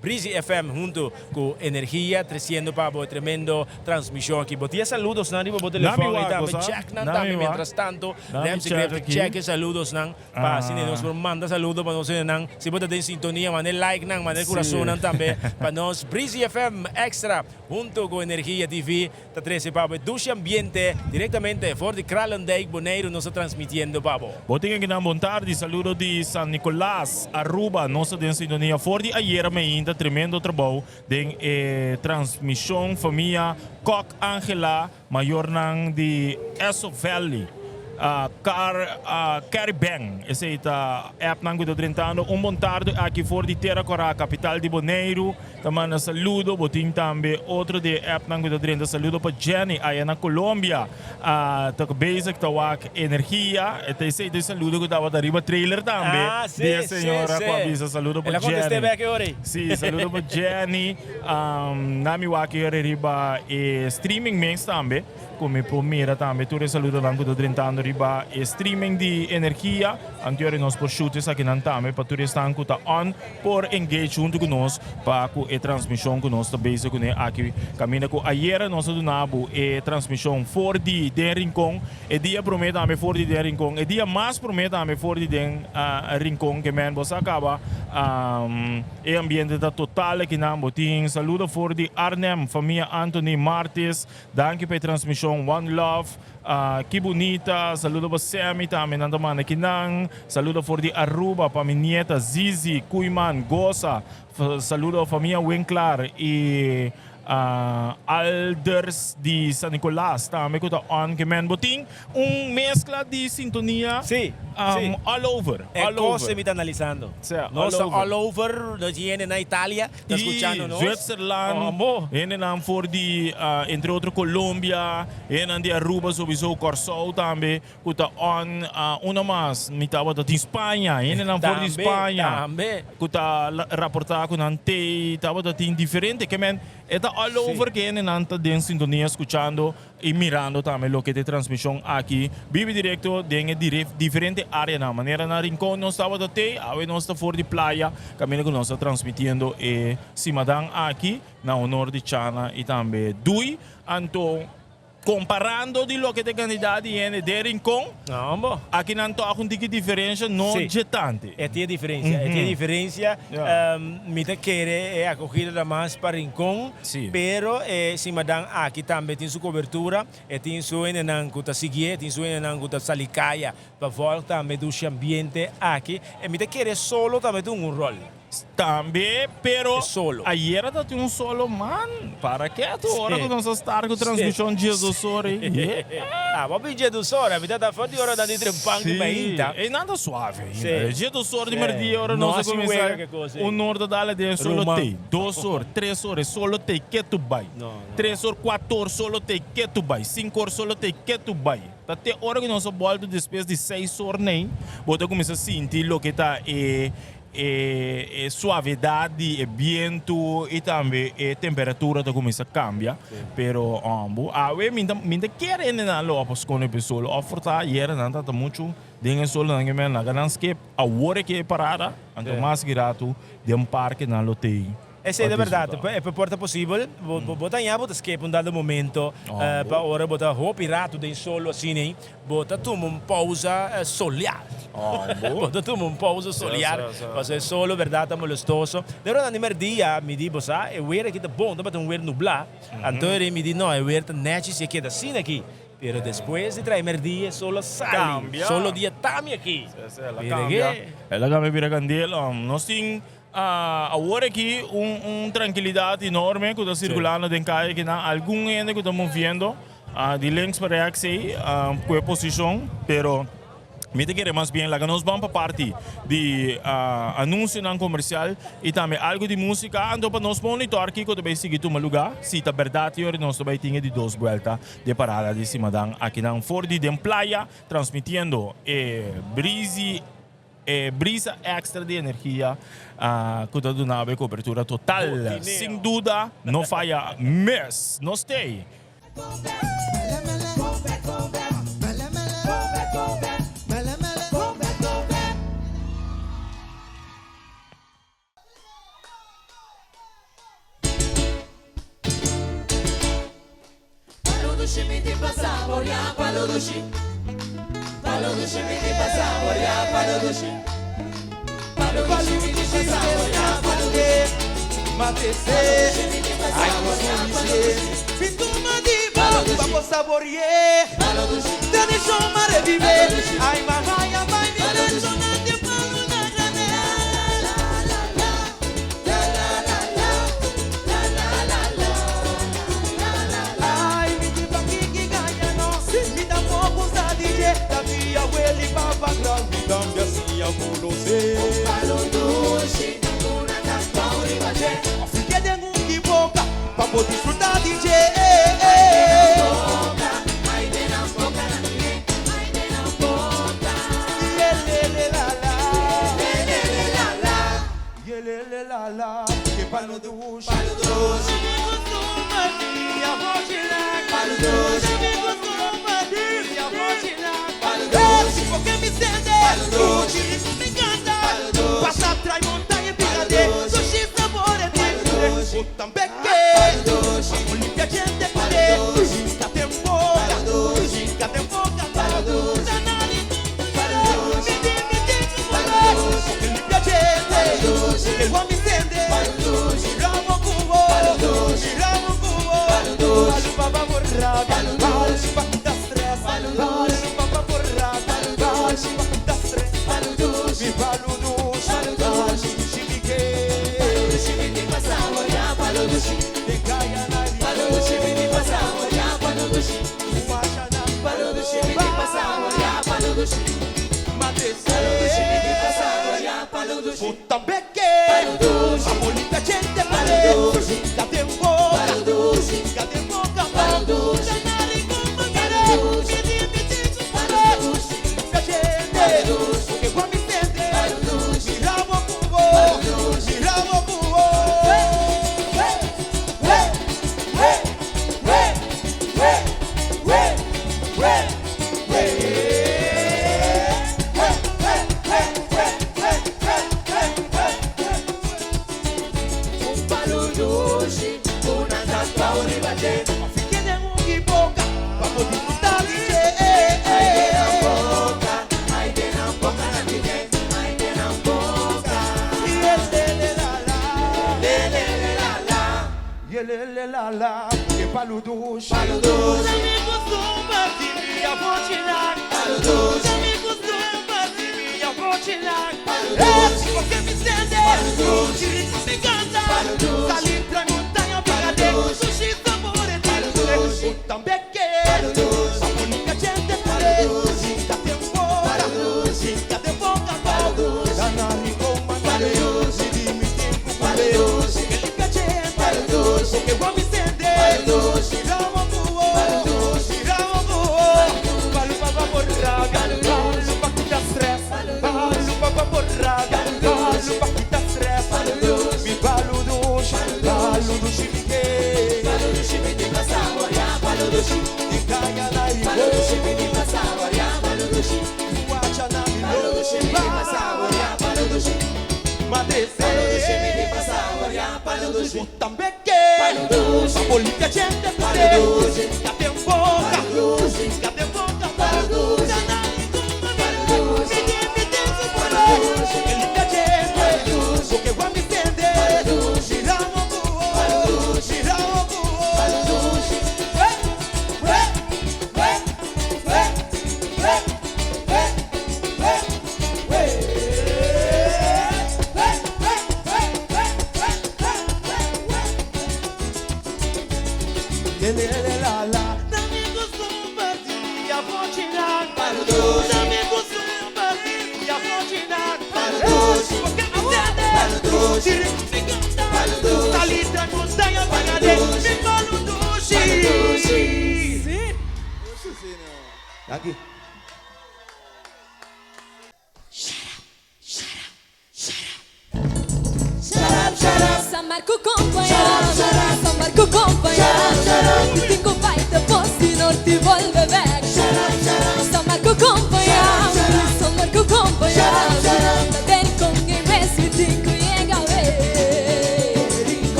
Breezy FM hunto cu Energia treciendo pa bo e tremendo transmision aki. Bo tin e saludosnan riba bo telefon y tambe check nan tambe mientras tanto. Ramsey Gref ta check e saludosnan pa asina nos por manda saludo pa nos hendenan. Si bo ta den sintonia manda e like nan, manda e curasonnan tambe pa nos. Breezy FM Extra hunto cu Energia TV Ta trece pa bo e dushi ambiente directamente for di Kralendijk, Boneiru nos ta transmitiendo pa bo. Bo tin akinan bon tardi, saludo di San Nicolas, Aruba. Nos ta den sintonia for di ayera meinta, tremendo trabou den e transmision. Famia Kok Angela, mayornan di Esso Valley, Car Caribbean, esey ta appnan cu ta drentando. Un bon tardi aki for di Tera Cora, capital di Boneiru. Ta manda saludo, bo tin tambe otro di e appnan ku ta drenta saludo pa Jenny aya na Colombia. Ta bezig ta wak energia. E ta esei ta e saludo ku tabata riba trailer tambe Ah, si, di e si, señora ku a si. bisa saludo pa El a kontest'é Jenny. bek e ora ei. Si, saludo pa Jenny. Na mi wak e ora riba e streaming mes tambe. Ku mi por mira tambe tur e saludonan ku ta drentando riba e streaming di energia. Anterior nos por shoot esakinan tambe pa tur esnan ku ta on por engage huntu ku nos pa ku e transmishon ku nos ta bezig kuné aki. Kaminda ku ayera nos a duna bo e transmishon for di den Rincon, e dia promé tambe for di den Rincon, e dia mas promé tambe for di den Rincon ke men bo sa kaba e ambiente ta total akinan. Bo tin saludo for di Arnhem, famia Anthony Martis. Danki pa e transmishon one love. Ki bunita, saludo pa Sammy tambe nan ta manda kinan, saludo for di Aruba pa mi nieta Zizi Koeiman Goza, saludo famia Winklaar y. Alders di San Nicolas tambe ku ta on ke men. Bo tin un meskla di sintonia all over. E kos mi ta analisando. Nos ta all over, nos tin hende na Italia ta skuchando nos. Zwitserland, hendenan for di entre otro Colombia, hendenan di Aruba sowiso, Kòrsou tambe ku ta on. Uno mas mi tabata tin Spaña, hendenan for di Spaña ku ta raportá ku nan tei, tabata tin diferente. Ke men e ta all over ke hendenan ta den sintonia skuchando I mirando tambe loke ta e transmishon aki bibi direkto den e diferente areanan. Manera na Rincon nos tabata tei, awe nos ta for di playa kaminda ku nos ta transmitiendo e simadan aki na honor di Chana i tambe Dui. Anto komparando di loke ta e kandidat di hende den Rincon, aki nan tòg un tiki diferensha, no dje tante. E tin e diferensia, e tin e diferensia. Mi ta kere e akogida ta mas pa Rincon. Pero e simadan aki tambe tin su cobertura, e tin su hendenan cu ta siguié, e tin su hendenan cu ta sali caya pa volg tambe dushi ambiente aki. E mi ta kere solo tambe tin un rol. Tambe, pero ayera ta tin un solo man, para ketu ora cu nos a start cu transmision diesdos ora y. Ah, bo bin diesdos ora, mi ta ta for di ora nan di trempan cu mainta. Si, eynan ta suave ainda. Diesdos ora di merdia ora nos a cuminsa, un or ta dale den solo tei. Dos or, tres or, e solo t'ei ketu bai. Tres or, kuater or, solo t'ei ketu bai. Sinku or, solo t'ei ketu bai. Ta te ora ku nos a bòltu despues di seis or nei, bo ta kuminsá sinti loke ta e e e suavedat di e bientu i tambe e temperatura ta kuminsá kambia. Pero bo awe mi ta mi ta kere hende nan lo a por skonde pa e solo. Òf por ta ayera nan tabata muchu den e solo nan ke men laga nan skip. Awor e ke e parada, anto mas giratu den parke nan lo tei Esei pa ta bèrdat, disfrutá. e por ta posibel. Bo ta haña bo ta skep un dado momento pa ora bo ta hopi ratu den solo asina ei, bo ta tuma un pousa solear. Bo ta tuma un pousa solear, pasobra e solo bèrdat ta molestoso. Den ora nan di mèrdia mi di, bo sa, e wer aki ta bon, tabata un wer nublá. Anto e mi di, no, e wer ta nèchi si e keda asina aki. Pero despues di trae merdia e sol a sali. Cambia. Solo dia tami aki. Sí, sí, el a cambia. El a cambia bira candel. Nos tin awor aki un trankilidad enorme cu ta circulando den calle akinan. Algun hende cu ta moviendo di links pa rechts ey cu e posicion, pero. Mi ta kere mas bien laga nos ban pa parti di anuncionan comercial y tambe algo di musica anto pa nos monitor kico ta bay sigui tuma lugar si ta berdad y ora nos ta bay tin e di dos buelta di e parada di Simadan akinan for di den playa transmitiendo e breezy e brisa extra di energia cu ta duna bo e cobertura total sin duda no faya mes nos stay.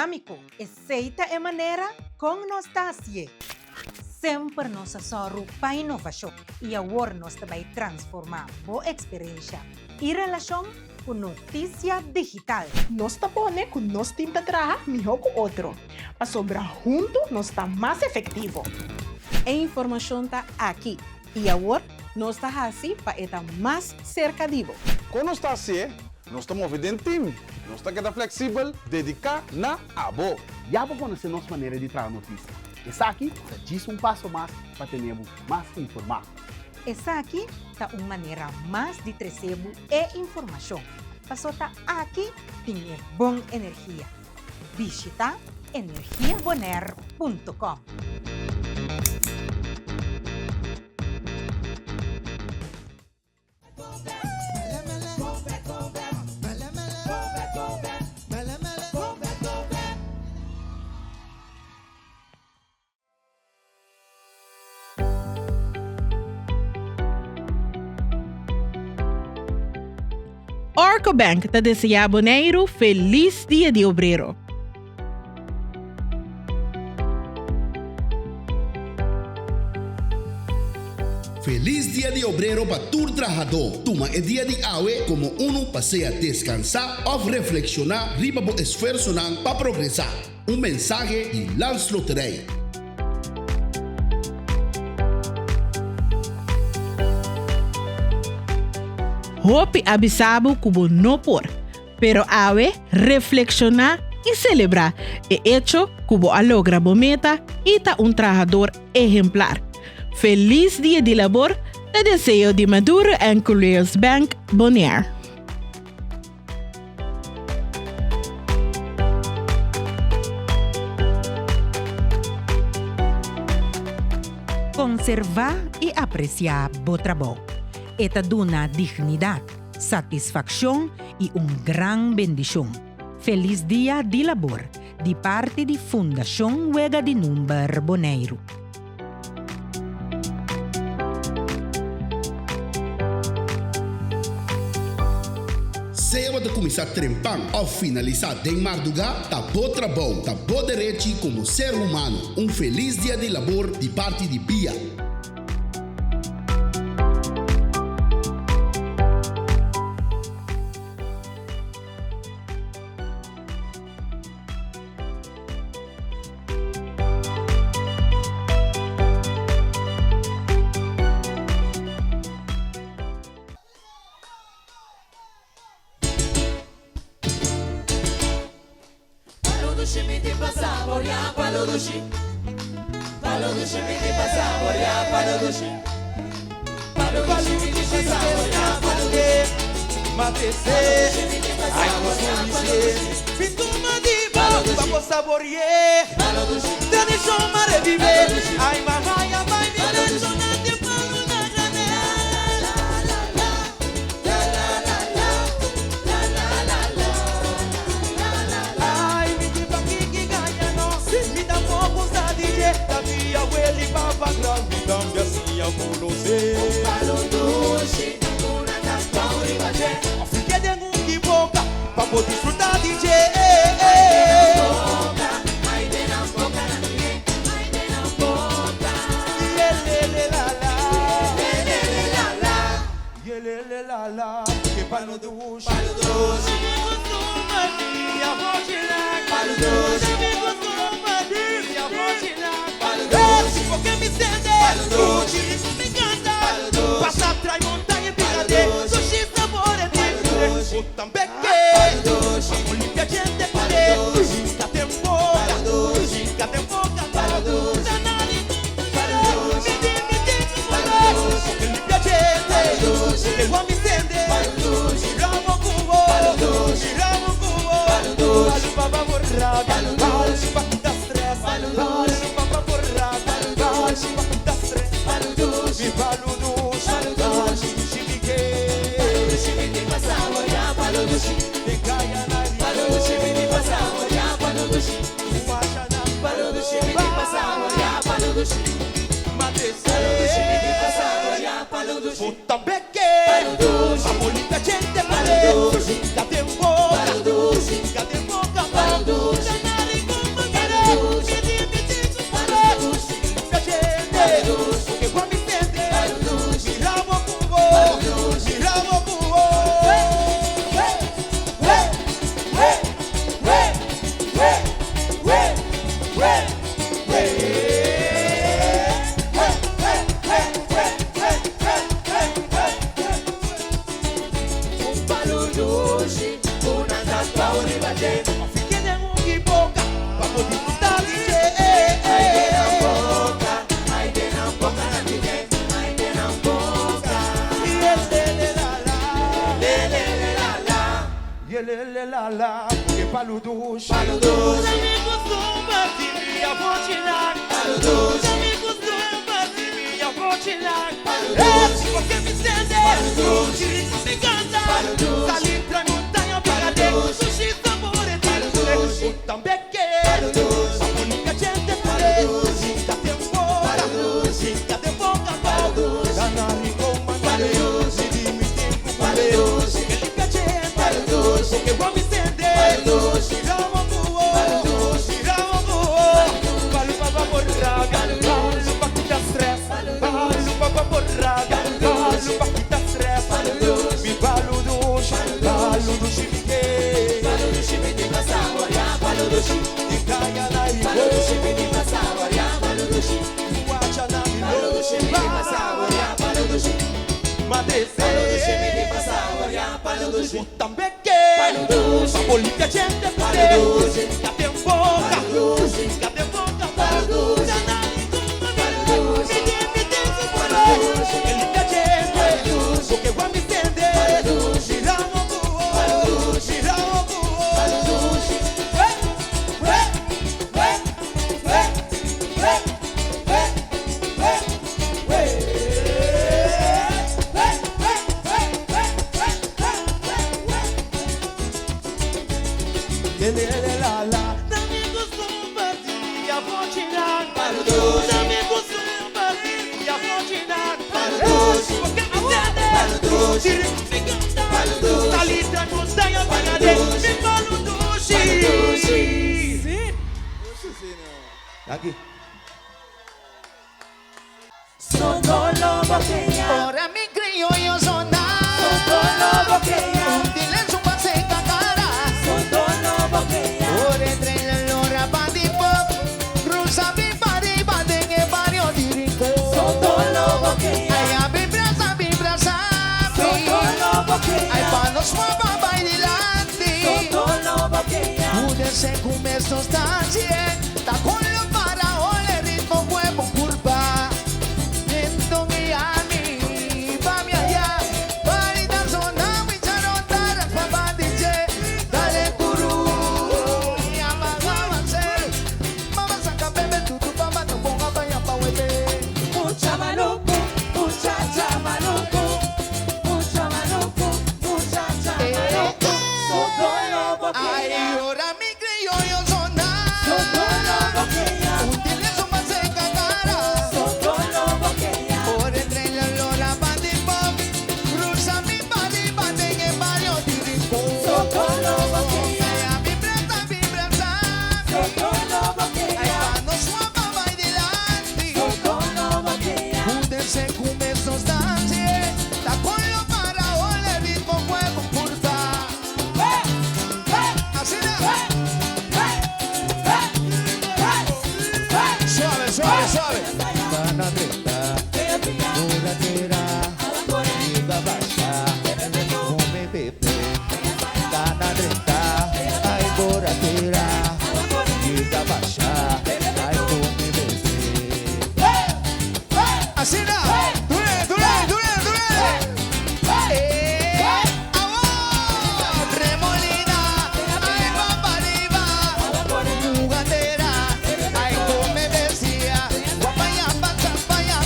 dinámiko. Esei ta e manera kon nos ta hasié. Semper nos a sòru pa inovashon i awor nos ta bai transformá bo eksperensha i relashon ku notisia digital. Nos ta pone ku nos tim ta traha mihó ku otro, pasobra huntu nos ta mas efektivo. E informashon ta aki i awor nos ta hasi pa e ta mas serka di bo. Kon nos ta hasié? Nos ta move den tim. Nos ta keda fleksibel, dediká na abo. Ya bo konosé nos manera di traha notisia. Esaki ta djis un paso mas pa tene bo mas informá. Esaki ta un manera mas di trese bo e informashon, paso ta aki tin e bon energia. Bishita energiabonaire punto com. Orco Bank ta desea Boneiru felis Dia di Obrero. Felis Dia di Obrero pa tur trahadó! Tuma e dia di awe komo unu pa sea deskansá òf reflekshoná riba bo esfuersonan pa progresá. Un mensahe di Landsloterij. Hopi a bisa bo ku bo no por. Pero awe, reflekshoná i selebrá e echo ku bo a logra bo meta i ta un trahador ehemplar. Felis Dia di Labor ta deseo di Maduro and Culeos Bank Bonaire. Konservá i apresiá bo trabou. E ta duna dignidat. Satisfakshon i un gran bendishon. Felis Dia di Labor di parti di Fundashon Wega di Number Boneiru. Sea bo ta kuminsá trempan òf finalisá den mardugá, ta bo trabou, ta bo derechi komo ser humano. Un felis Dia di Labor di parti di bia. Le la la, porque palu dushi. Palu dushi. Mi costuma di mia voce la. Palu dushi. Mi costuma di mia voce la. Palu dushi. Porque me sente. Palu dushi. Me canta. Palu dushi. Sali tra montanha para Sushi sabore Palu dushi. Tambeke. Palu dushi. A única gente Palu dushi. Te boca. Palu dushi. Te boca. Palu dushi. Danari goma. Palu dushi. Di mi tempo. Palu dushi. Que limpia gente. Palu dushi. Que vou me sente. Palu dushi. Ramo buo. Palu dushi. Ramo buo. Palu papa borra. Palu pa quitar stress. Palu papa borra. Palu pa quitar stress. Palu dushi. Mi palu dushi. Palu dushi mi que. Palu dushi mi di saborear. Palu dushi. Di kaya na i. Palu dushi mi di saborear. Palu dushi. Wacha na mi. Palu dushi mi di saborear. Palu dushi. Madre Palu dushi mi di saborear. Palu dushi. Tambeke. Palu dushi. Papo limpia gente. Palu dushi. Cate en boca. Palu dushi. Cate en boca. Palu dushi. Palu dushi. Palu dushi. Que limpia gente. Palu dushi. Porque Juan Vicente. Palu dushi. Ramo buo. Palu dushi. Ramo buo. Palu dushi. We, we, we, we, we, we, we, we. We, we, we, we, we, we, we. Le le la la. Dame costuma di avvocinar. Palu dushi. Dame costuma di avvocinar. Palu dushi. Porque mi sente. Palu dushi. Mi canta. Palu dushi. Salita montanha para de. Mi palu dushi. Palu dushi. Si. Aqui. Ora mi criollo sonar. Un pase cara. Por entre la lora pandi pop. Cruza mi pariba de en el barrio de Rincón. Ay, a mi brasa, mi brasa. Ay, pa los mueva bailante. Únese con estos taxis. Ta con lo para ole ritmo huevo curva. Viento mi ami, pa mi allá. Parita zona, mi charota, pa DJ. Dale gurú, y amaga hacer. Mamá saca bebé, tu tu mamá no ponga pa allá pa huete. Mucha maluco, muchacha maluco, mucha maluco, muchacha maluco. Sotolo Ay, ahora mi criollo sonar. Un tilezo más seca cara. Por entre la lola pandi pop. Cruza mi pari bate en el barrio de Rincón. Ay, a mi brasa, mi brasa. Ay, pa no suava bailante. Únese con esos dances. Ta con lo para ole ritmo huevo curva. Así de. Suave, suave, suave. Bananeta, borracheira, liga baixa, come bebê. Bananeta, ai borracheira, liga baixa, ai come bebê. Así de. Dure, dure, dure, dure. Remolina, ay va pa' arriba, jugadera, ay come decía, guapaya pa' chapaya,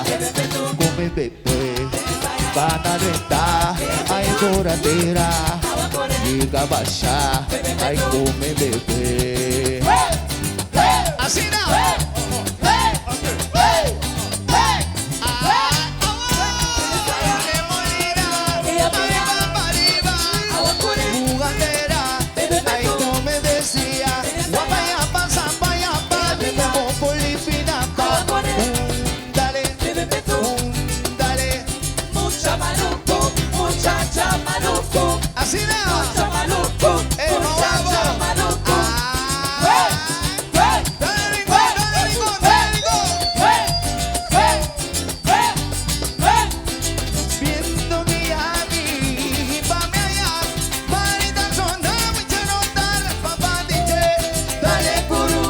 Come bebé, van a rentar, ay coratera, llega baixar, ay come bebé. Así no. Muchacha maluco. Así no. Mucha maluco, muchacha maluco. Hey, hey, hey, hey, hey, hey, hey. Viendo mi ami, pa' mi allá, parita sonda, mucha notar, papá dice, dale gurú,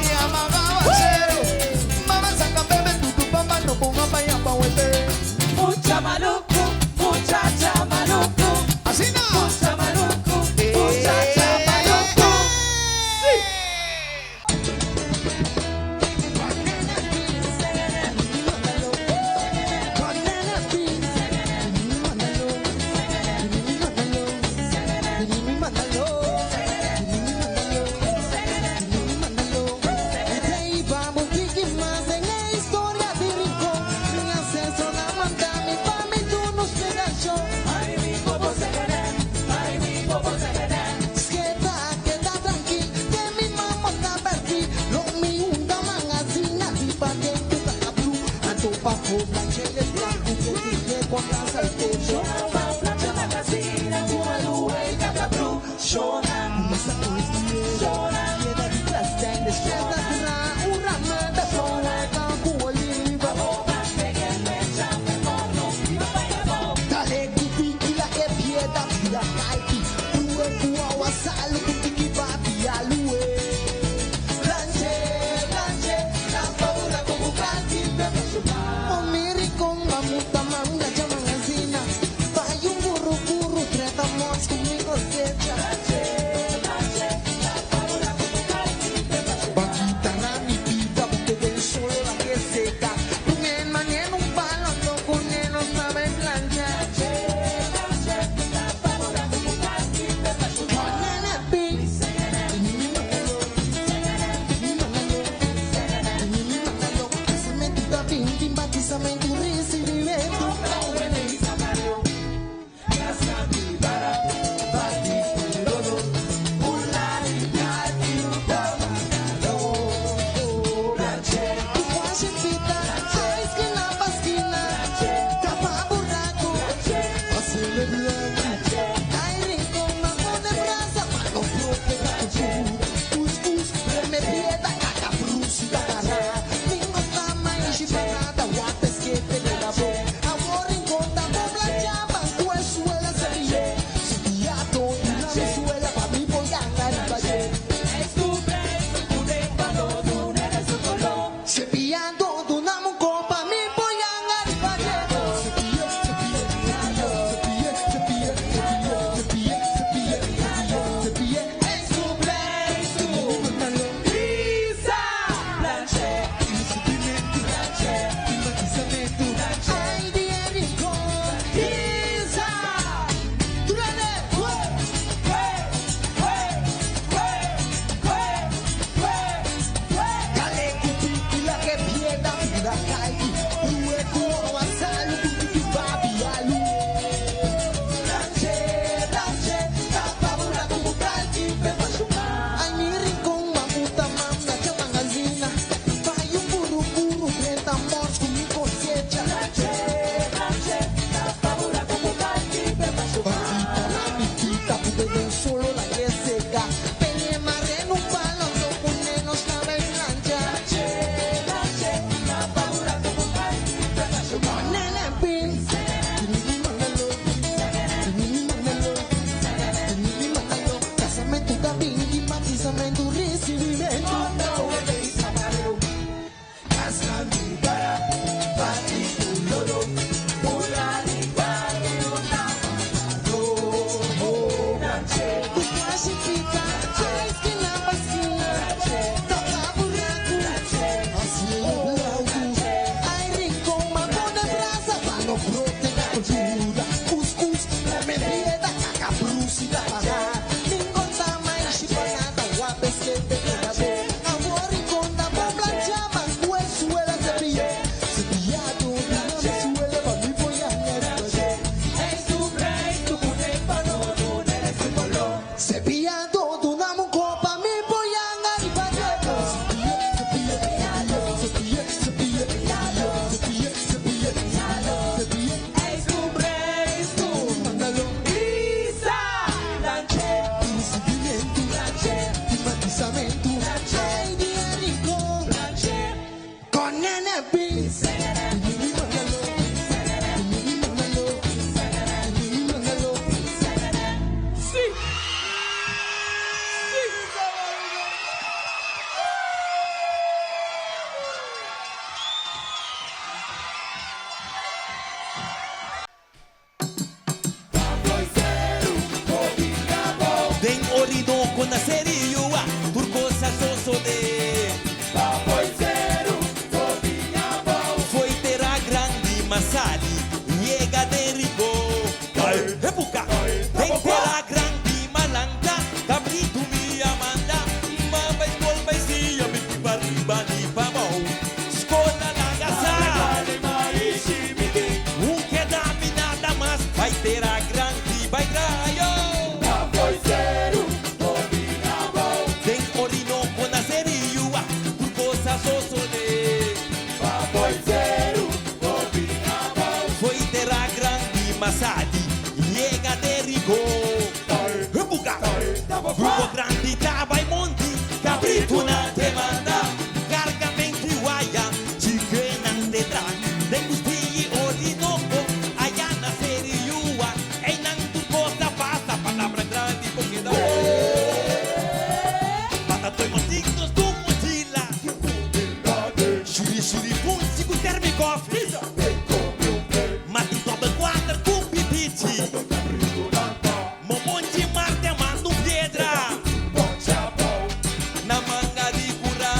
y amagaba cero, mamá saca bebé, tu tu papá no ponga pa' allá pa' huete. Mucha maluco, muchacha maluco. Así no. Mucha maluco, muchacha maluco. Dale, na Ser'i Yua, tur kos a sosodé. Papoi seru, hopi abou. Foi tera grandi m'a sali, yega den Rincon. Ebuka, den tera grandi m'a lanta, kabritu mi a manda. M'a bai skol bai siña mi ki pariba ni pabou. Skol a laga sa. Un keda mi nada mas, bai tera grandi bai traha. Den Orinoco na Ser'i Yua, tur kos a sosodé. Foi tera grandi m'a sali, yega den Rincon. Buga, grupo grandi ta bai mondi, kabritunan ta manda. Kargament'i waya, chikenan te traha. Den bust'i Orinoco, aya na Ser'i Yua, einan tur kos a pasa, palabra grandi bo keda Mata toi motignos do mochila. Shuri shuri punchi ku termikof. Mati dobbel kwater ku pipichi. Momonchi marte manda un piedra. Na manga di kura.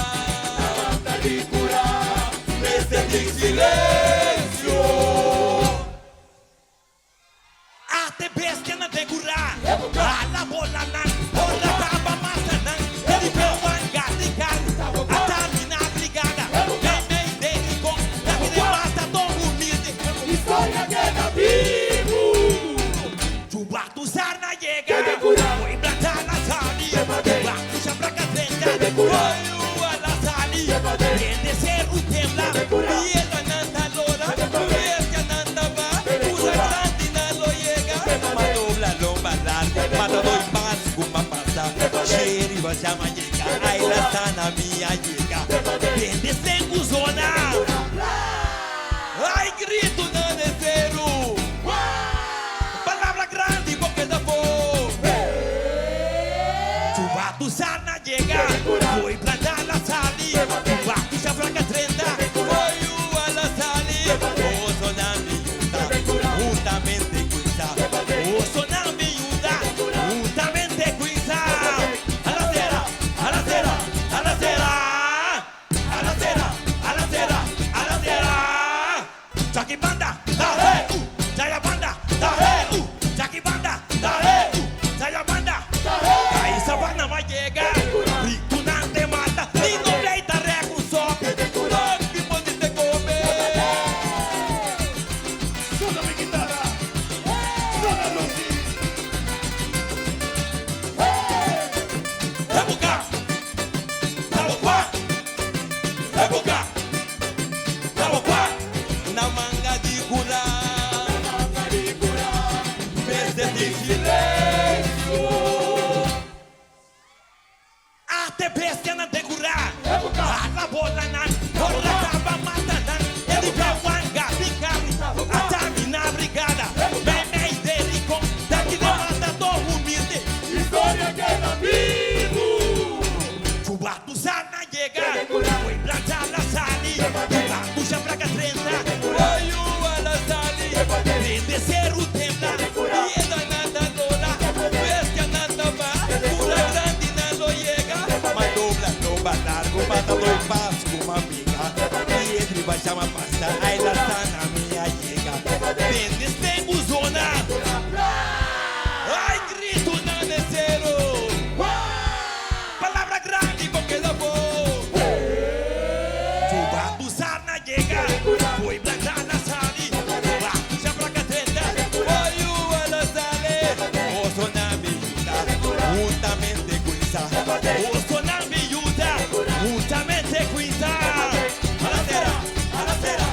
Mester tin silensio. Ate bestianan den kurá. Hala bolanan. Ora kaba mata nan. Di wanga di karni. Ata mi na brigada. Meimei den Rincon. Taki den matadó humilde. Historia keda bibu. Chubatu sarna yega. Foi planta la sali. Chubatu shabraca trenta. Foi a la sali. Prende seru tembla. Piedra nanta lora. Bestia nanta va. Pura grandi na lo yega. Ma dobla lomba larga. Mata doy pas kuma pasa. Sheri va llama yega. Ay la sana mia yega. Prende zona. Ay grito na de seru. Palabra grandi bo keda afó. Chubatu sarna yega. Foi planta la sali. Chubatu shabraca trenta. Foi a la sali. Oso na mi yuda. Juntamente cuida. Oso na mi yuda. Juntamente cuida. A la cera, a la cera, a la cera. A la cera, a la cera, a la cera. Chucky banda, da he, u, Jaya banda, da he, u, Chucky banda, da he, u, Jaya banda, Ahí sabana va llega, Ritunante mata, Nino pleita recusó, Doki podiste comer. Suena mi guitarra, suena Lucy. Ebuka, Tabokwa, Ebuka, Tabokwa, na manga di kura, Mester tin silensio. Ate bestianan den kurá, hala bolanan, ora kaba mata nan, riba wanga di karni, ata mi na brigada, meimei den Rincon, taki den matadó humilde. Historia keda bibu. Chubatu sarna yega, foi planta la sali, chubatu shabraca trenta, oyu a la sali, prende seru tembla, piedra nanda lola, bestia nanda va, pura grandi na lo yega, ma dobla lomba largo, mata doy pas kuma pica, piedra va llama pasta, ay la sana mia yega, prende stengu zona, ay grito na de cero. Palabra grandi bo keda afó. Chubatu sarna yega, foi planta la sali, chubatu shabraca trenta, oyu a la sale, oso na mi yuda, juntamente cuisa, oso na mi yuda, juntamente cuisa. A la cera, a la cera,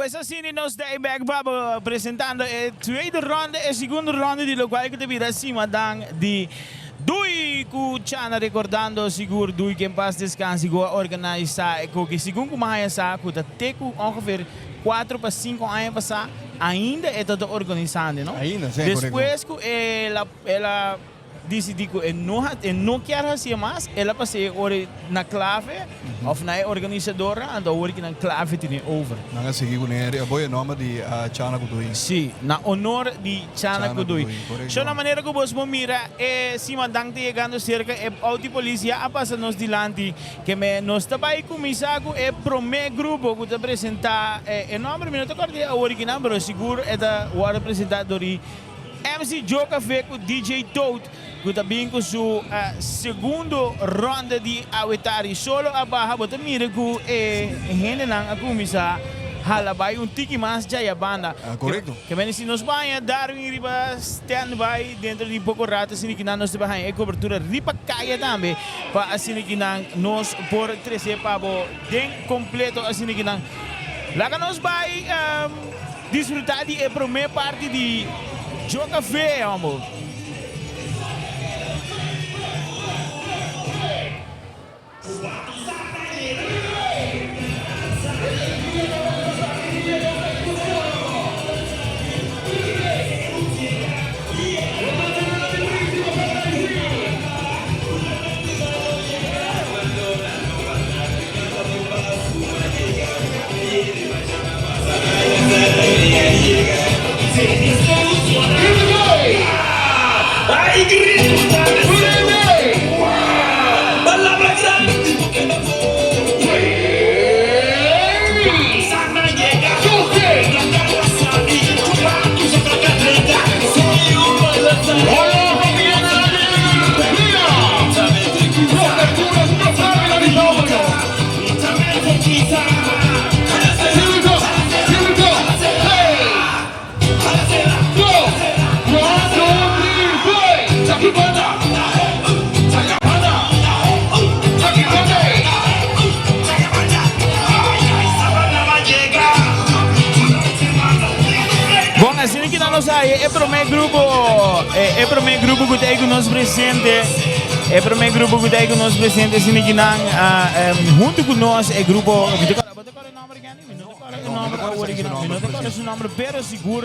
Pues asina nos ta e bek pa bo presentando e tweede ronde, e segundo ronde di locual cu ta bira simadan di Dui cu Chana recordando sigur Dui que en paz descanse cu a organisa e koki segun cu mi haya sa cu ta te cu ongeveer cuatro pa cinco aña pasa ainda e ta ta organisando no? Ainda, si, correcto. Despues cu el a el a Disidí ku e no e no kier hasié mas, el a pas'é e ora na Clave òf na e organisadornan, anto awor ki nan Clave tene over. Nan a sigui kuné e boy e nòmber di Chana Kudui. Sí, na honor di Chana Kudui. So na manera ku bos por mira e simadan ta yegando serka, e outo di polis ya a pasa nos dilanti, ke me nos ta bai kuminsá ku e promé grupo ku ta presentá e nòmber, mi no ta kòrda awor ki nan, pero sigur e ta wòrdu presentá dor di. MC Joe Café ku DJ Toad ku ta bin ku su segundo ronda di Awetari Solo a baha bo ta mira ku e hendenan a kuminsá hala bai un tiki mas djaya banda. Korekto. Ke mende si nos baña Darwin riba stand by dentro di poko rato asina ki nan nos ta bai haña e kobertura riba kaya tambe pa asina ki nan nos por trese pa bo den kompleto asina ki nan laga nos bai. Disfruta di e prome parti di Joe Café, hombo. Bon, asina ki nan nos haya e prome grupo, e prome grupo ku ta ei ku nos presente, e prome grupo ku ta ei ku nos presente, asina ki nan huntu ku nos e grupo, mi ta kòrda e nòmber Kenny? Mi no ta kòrda e nòmber awor aki no, mi no ta kòrda su nòmber, pero sigur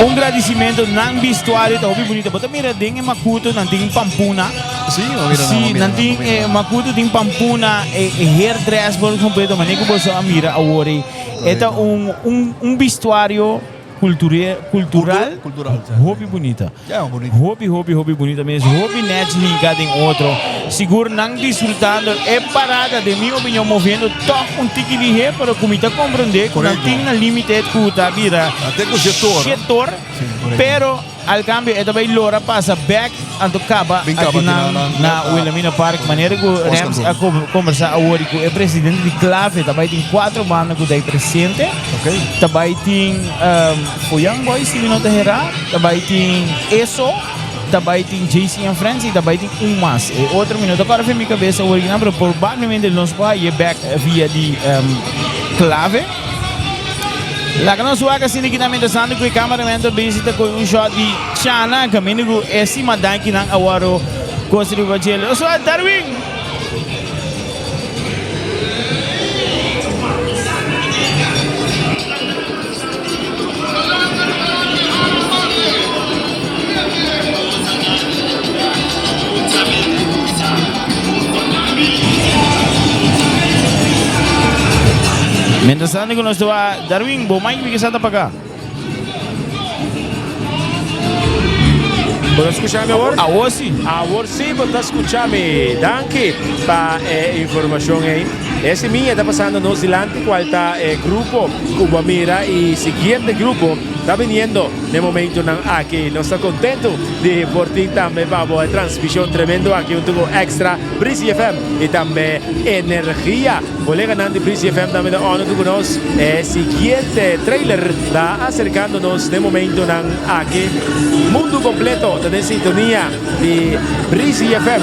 un gradisimentu, nan bistuario ta hopi bunita, bo ta mira den e makutu nan tin pampuna, Sí, bo mira nan, sí, bo mira nan nan, tin bo mira e nan. makutu tin pampuna, e e hairdress por kompleto, manera ku boso a mira awor ei, e ta Korekto. un un un bistuario culture cultural Cultural, sí. hopi bunita. Ya, bunita. Hopi, hopi, hopi bunita mes. Hopi nèchi hinká den otro. Sigur nan disfrutando e parada, den mi opinion, moviendo tòg un tiki lihé, pero ku mi ta komprendé ku nan Korekto. tin na límite ku ta bira Te ku shetor. shetor. Sí, korekto. Pero al kambio e ta bai lora pasa bèk anto kaba Bin kaba aki aki nan na- na- na na- Wilhelmina Park. Manera ku Oscar Rams a Cruz. kom- kombersá awor i ku e presidente di Clave ta bai tin kuatro banda ku ta ei presente. Ok. Ta bai tin For Young Boys si mi no ta hera, ta bai tin Eso, ta bai tin JC and Friends y ta bai tin un mas. E otro mi no ta kòrda for mi kabesa awor kinan, pero probablemente nos por haye bek via di Clave. Laga nos wak asina kinan mientras tanto ku e cameraman ta busy ta kohe un shot di Chana kaminda ku e simadan kinan a wòrdu kos riba djele. Oswald Darwin! Mientras tanto ku nos ta wak Darwin, bo mic mi kisa ta paga. Bo ta skucha mi awor? Awor si. Awor si bo ta skucha mi. Danki pa e informashon ei. E simia ta pasando nos dilanti kual ta e grupo ku bo a mira i siguiente grupo. ta biniendo n'e momentonan aki. Nos ta contento di por tin tambe pa bo e transmision tremendo aki hunto cu Extra, Breezy FM y tambe Energia. Coleganan di Breezy FM tambe ta on hunto cu nos. E siguiente trailer ta acercando nos n'e momentonan aki. Mundo completo ta den sintonia di Breezy FM,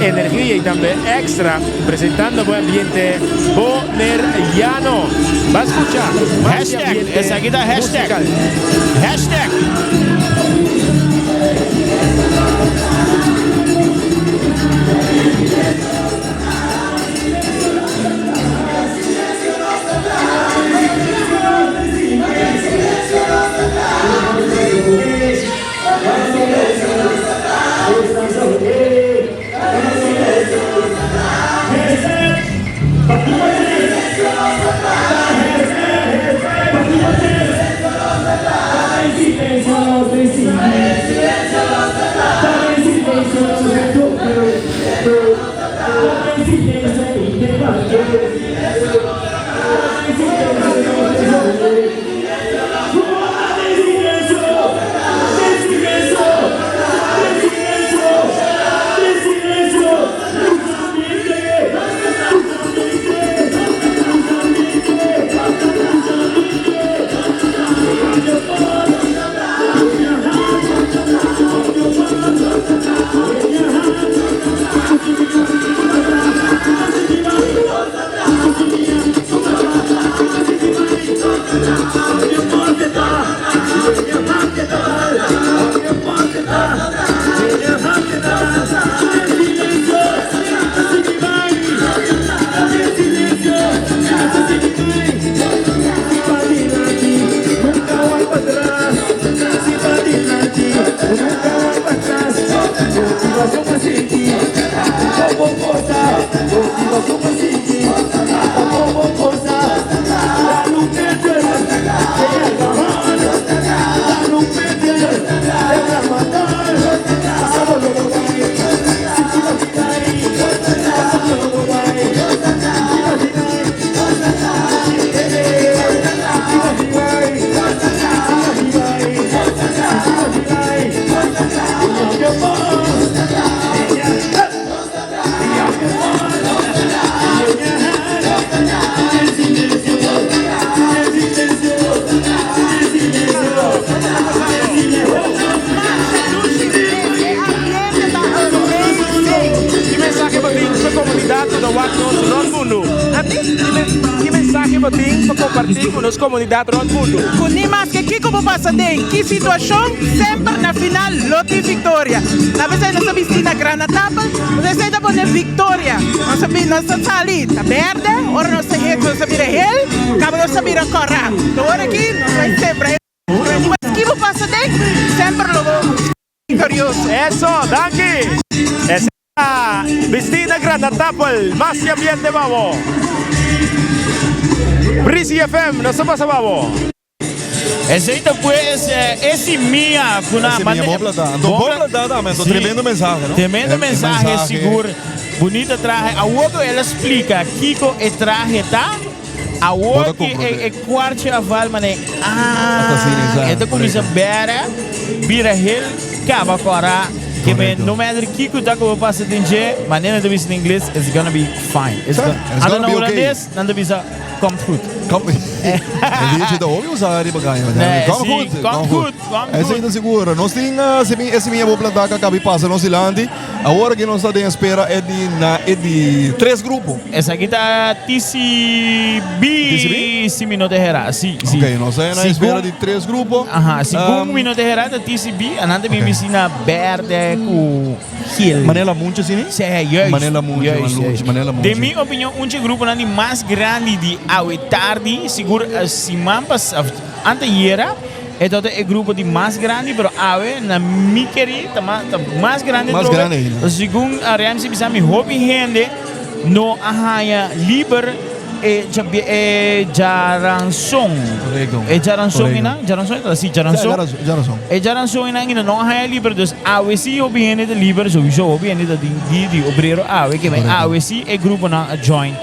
Energia y tambe Extra presentando bo ambiente Boneriano. Ba scucha mas di Hashtag, ambiente esaki ta hashtag. musical. Hashtag. Ki mensahe bo tin pa komunidat ku ta wak nos rònt mundu? Ki mensahe bo tin pa kompartí ku nos komunidat rònt mundu? Ku ni maske kiko bo pasa den ki situashon, semper na final lo tin viktoria. Na besei nos ta bisti na granatapel, nos esei ta pone viktoria. Nos ta nos ta sali ta berde, ora nos ta hecho nos ta bira hel, kaba nos ta bira kòrá. Ta ora aki nos bai sembra e ni maske ki bo pasa den, semper lo bo viktorioso. Eso, danki! Esei ta bisti na granatapel, mas di ambiente pa bo. Breezy FM, nos ta pasa pa bo. Esei ta pues e simia ku nan. E simia bon plantá. Anto bon plantá tambe, anto tremendo mensahe, no? Tremendo mensahe, sigur. Bunita trahe. Awor ku el a splika kiko e trahe ta, awor ki e kwartje a val manera, ah, e ta kuminsá bèra, bira hel kaba kòrá. Ke men no matter kiko ta ku bo pasa den dje, manera nan ta bisa na ingles, it's gonna be fine. It's gonna, anto na hulandes nan ta bisa. Komt goed. Komt E liedje ta hopi usa riba caña. Nee, Komt sí, goed. komt goed, komt Esei goed. ta sigur. Nos tin eh, semi, e semilla bo plantá ka kabi pasa nos dilanti. Awor aki nos ta den espera e di na e di tres grupo. Esaki ta TCB. TCB? Si mi no ta hera. Sí, sí. Ok, nos ta na Segun- espera di tres grupo. Aha, segun Um, mi no ta hera ta TCB. Anan ta bin bisi na berde ku geel. Manela Munche sini? Sí, juist. Manela Munche, Juist, Manela juist. Manela Munche. Den mi opinion, un dje gruponan di mas grandi di awe tardi, sigur eh, siman pas, of anteayera, e tabata e grupo di mas grandi, pero awe na mi keri ta ma, ta mas grandi Mas atrobe. grandi ainda. Segun eh, Ramsey bisa mi hopi hende no a haña liber E djabi e djaranson. Correcto. E djaranson Correcto. ina, djaranson ita si djaranson. Sí, djaranson. E djaranson ina ainda no a haya liber, dus awe si hopi hende ta liber, sowieso hopi hende ta den di di obrero awe, ke men awe si e gruponan a join.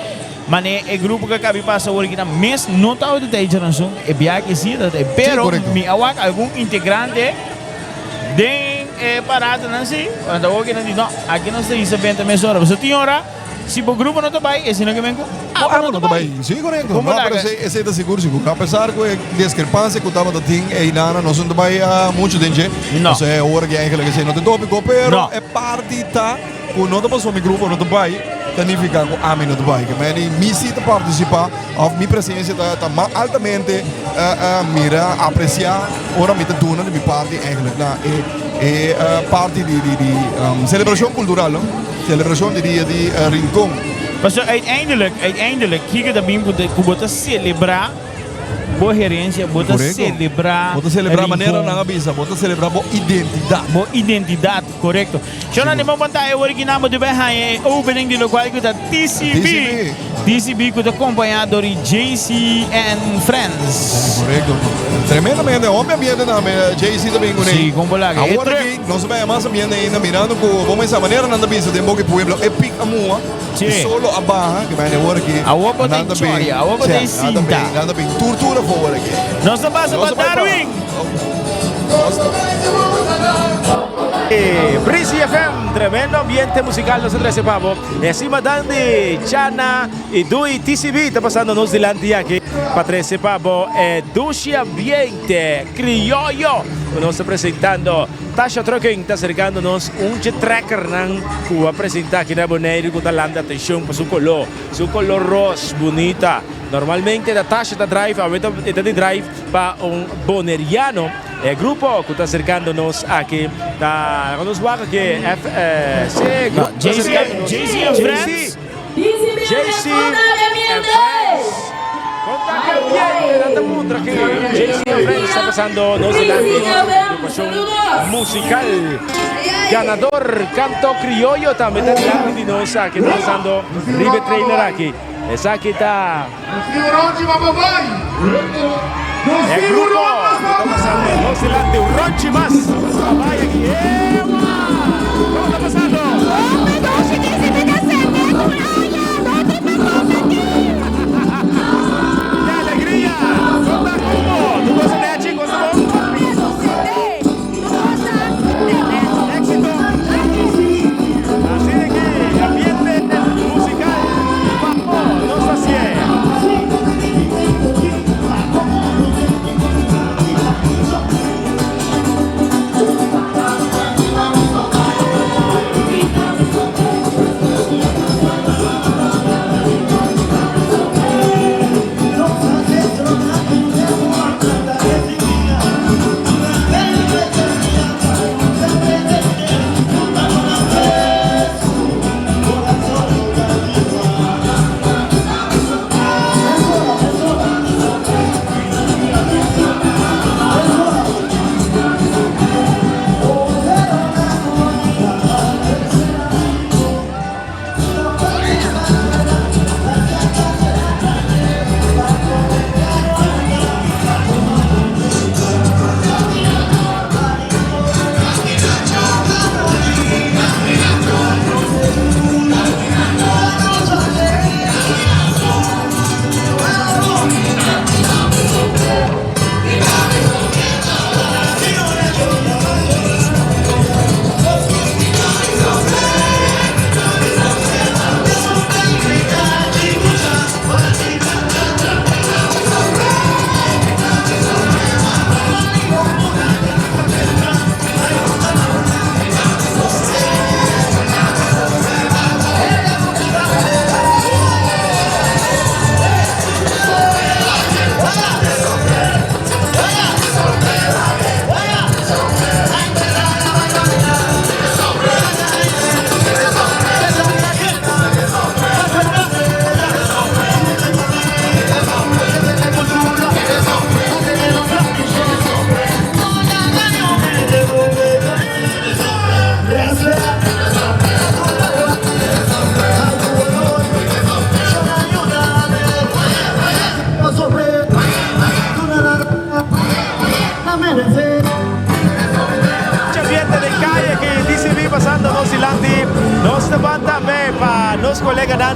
Mane e grupo ku a kabi pasa awor aki nan mes no tabata ta e djaranson, e biaha ke si tabata e. Pero mi a wak algun integrante den e paradanan si, nan ta wak nan di no, aki nos ta hisa benta mesora. Pasobra tin ora si bo grupo no ta bai, esei no ke men ku abo no ta bai. Si, korekto. No, pero esei, esei ta sigur sigur. Apesar ku e diskrepansia ku tabata tin einana, nos no ta bai muchu den dje. No. Pasobra e ora ki eigenlijk esei no ta e topiko, pero No. e parti ta ku no ta pasobra mi grupo no ta bai, ta nifiká ku ami no ta bai. Ke meni mi si ta partisipá òf mi presensia ta ta mas altamente mira, apresiá ora mi ta duna di mi parti eigenlijk na e e parti di di di selebrashon kultural, no. Celebracion di dia di Rincon. Pasobra uiteindelijk, uiteindelijk, kiko ta bin ku bo ta celebra bo herencia, bo ta celebra Bo ta celebra Rincon. manera nan a bisa, bo ta celebra bo identidad. Bo identidad, correcto. Shona, den bo pantaya awor aki nan bo ta bai haña e opening di locual ku ta TCB. TCB. TCB ku ta acompaña dor di JC and Friends. Correcto. Tremendamente, hopi ambiente tambe, JC ta bin kuné. Sí, con bo laga. E Awor truck. aki nos ta bai mas ambiente ainda mirando ku bo mesa manera nan ta bisa den boki pueblo e pik a mua, Sí. e solo a baha, ke bai awor aki. Awor bo ta nan ta bin, enjoy, awor bo ta sí, nan ta sinta. bin, nan ta bin tur tur afó awor aki. Nos ta pasa Nos pa ta bai pa Darwin. Nos ta. Breezy FM, tremendo ambiente musical nos a trece pa bo. Encima Dandy, Chana y Dui TCB ta pasando nos dilanti aki pa trece pa bo e dushi ambiente crioyo cu nos ta presentando. Tasha Trucking ta acercando nos un dje trekkernan cu a presenta aki na Boneiru cu ta landa atencion pa su color, su color ros bunita. Normalmente ta Tasha ta drive, awe ta e ta di drive pa un Boneriano. E grupo cu ta acercando nos aki ta nos wak aki FC grupo ta acercando nos. JC and Friends. JC and Friends. Conta ki ambiente nan ta puntra aki. JC and Friends ta pasando nos dilanti. Agrupacion musical ganador Canto Criollo tambe ta dilanti di nos aki ta pasando riba e trailer aki. Esaki ta e grupo ku ta pasando nos dilanti un ronchi mas pa bai aki. Ewa! Komo ta pasando? Ke alegria! Kon ta kubo? Tu gosa nechi? Gosa bon? Éxito! Así de que ambiente musical papo nos hacié.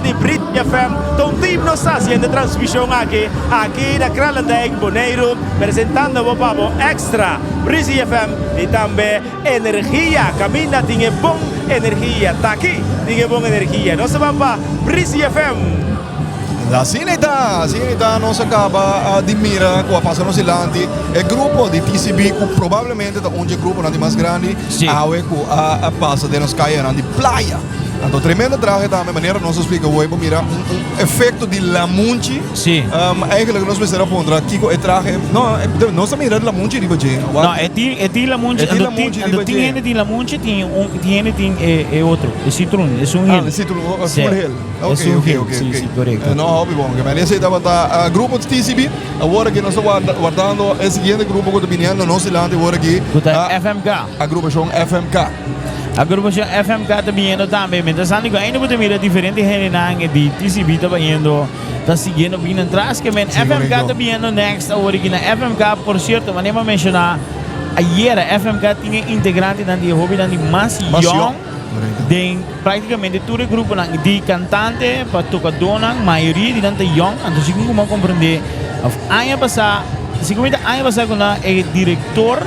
dilanti Brit FM ta un team nos ta haciendo e transmision aki, aki na Kralendijk, Boneiru, presentando bo pa bo Extra, Breezy FM y tambe Energia. Caminda tin e bon energia, ta aki tin e bon energia. Nos ta ban pa Breezy FM. Asina e ta, asina e ta, nos a caba di mira cu a pasa nos dilanti e grupo di TCB cu probablemente ta un dje gruponan di mas grandi awe cu a pasa den nos cayanan di playa. Anto tremendo trahe tambe, manera nos a splica hoy, bo mira un efecto di lamunchi. Eigenlijk nos mester a puntra kico e trahe, no, nos a mira lamunchi riba dje. No, e tin, e tin lamunchi, E tin lamunchi anto riba tin dje. hende tin lamunchi, tin un, tin hende tin e, e otro, e citroen, esun Ah, hel. e citroen, oh, Sí. full hel. Ok, Esun ok, hel, ok, sí, ok. sí, correcto. Eh, no, hopi bon. Ke men esei tabata grupo TCB. Awor aki nos ta warda, wardando e siguiente grupo ku ta biniendo nos dilanti awor aki. Ku ta FMK. Agrupashon FMK. Agrupashon FMK ta biniendo tambe. Mientras tanto ku ainda bo ta mira diferente hendenan di TCB ta bayendo, ta siguiendo bini atras. Ke men Sí, FMK correcto. ta biniendo next awor aki na FMK. Por cierto, manera mi a menshoná ayera, FMK tin e integrantenan di e hobennan di mas Mas yong. yong. Correcto. Den práktikamente tur e gruponan di kantante pa tokadónan, mayoria di nan ta yòn. Anto segun ku mi a komprendé òf aña pasá, segun mi ta aña pasá ku nan e direktor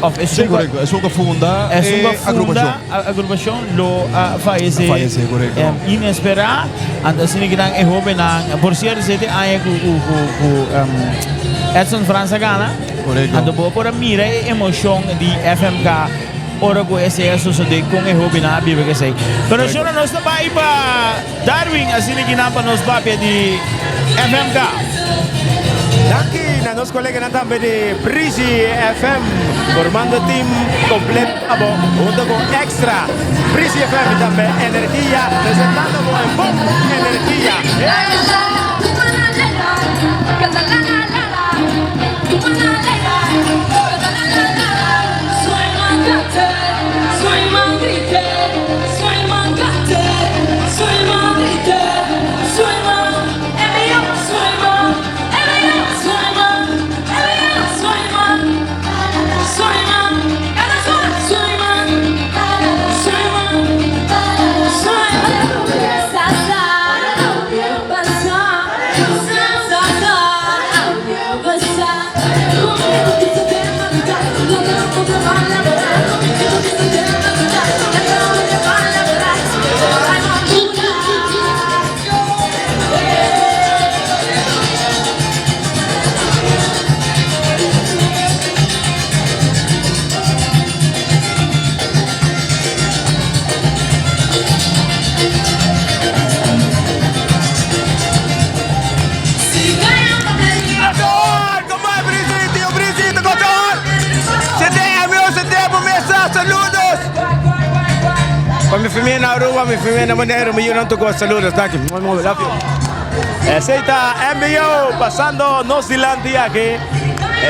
òf Sí, esun ku korekto. Esun ku a funda esun ku e a funda agrupashon. agrupashon lo a fayesé A fayesé, korekto. inesperá. Anto asina ki nan e hóbennan, por sierto esei ta e aña ku ku ku ku Edson Frans a gana. Korekto. Anto bo por a mira e emoshon di FMK. Ora ku esei a sosodé kon e hóbennan a biba ku esei. Pero shona nos ta bai pa Darwin asina ki nan pa nos papia di FMK. Danki na nos koleganan tambe di Breezy FM formando team completo abo hunto ku Extra. Breezy FM y tambe Energia presentando bo e bon energia. Pa mi famia na Aruba, mi famia na Boneiru, mi yunan tur saludos. Danki. Love you. Esei ta MBO pasando nos dilanti aki.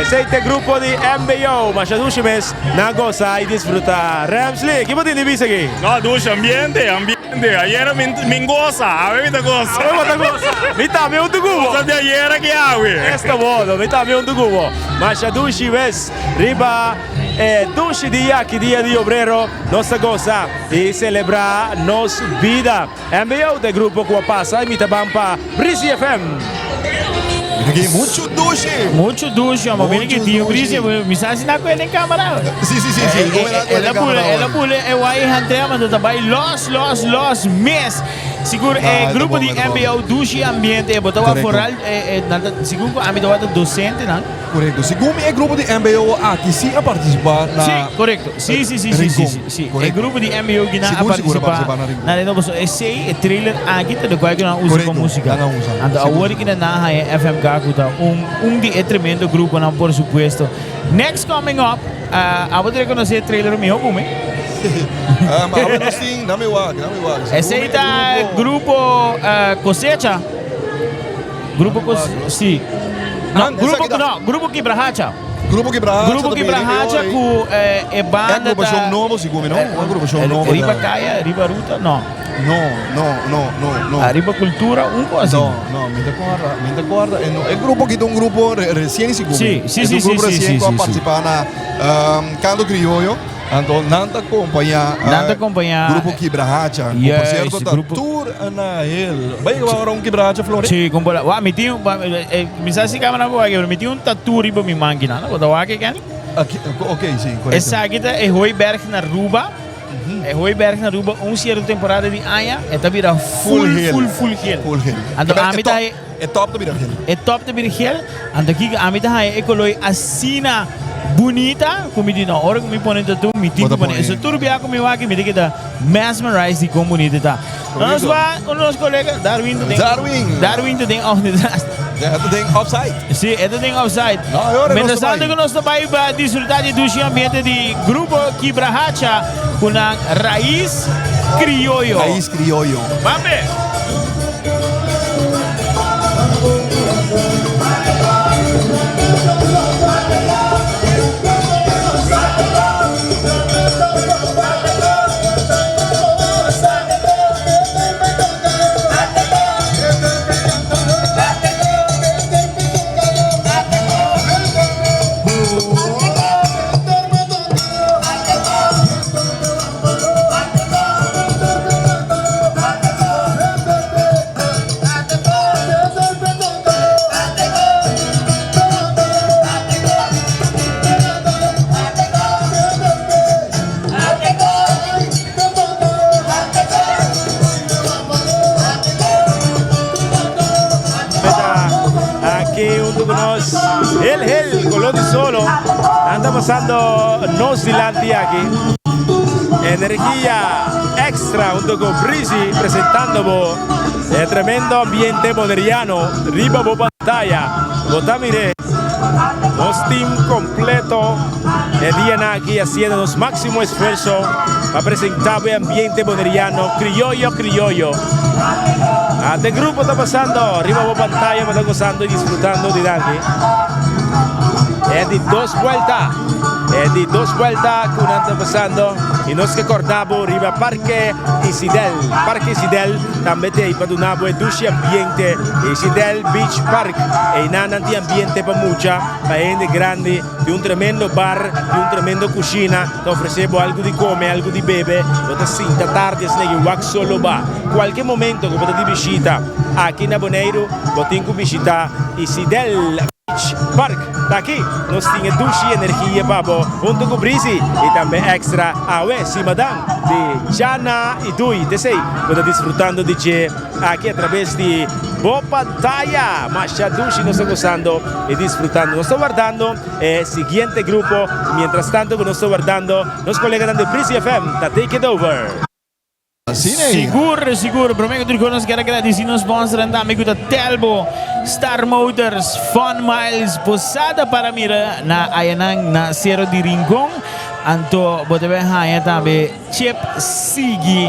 Esei ta e grupo di MBO. Masha dushi mes. Nan gosa y disfruta. Ramsley, ki bo tin di bisa aki? No, dushi ambiente, ambiente. Ayera mi mi gosa, awe mi ta gosa. Awe bo ta gosa. Mi tambe un tugubo. Gosa di ayera ki awe. Esta bodo, mi tambe un tugubo. Masha dushi mes riba e dushi dia aki, dia di obrero, nos ta gosa y celebra nos bida. MBO ta e grupo cu a pasa y mi ta ban pa Breezy FM. Mira aki, mucho dushi. Mucho dushi, amo. Mira ki tio Breezy, mi sa si na cu el den camera. Si, si, si, si. El a bule, el a bule e wai hantea, mando ta bai los, los, los mes. Sigur e grupo di MBO dushi ambiente, bo tawa foral, sigur cu ami tawata docentenan. Korekto. Segun mi e grupo di mbo aki si a partisipá na Sí, korekto. Sí, sí, sí, sí, sí, sí, sí. E grupo di mbo ki nan a Sigur, sigur a partisipá partisipá na Rincon. na Rincon pasobra esei e trailer aki ta lokual ku nan a usa pa Korekto, músika. nan a usa. Anto Sigur, awor ki sigur. nan a haña FMK ku ta un un di e tremendo gruponan por supuesto. Next coming up, abo ta rekonosé e trailer mihó ku mi. Awe nos tin, dame wak, dame wak. Segun Esei mi e ta grupo grupo Cosecha. Grupo cos sí. No, Ah, grupo esaki ta- no, grupo Kibrahacha. Grupo Kibrahacha Grupo ta bini Kibrahacha ora ei. ku eh, e banda E agrupashon ta- nobo segun mi, no? Eh, Un agrupashon eh, nobo Riba ta- Kaya, Riba Ruta, no. No, no, no, no, no. Arriba Cultura, un cosa así. No, no, mi ta corda, mi ta corda. E no, e grupo aki ta un grupo re- recien segun mi. Sí, sí, Es sí, un grupo sí, sí, recien sí, ku a sí, sí. participa na, ehm, Canto Criollo. Anto nan ta kompañá Nan ta kompañá Grupo Kibrahacha. Ku por sierto ta tur na hel. Bai yega ora un Kibrahacha Flori? Sí, kon por la. Wak, mi tin un, mi sa si kamera por wak, pero mi tin un tattoo riba mi manki nan. Bo ta wak e Kenny? Aki, ok, sí, korekto. Esaki ta e Hooiberg na Aruba. E Hooiberg na Aruba un sierto temporada di aña e ta bira full, full, full gel. Full gel. Anto ami ta. E top ta bira gel. E top ta bira gel. Anto kiko ami ta haña e koloi asina bunita ku mi di no, ora ku mi pone tattoo mi tin ku pone. Eso tur bia ku mi wak mi ta keda mesmerized di kon bunita e ta. Nos wak un di nos kolega Darwin ta den. Darwin! Darwin ta den off E ta den offside. Si, e ta den offside. No, e ora nos ta bai. Mientras tanto ku nos ta bai pa disfruta di dushi ambiente di Grupo Kibrahacha ku nan Raiz Krioyo. Raiz Krioyo. Bambe! Aki hunto ku nos Hel Hel Color di Solo nan ta pasando nos dilanti aki. Energia Extra hunto ku Breezy presentando bo e tremendo ambiente boneriano riba bo pantaya. Bo ta mir'é nos team completo e dianan aki haciendo nos maximo esfuerzo pa presenta bo e ambiente boneriano crioyo crioyo. Ate grupo ta pasando riba bo pantaya bo ta gozando y disfrutando dilanti. E di dos vuelta. E di dos vuelta ku nan ta pasando y nos ke korda bo riba Parke Isidel. Parke Isidel tambe te pa duna bo e dushi ambiente. Isidel Beach Park. Einan nan tin ambiente pa mucha, pa hende grandi. Tin un tremendo bar, tin un tremendo kushina. Ta ofrece bo algu di come, algu di bebe. Bo ta sinta tardi asina y wak solo ba. Kualke momento ku bo ta di bishita aki na Boneiru, bo tin ku bishita Isidel Beach Park. Ta aki nos tin e dushi energia pa bo hunto ku Breezy y tambe Extra Awe Simadan di Chana y Dui. T'esey bo ta disfrutando di dje aki a traves di bo pantaya. Masha dushi nos ta gozando y disfrutando. Nos ta wardando e siguiente grupo. Mientras tanto ku nos ta wardando, nos koleganan di Breezy FM ta take it over. Sigur, sigur. Prome ku tur kos nos kier a gradisi nos sponsornan tambe ku ta Telbo, Star Motors, Fun Miles, Posada para mira na ayanan na Sero di Rincon. Anto bo ta bai haña tambe Chep Sigui.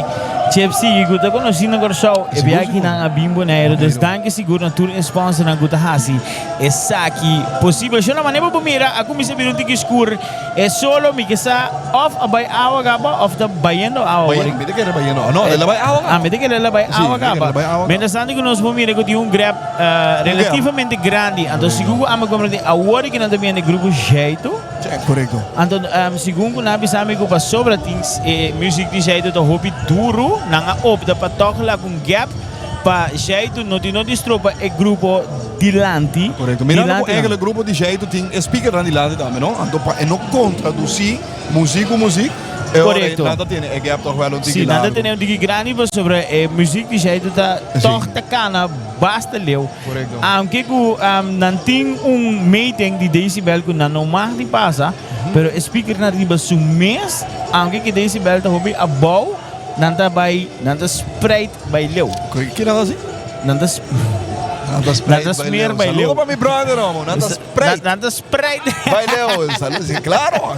Chep Sigui ku ta konosí na Kòrsou. E biakinan a bin Boneiru. Dus danki sigur na tur e sponsornan ku ta hasi esaki posibel. Shona, manera bo por mira a kuminsá bira un tiki skur. E solo mi ke sa of a bai awa kaba of ta bayendo awa Bay, mi ta kere bayendo awa. No, el a bai awa kaba. Ah, mi ta kere el a bai Sí, awa mi ta kere kaba. el a bai awa kaba. Mientras tanto ku nos por mira ku tin un grep relativamente grandi. Anto segun ku ami komprende awor di ku nan ta bini den grupo Jeito. Korekto. Anto segun ku nan a bisa mi ku pasobra tin e music di Jeito ta hopi duru, nan a opta pa tòg laga un gap pa Jeito no tin no di stropa e grupo dilanti. Correcto. Mirando cu eigenlijk grupo di Jeito tin e speakernan dilanti tambe, no? Anto pa e no contraduci muziek cu muziek, e ora Correcto. nan ta tene e gap toch wel un tiki Sí, nan ta largo. tene un tiki grandi pasobra e muziek di Jeito ta toch ta cana basta leu. Correcto. Aunke cu nan tin un meting di decibel cu nan no mag di pasa, pero e speakernan riba su mes, aunke cu e decibel ta hopi abou, Nan ta bai, nan ta spreid bai leu. Ki nan ta hasi? Nan ta Nan ta spreid Nan ta bai smeer leu. bai leu. Saludo pa mi brother, homo. Nan ta spreid. Nan ta spreid. Bai leu. Saludo, sí, claro.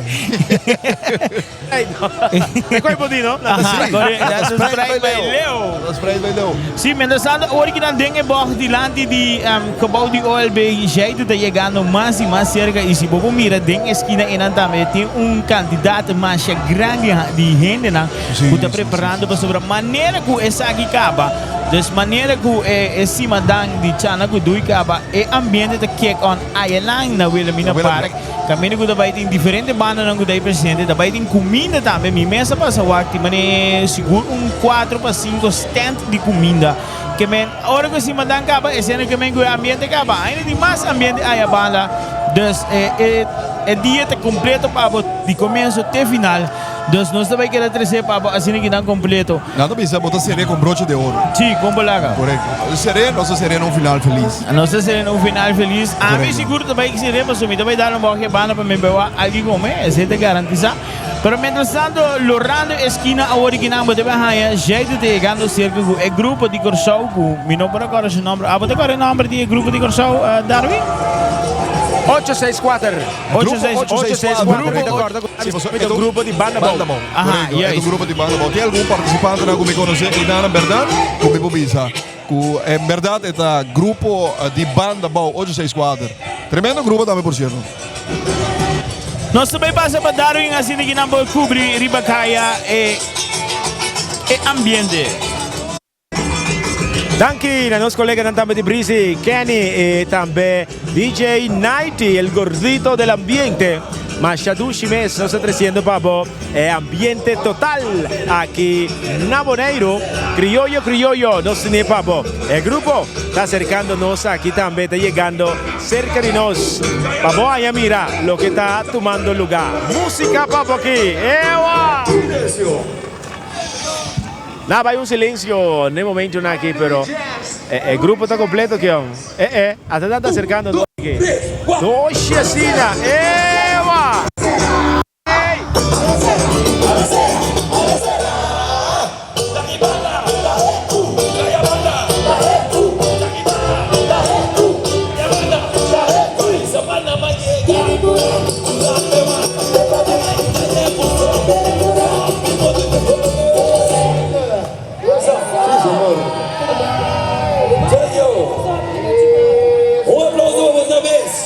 Te koi por di, no? Nan ta spreid. Nan ta spreid bai leu. Nan ta spreid bai leu. Sí, mientras tanto, ora ki nan den e bocht dilanti di gebouw di OLB, Jaitu ta yegando mas y mas cerca y si bo por mira den eskina einan tambe tin un cantidad masha grandi di hendenan ku ta preparando pasobra manera ku esaki kaba. Dus manera ku e e simadan di Chana ku Dui kaba, e ambiente ta kick on ayanan na Wilhelmina Park. Kaminda ku ta bai tin diferente bandanan ku ta ei presente, ta bai tin kuminda tambe. Mi mes a pasa wak tin manera sigur un kuatro pa sinku stand di kuminda. Ke men ora ku e simadan kaba, esena ke men ku e ambiente kaba. Ainda tin mas ambiente aya banda. Dus e e e dia ta kompleto pa bo di komienso te final. Dus nos ta bai keda trese pa bo asina ki nan kompleto. Nan ta bisa bo ta ser'é con broche de oro. Sí, con bolaga. Korekto. Ser'é, nos ta ser'é na un final felis. Nos ta ser'é na un final felis. Ami Korekto. sigur ta bai ser'é pasobra mi ta bai dal un bòkje banda pa mi bewa algu kome, esei ta garantisá. Pero mientras tanto, lorando e skina awor di kinan bo ta bai haña Jaido ta yegando serka ku e grupo di Kòrsou ku mi no por a kòrda su nòmber. Abo ta kòrda e nòmber di e grupo di Kòrsou, Darwin? Ocho seis kuater. Ocho seis Ocho seis kuater. Mi ta kòrda ku mi ta un grupo di Banda Bou. Aha, Korekto, e ta un grupo di Banda Bou. Tin algun partisipantenan ku mi konosé einan en bèrdat ku mi por bisa ku en bèrdat e ta grupo di Banda Bou ocho seis kuater. Tremendo grupo tambe por sierto. Nos ta bai pasa pa Darwin asina ki nan por kubri riba kaya e e ambiente. Danki na nos coleganan tambe di Breezy, Kenny y tambe DJ Nighty, el gordito del ambiente. Masha dushi mes nos ta treciendo pa bo e ambiente total aki na Boneiru. Criollo, criollo nos tene pa bo. E grupo ta acercando nos aki tambe, ta yegando cerca di nos pa bo haya mira loke ta tumando lugar. Musica pa bo aki. Ewa! Na bai un silencio n'e momentonan aki pero e grupo ta completo kion. E e ata nan ta acercando nos aki. Doshi asina. Ewa!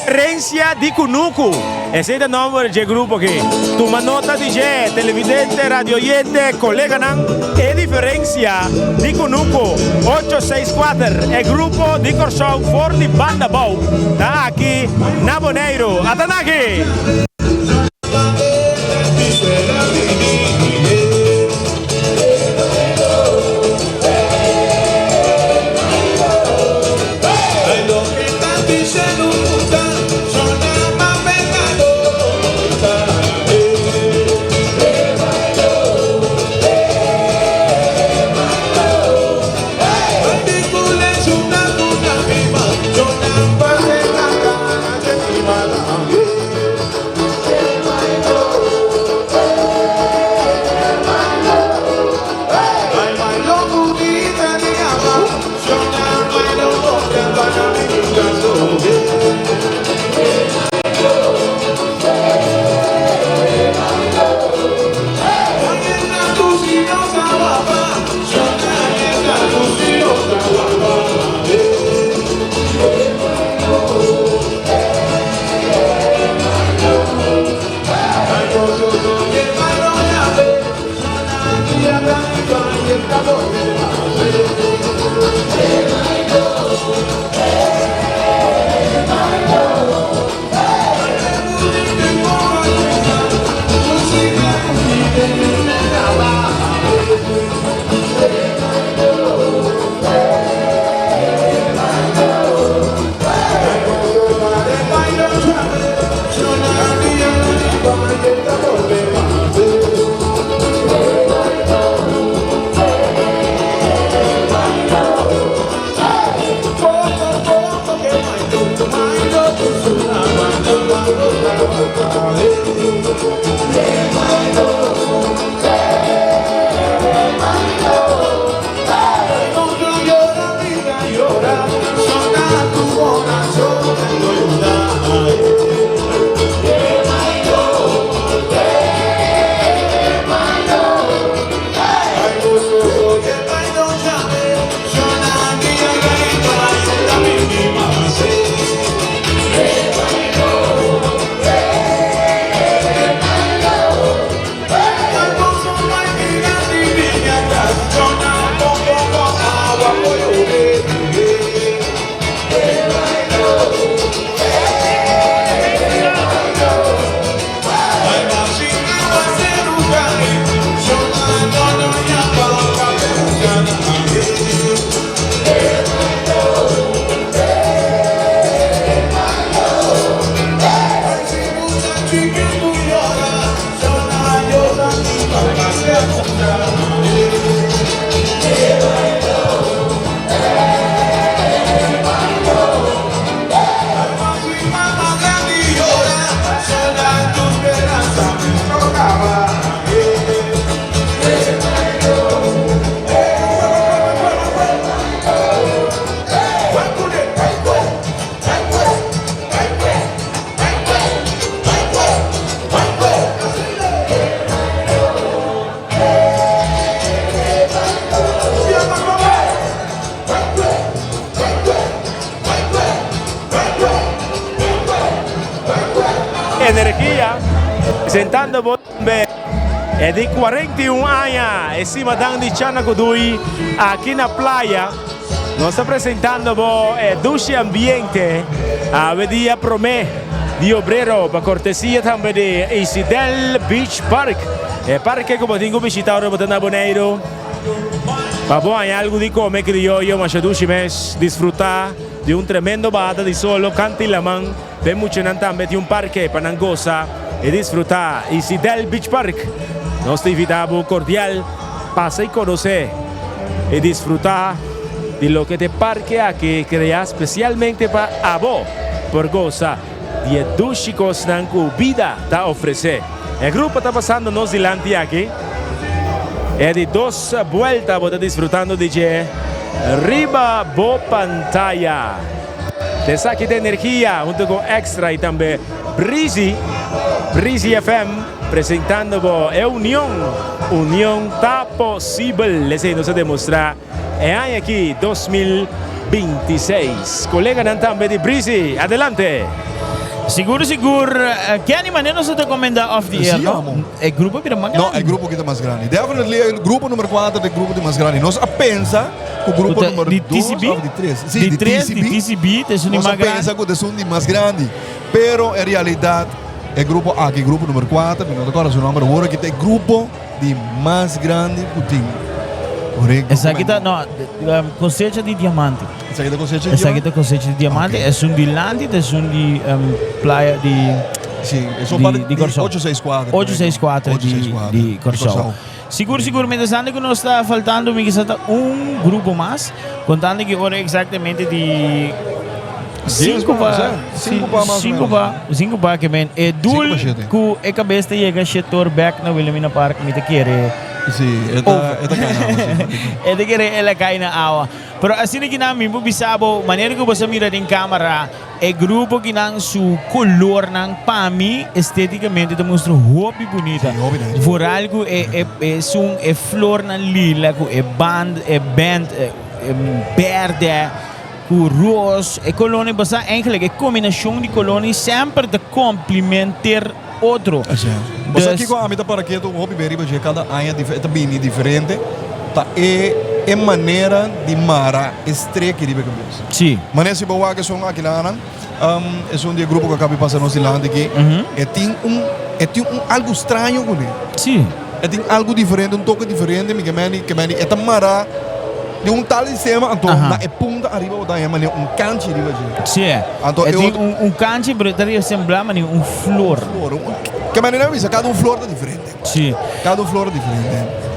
Herencia di Kunuku, esei ta nomber dje grupo aki. Tuma nota di dje, televidente, radioyente, coleganan, e diferencia di Kunuku ocho seis kuater, e grupo di Kòrsou for di Banda Bou ta aki na Boneiru. Ata naki! Energia, presentando bo tambe e di 41 aña, e simadan di Chana Gudui aki na playa. Nos ta presentando bo e dushi ambiente awe dia prome di obrero pa cortesia tambe di Isidel Beach Park. E parke ku bo tin ku bishita ora bo ta na Boneiru pa bo haña algu di kome krioyo masha dushi mes, disfruta di un tremendo bahada di solo kanti laman. P'e muchanan tambe tin un parke pa nan gosa i disfrutá, Isidel Beach Park. Nos ta invitá bo kordial pasa i konosé i disfrutá di loke ta e parke aki kreá spesialmente pa abo por gosa di e dushi kosnan ku bida ta ofresé. E grupo ta pasando nos dilanti aki. E di dos buelta bo ta disfrutando di dje riba bo pantaya. Esaki ta Energia hunto cu Extra y tambe Breezy, Breezy FM presentando bo e union, union ta posibel, esey nos a demostra e aña aki 2026. Coleganan tambe di Breezy, adelante! Sigur sigur, Kenny manera nos a ta comenta off the air no? E grupo a bira mas grandi. No, e grupo kita mas grandi. Definitely e grupo numero 4 ta e grupo di mas grandi. Nos a pensa Ku grupo numero Di 2 TCB? of di 3. Sí, Di di 3, TCB. di TCB, ta esun di Nos a mas grandi. pensa ku ta esun di mas grandi. Pero en realidat e grupo aki, grupo numero 4, mi no ta kòrda su nòmber awor aki, ta e grupo di mas grandi ku tin. Korekto. Esaki ta, no, Cosecha di Diamante. Esaki ta Cosecha di Esaki Diamante? ta Cosecha di Diamante. Ok. Esun dilanti ta esun di playa di Sí, esun di parti di di Kòrsou. 864. 864 di 864 di di Kòrsou. Kòrsou. Sigur sigur mientrastante ku nos ta faltando mi kisa ta un grupo mas kontando ki ora eksaktamente di sinku pa sinku pa sinku pa ke men e dul ku e kabes ta yega shetor bek na Wilhelmina Park mi ta kere over e ta kere el a kai na awa pero asina kinan mi por bisa bo manera ku bo sa mira den kamera. E grupo kinan su colornan pa mi esteticamente ta mustra hopi bunita. Vooral cu e e esun e flornan lila cu e band e band berde cu ros e colornan basa eigenlijk e combinacion di colornan semper ta complementer otro. Basa kico ami ta para ketu hopi be riba dje cada aña e ta bini diferente ta e e manera di mara e streki riba e cabes. Sí. Manera si bo wak esun akilanan esun di e grupo ku a kabi pasa nos dilanti aki e tin un e tin un algu straño kuné. Sí. E tin algu diferente un toke diferente mi ke meni ke meni e ta mara di un tal sistema anto na e punta ariba bo ta haña manera un kanchi riba dje. Sí. Anto E e tin otro un un kanchi pero e ta resembla manera un flor. Un flor. Ke manera mi bisa kada un flor ta diferente. Sí. Kada un flor ta diferente.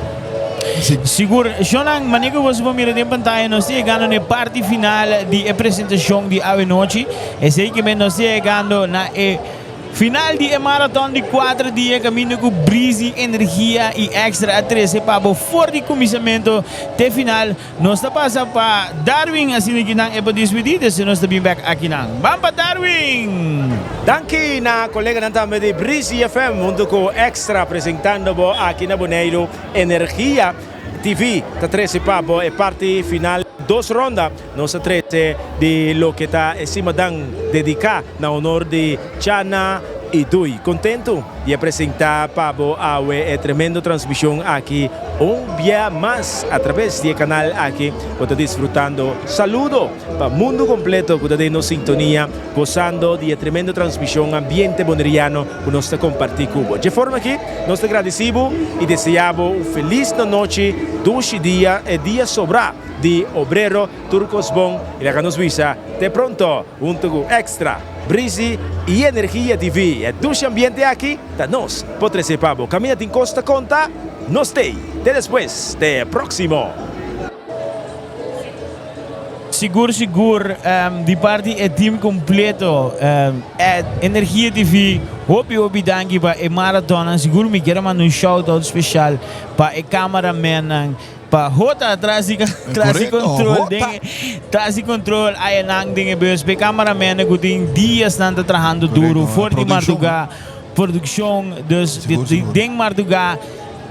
Sí. Sigur, shownan, manera ku boso por mira den pantaya nos ta yegando na e parti final di e presentashon di awe nochi. Esei ke men nos ta yegando na e final di e maraton di kuater dia kaminda ku Breezy Energia i Extra a trese pa bo for di kuminsamentu te final. Nos ta pasa pa Darwin asina ki nan e por dispidi despues nos ta bin bek akinan. Ban pa Darwin! Danki na koleganan tambe di Breezy FM huntu ku Extra presentando bo aki na Boneiru Energia TV ta trese pa bo e parti final dos ronda. Nos a trece di loke ta e simadan dedica na honor di Chana y Dui. Contento di a presenta pa bo awe e tremendo transmision aki un bia mas a traves di e canal aki. Bo ta disfrutando. Saludo pa mundo completo cu ta den nos sintonia gozando di e tremendo transmision ambiente boneriano cu nos ta comparti cu bo. Dje forma aki nos ta gradici bo y desea bo un feliz nochi, dushi dia, e dia sobra. Di Obrero tur kos bon y laga nos bisa te pronto hunto cu Extra, Breezy y Energia TV. E dushi ambiente aki ta nos por trece pa bo. Caminda tin cos ta conta, nos t'ey. Te despues, te proximo. Sigur sigur di parti e team completo Energia TV hopi hopi danki pa e marathonnan sigur mi kier a manda un shout out special pa e cameramennan Pa Jota tras di tras di control den tras di control ayanan den e bus p'e cameramennan cu tin dias nan ta trahando duro for di marduga produccion dus di den marduga.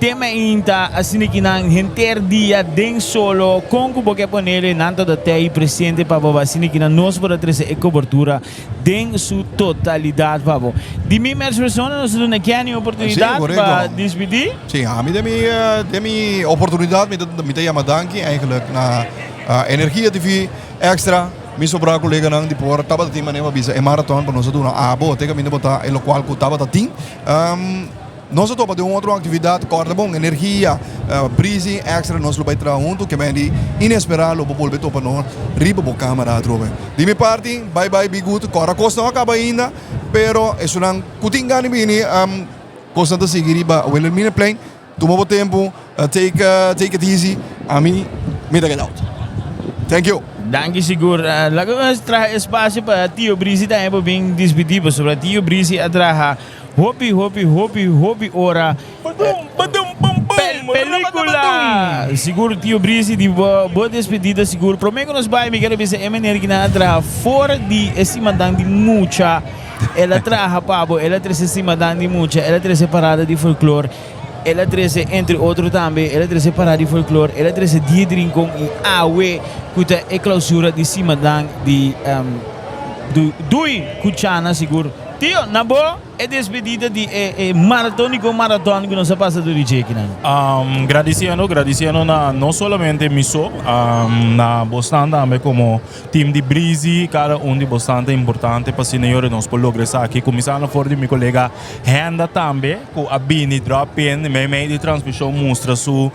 Tema inta asina ki nan henter dia den solo kon ku bo ke ponele nan ta tei presente pa bo asina ki nan nos por a trese e kobertura den su totalidat pa bo. Di mi mes persona nos ta duna Kenny oportunidat pa dispidi. Sí, ami den mi den mi oportunidat mi ta mi ta yama danki eigenlijk na Energia TV Extra, mi sobra koleganan di por tabata tin manera pa bisa e maraton pa nos a duna abo te kaminda bo ta e lokual ku tabata tin. Nos a topa den un otro actividad, corda bon, energia, Breezy, Extra, nos lo bay traha hunto, ke men di inesperá lo bo bolbe topa nos riba bo camera atrobe. Di mi parti, bye bye, be good, corda cos no a caba ainda, pero esunnan cu tin gana di bini, cosnan ta sigui riba Wilhelminaplein, tuma bo tempo, take take it easy, ami mi ta get out. Thank you. Danki sigur. Laga nos traha espacio pa Tio Breezy tambe por bin dispidi, pasobra Tio Breezy a traha Hopi hopi hopi hopi ora Pelicula Sigur Tio Brisi di bo bo despedida sigur Prome ku nos bai mi kere bisa e meneer ki nan a traha for di e simandan di mucha El a traha pa bo el a trese simandan di mucha el a trese parada di folklor el a trese entre otro tambe el a trese parada di folklor el a trese dia di rincon i awe ku ta e clausura di simandan di Dui ku Chana sigur Tio, na bo e despedida di e e maratóniko maraton ku nos a pasa dor di dje kinan. Gradisiendo, gradisiendo na no solamente mi so, na bosnan tambe komo team di Breezy, kada un di bosnan ta importante pa asina yora nos por logra esaki. Kuminsando for di mi kolega Henda tambe ku a bini drop in meimei di transmishon mustra su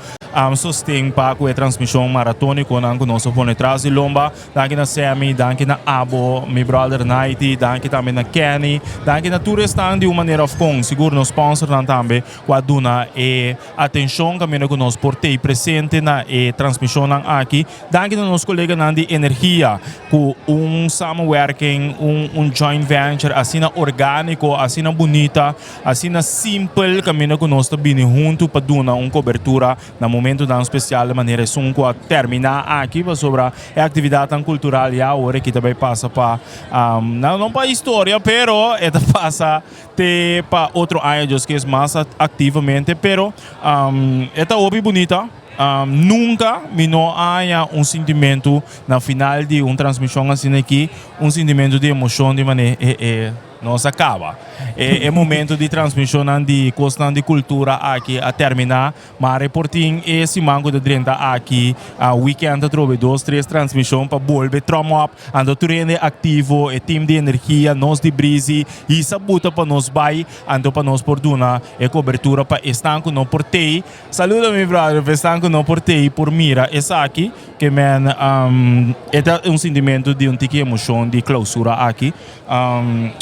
sosten pa ku e transmishon maratónikonan ku nos a pone tras di lomba. Danki na Sammy, danki na abo, mi brother Nighty, danki tambe na Kenny, danki na tur esnan di un manera of kon, sigur nos sponsornan tambe ku a duna e atenshon kaminda ku nos por tei presente na e transmishonnan aki. Danki na nos koleganan di Energia ku un samenwerking, un un joint venture asina orgániko, asina bunita, asina simpel kaminda ku nos ta bini huntu pa duna un kobertura Na momentonan spesial manera esun ku a terminá aki pasobra e aktividatnan kultural ya awor aki ta bai pasa pa no pa historia pero e ta pasa te pa otro aña Dios kies mas aktivamente pero e ta hopi bunita nunka mi no a haña un sintimentu na final di un transmishon asina aki un sintimentu di emoshon di manera e e Nos a caba. E e momento di transmisionnan di cosnan di cultura aki a termina, maar e por tin e siman cu ta drenta aki, a weekend ta trobe dos tres transmision pa bolbe trom op, anto tur hende activo, e team di energia, nos di Breezy, hisa buta pa nos bay, anto pa nos por duna e cobertura pa esnan cu no por tey. Saludo mi brother, pa esnan cu no por tey por mira esaki, ke men e ta un sintimento di un tiki emocion di clausura aki.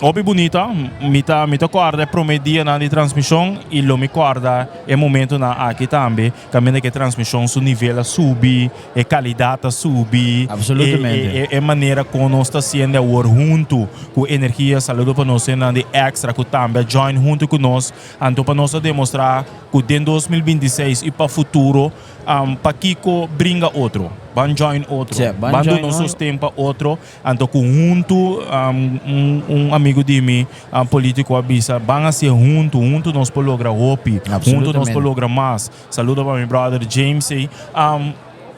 Hopi bunita, mi ta mi ta kòrda e promé dianan di transmishon i lo mi kòrda e momentunan aki tambe kaminda ku e transmishon su nivel a subi, e kalidat a subi, e e manera kon nos ta hasiendo awor huntu ku Energia Saludo pa nos hendenan di Extra ku tambe a join huntu ku nos, anto pa nos a demostrá ku den 2026 i pa futuro pakiko bringa otro, ban join otro, ban duna un sosten pa otro. Anto ku huntu un amigu di mi politico a bisa ban hacié huntu, huntu nos por logra hopi, huntu nos por logra mas. Saludo pa mi brother James ey.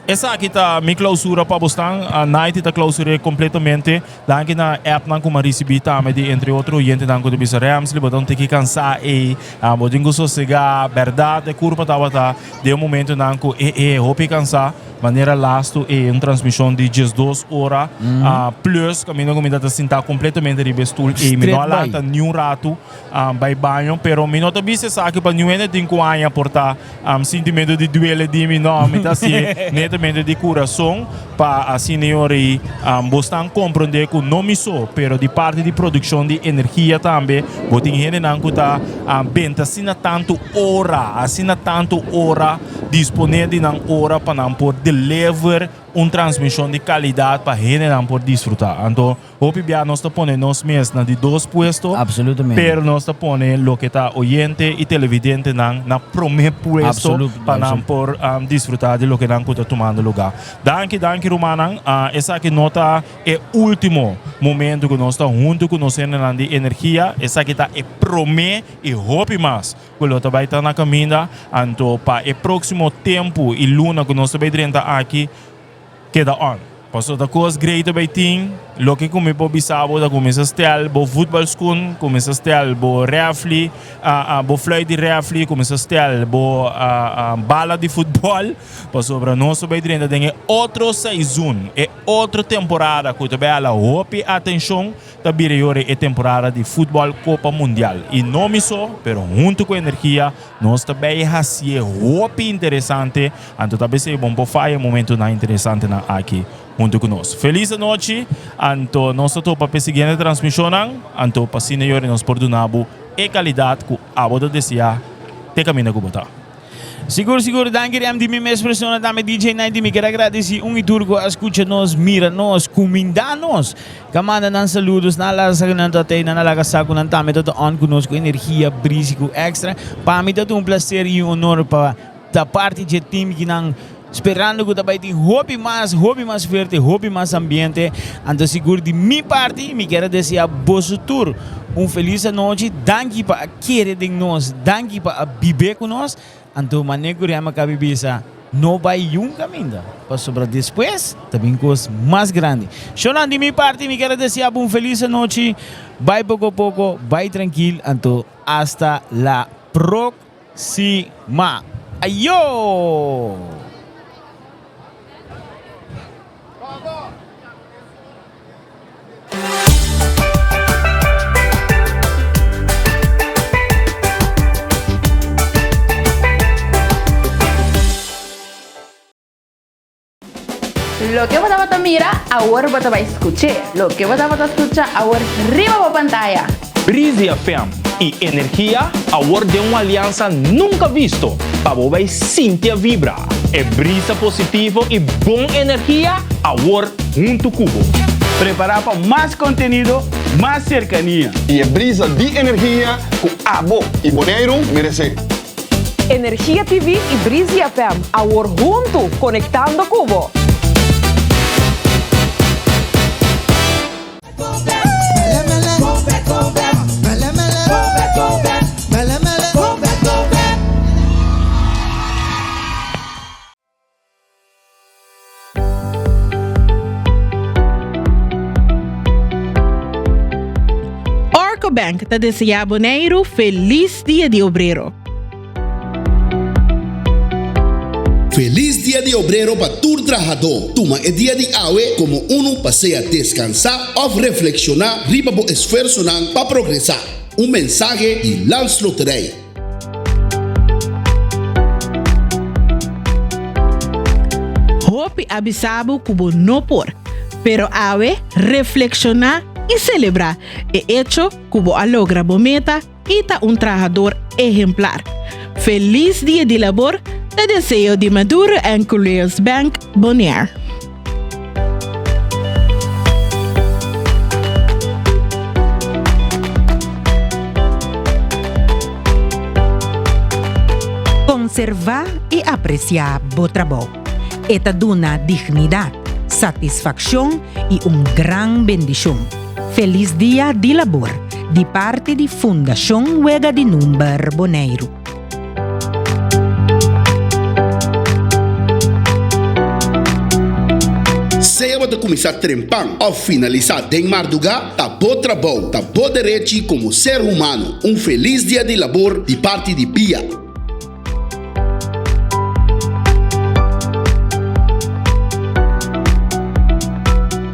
Esaki ta mi clausura pa bosnan, Nighty ta clausur'é completamente. Danki na appnan ku mi a ricibi tambe di entre otro oyentenan ku ta bisa Ramsley bo ta un tiki cansa ey, bo tin ku sosega. Berdad e curpa tabata den un momentonan ku e e hopi cansa. Manera lastu e un transmishon di 12 ora plus kaminda ku mi ta sintá kompletamente riba e stul ei. Mi no a lanta niun ratu bai baño, pero mi no ta bisa esaki pa niun hende tin ku haña por ta sintimentu di duele di mi. No, mi ta hasié netamente di kurason pa asina e ora ei bosnan komprondé ku no mi so, pero di parti di produkshon di energia tambe bo tin hendenan ku ta benta asina tantu ora, asina tantu ora. Disponé di nan ora pa nan por deliver un transmishon di kalidat pa hendenan por disfrutá. Anto hopi bia nos ta pone nos mes na di dos puesto, pero nos ta pone loke ta oyente i televidentenan na promé puesto pa nan por disfrutá di loke nan ku ta tumando lugá. Danki, danki rumannan. Esaki no ta e último momento ku nos ta huntu ku nos hendenan di Energia. Esaki ta e promé i hopi mas ku lo ta bai ta na kaminda. Anto pa e próksimo tempu i luna ku nos ta bai drenta aki, keda on. Pasobra ta kos grei ta bai tin. Loke ku mi por bisa bo ta kuminsá stel bo voetbalskoen, kuminsá stel bo rèfli, bo fluit di rèfli, kuminsá stel bo bala di futbòl. Pasobra nos ta bai drenta den e otro seizoen, e otro temporada ku ta bai hala hopi atenshon, ta bira yora e temporada di futbòl Kopa Mundial. I no mi so, pero huntu ku Energia nos ta bai hasié hopi interesante, anto ta besei bon por faya e momentunan interesantenan aki huntu ku nos. Felis anochi, anto nos ta topa p'e siguiente transmishonnan, anto pa asina yora nos por duna bo e kalidat ku abo ta deseá te kaminda ku bo ta. Sigur sigur danki Rem di mi mes persona tambe DJ Night mi kier a gradeci un y tur cu a scucha nos mira nos cuminda nos ka manda nan saludos nan a laga sa cu nan ta tey nan a laga sa cu nan tambe ta ta on cu nos cu energia brisi cu extra pa mi ta ta un placer y un honor pa ta parti dje team ki nan sperando cu ta bay tin hopi mas hopi mas fuerte hopi mas ambiente anto sigur di mi parti mi kier a desea boso tur un feliz anochi danki pa a kere den nos danki pa a bibe cu nos anto mane cu Rema cabi bisa no bay yun caminda pasobra despues ta bin cos mas grandi Shonan di mi parti mi kier a desea bo un feliz anochi bay poco poco bay trankil anto hasta la proxima. Ayo! Loke bo tabata mira, awor bo ta bai skuch'é. Loke bo tabata skucha, awor riba bo pantaya. Breezy FM y Energia awor den un aliansa nunca visto pa bo bay sinti a vibra e brisa positivo y bon energia awor hunto cu bo. Prepara pa mas contenido, mas cercania. Y e brisa di energia cu abo y Boneiru merece. Energia TV i Breezy FM awor huntu konektando ku bo! Orco Bank ta desea Boneiru felis Dia di Obrero. Felis Dia di Obrero pa tur trahadó. Tuma e dia di awe komo unu pa sea deskansá òf reflekshoná riba bo esfuersonan pa progresá. Un mensahe di Landsloterij. Hopi a bisa bo ku bo no por, pero awe reflekshoná i selebrá e echo ku bo a logra bo meta i ta un trahador ehemplar. Felis Dia di Labor ta deseo di Maduro and Culeos Bank Bonaire. Konservá i apresiá bo trabou. E ta duna dignidat, satisfakshon i un gran bendishon. Felis Dia di Labor di parti di Fundashon Wega di Number Boneiru. Sea bo ta kuminsá trempan òf finalisá den mardugá, ta bo trabou, ta bo derechi komo ser humano. Un felis dia di labor di parti di bia.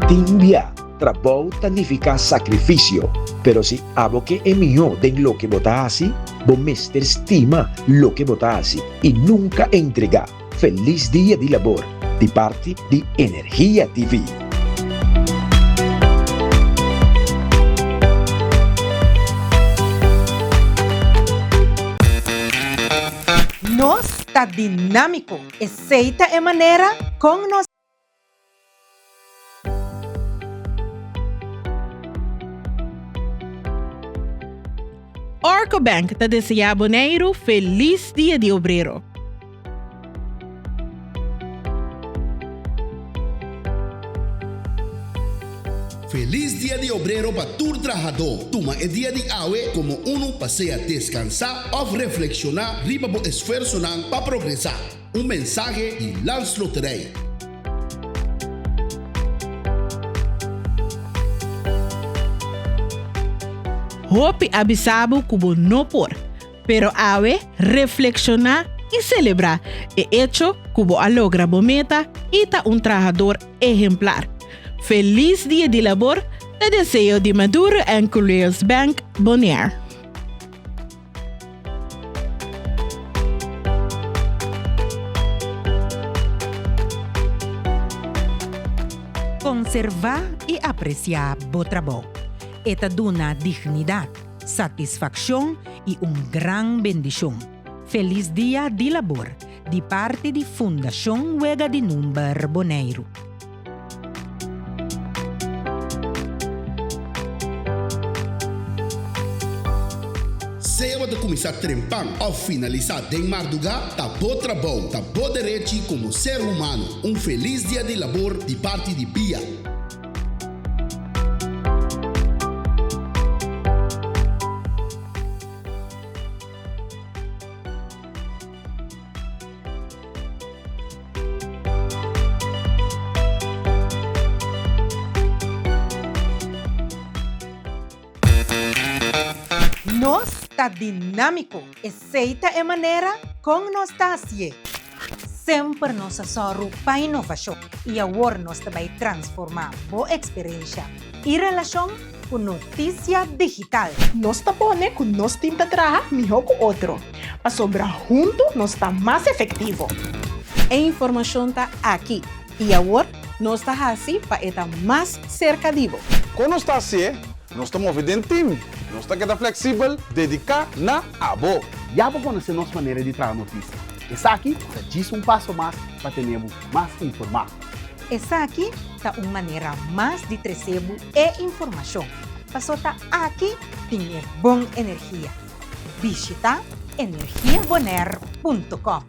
Tin bia, trabou ta nifiká sakrifisio, pero si abo ke e mihó den loke bo ta hasi, Bo mester stima loke bo ta hasi i nunka entregá. Felis Dia di Labor di parti di Energia TV. Nos ta dinámiko, esei ta e manera kon nos. Orco Bank ta deseá Boneiru felis Dia di Obrero. Felis Dia di Obrero pa tur trahadó. Tuma e dia di awe komo unu pa sea deskansá òf reflekshoná riba bo esfuersonan pa progresá. Un mensahe di Landsloterij. Hopi a bisa bo ku bo no por, pero awe reflekshoná i selebrá e echo ku bo a logra bo meta i ta un trahador ehemplar. Felis Dia di Labor ta deseo di Maduro and Curious Bank Bonaire. Konservá i apresiá bo trabou. E ta duna dignidat, satisfakshon i un gran bendishon. Felis Dia di Labor di parti di Fundashon Wega di Number Boneiru. Sea bo ta kuminsá trempan òf finalisá den mardugá, ta bo trabou, ta bo derechi komo ser humano. Un felis dia di labor di parti di bia. Nos ta dinámiko, esei ta e manera kon nos ta hasié. Semper nos a sòru pa inovashon i awor nos ta bai transformá bo eksperensha i relashon ku notisia digital. Nos ta pone ku nos tim ta traha mihó ku otro, pasobra huntu nos ta mas efektivo. E informashon ta aki i awor nos ta hasi pa e ta mas serka di bo. Kon nos ta hasié? Nos ta move den tim. Nos ta keda fleksibel, dediká na abo. Ya bo konosé nos manera di traha notisia. Esaki ta djis un paso mas pa tene bo mas informá. Esaki ta un manera mas di trese bo e informashon, paso ta aki tin e bon energia. Bishita energiabonaire punto com.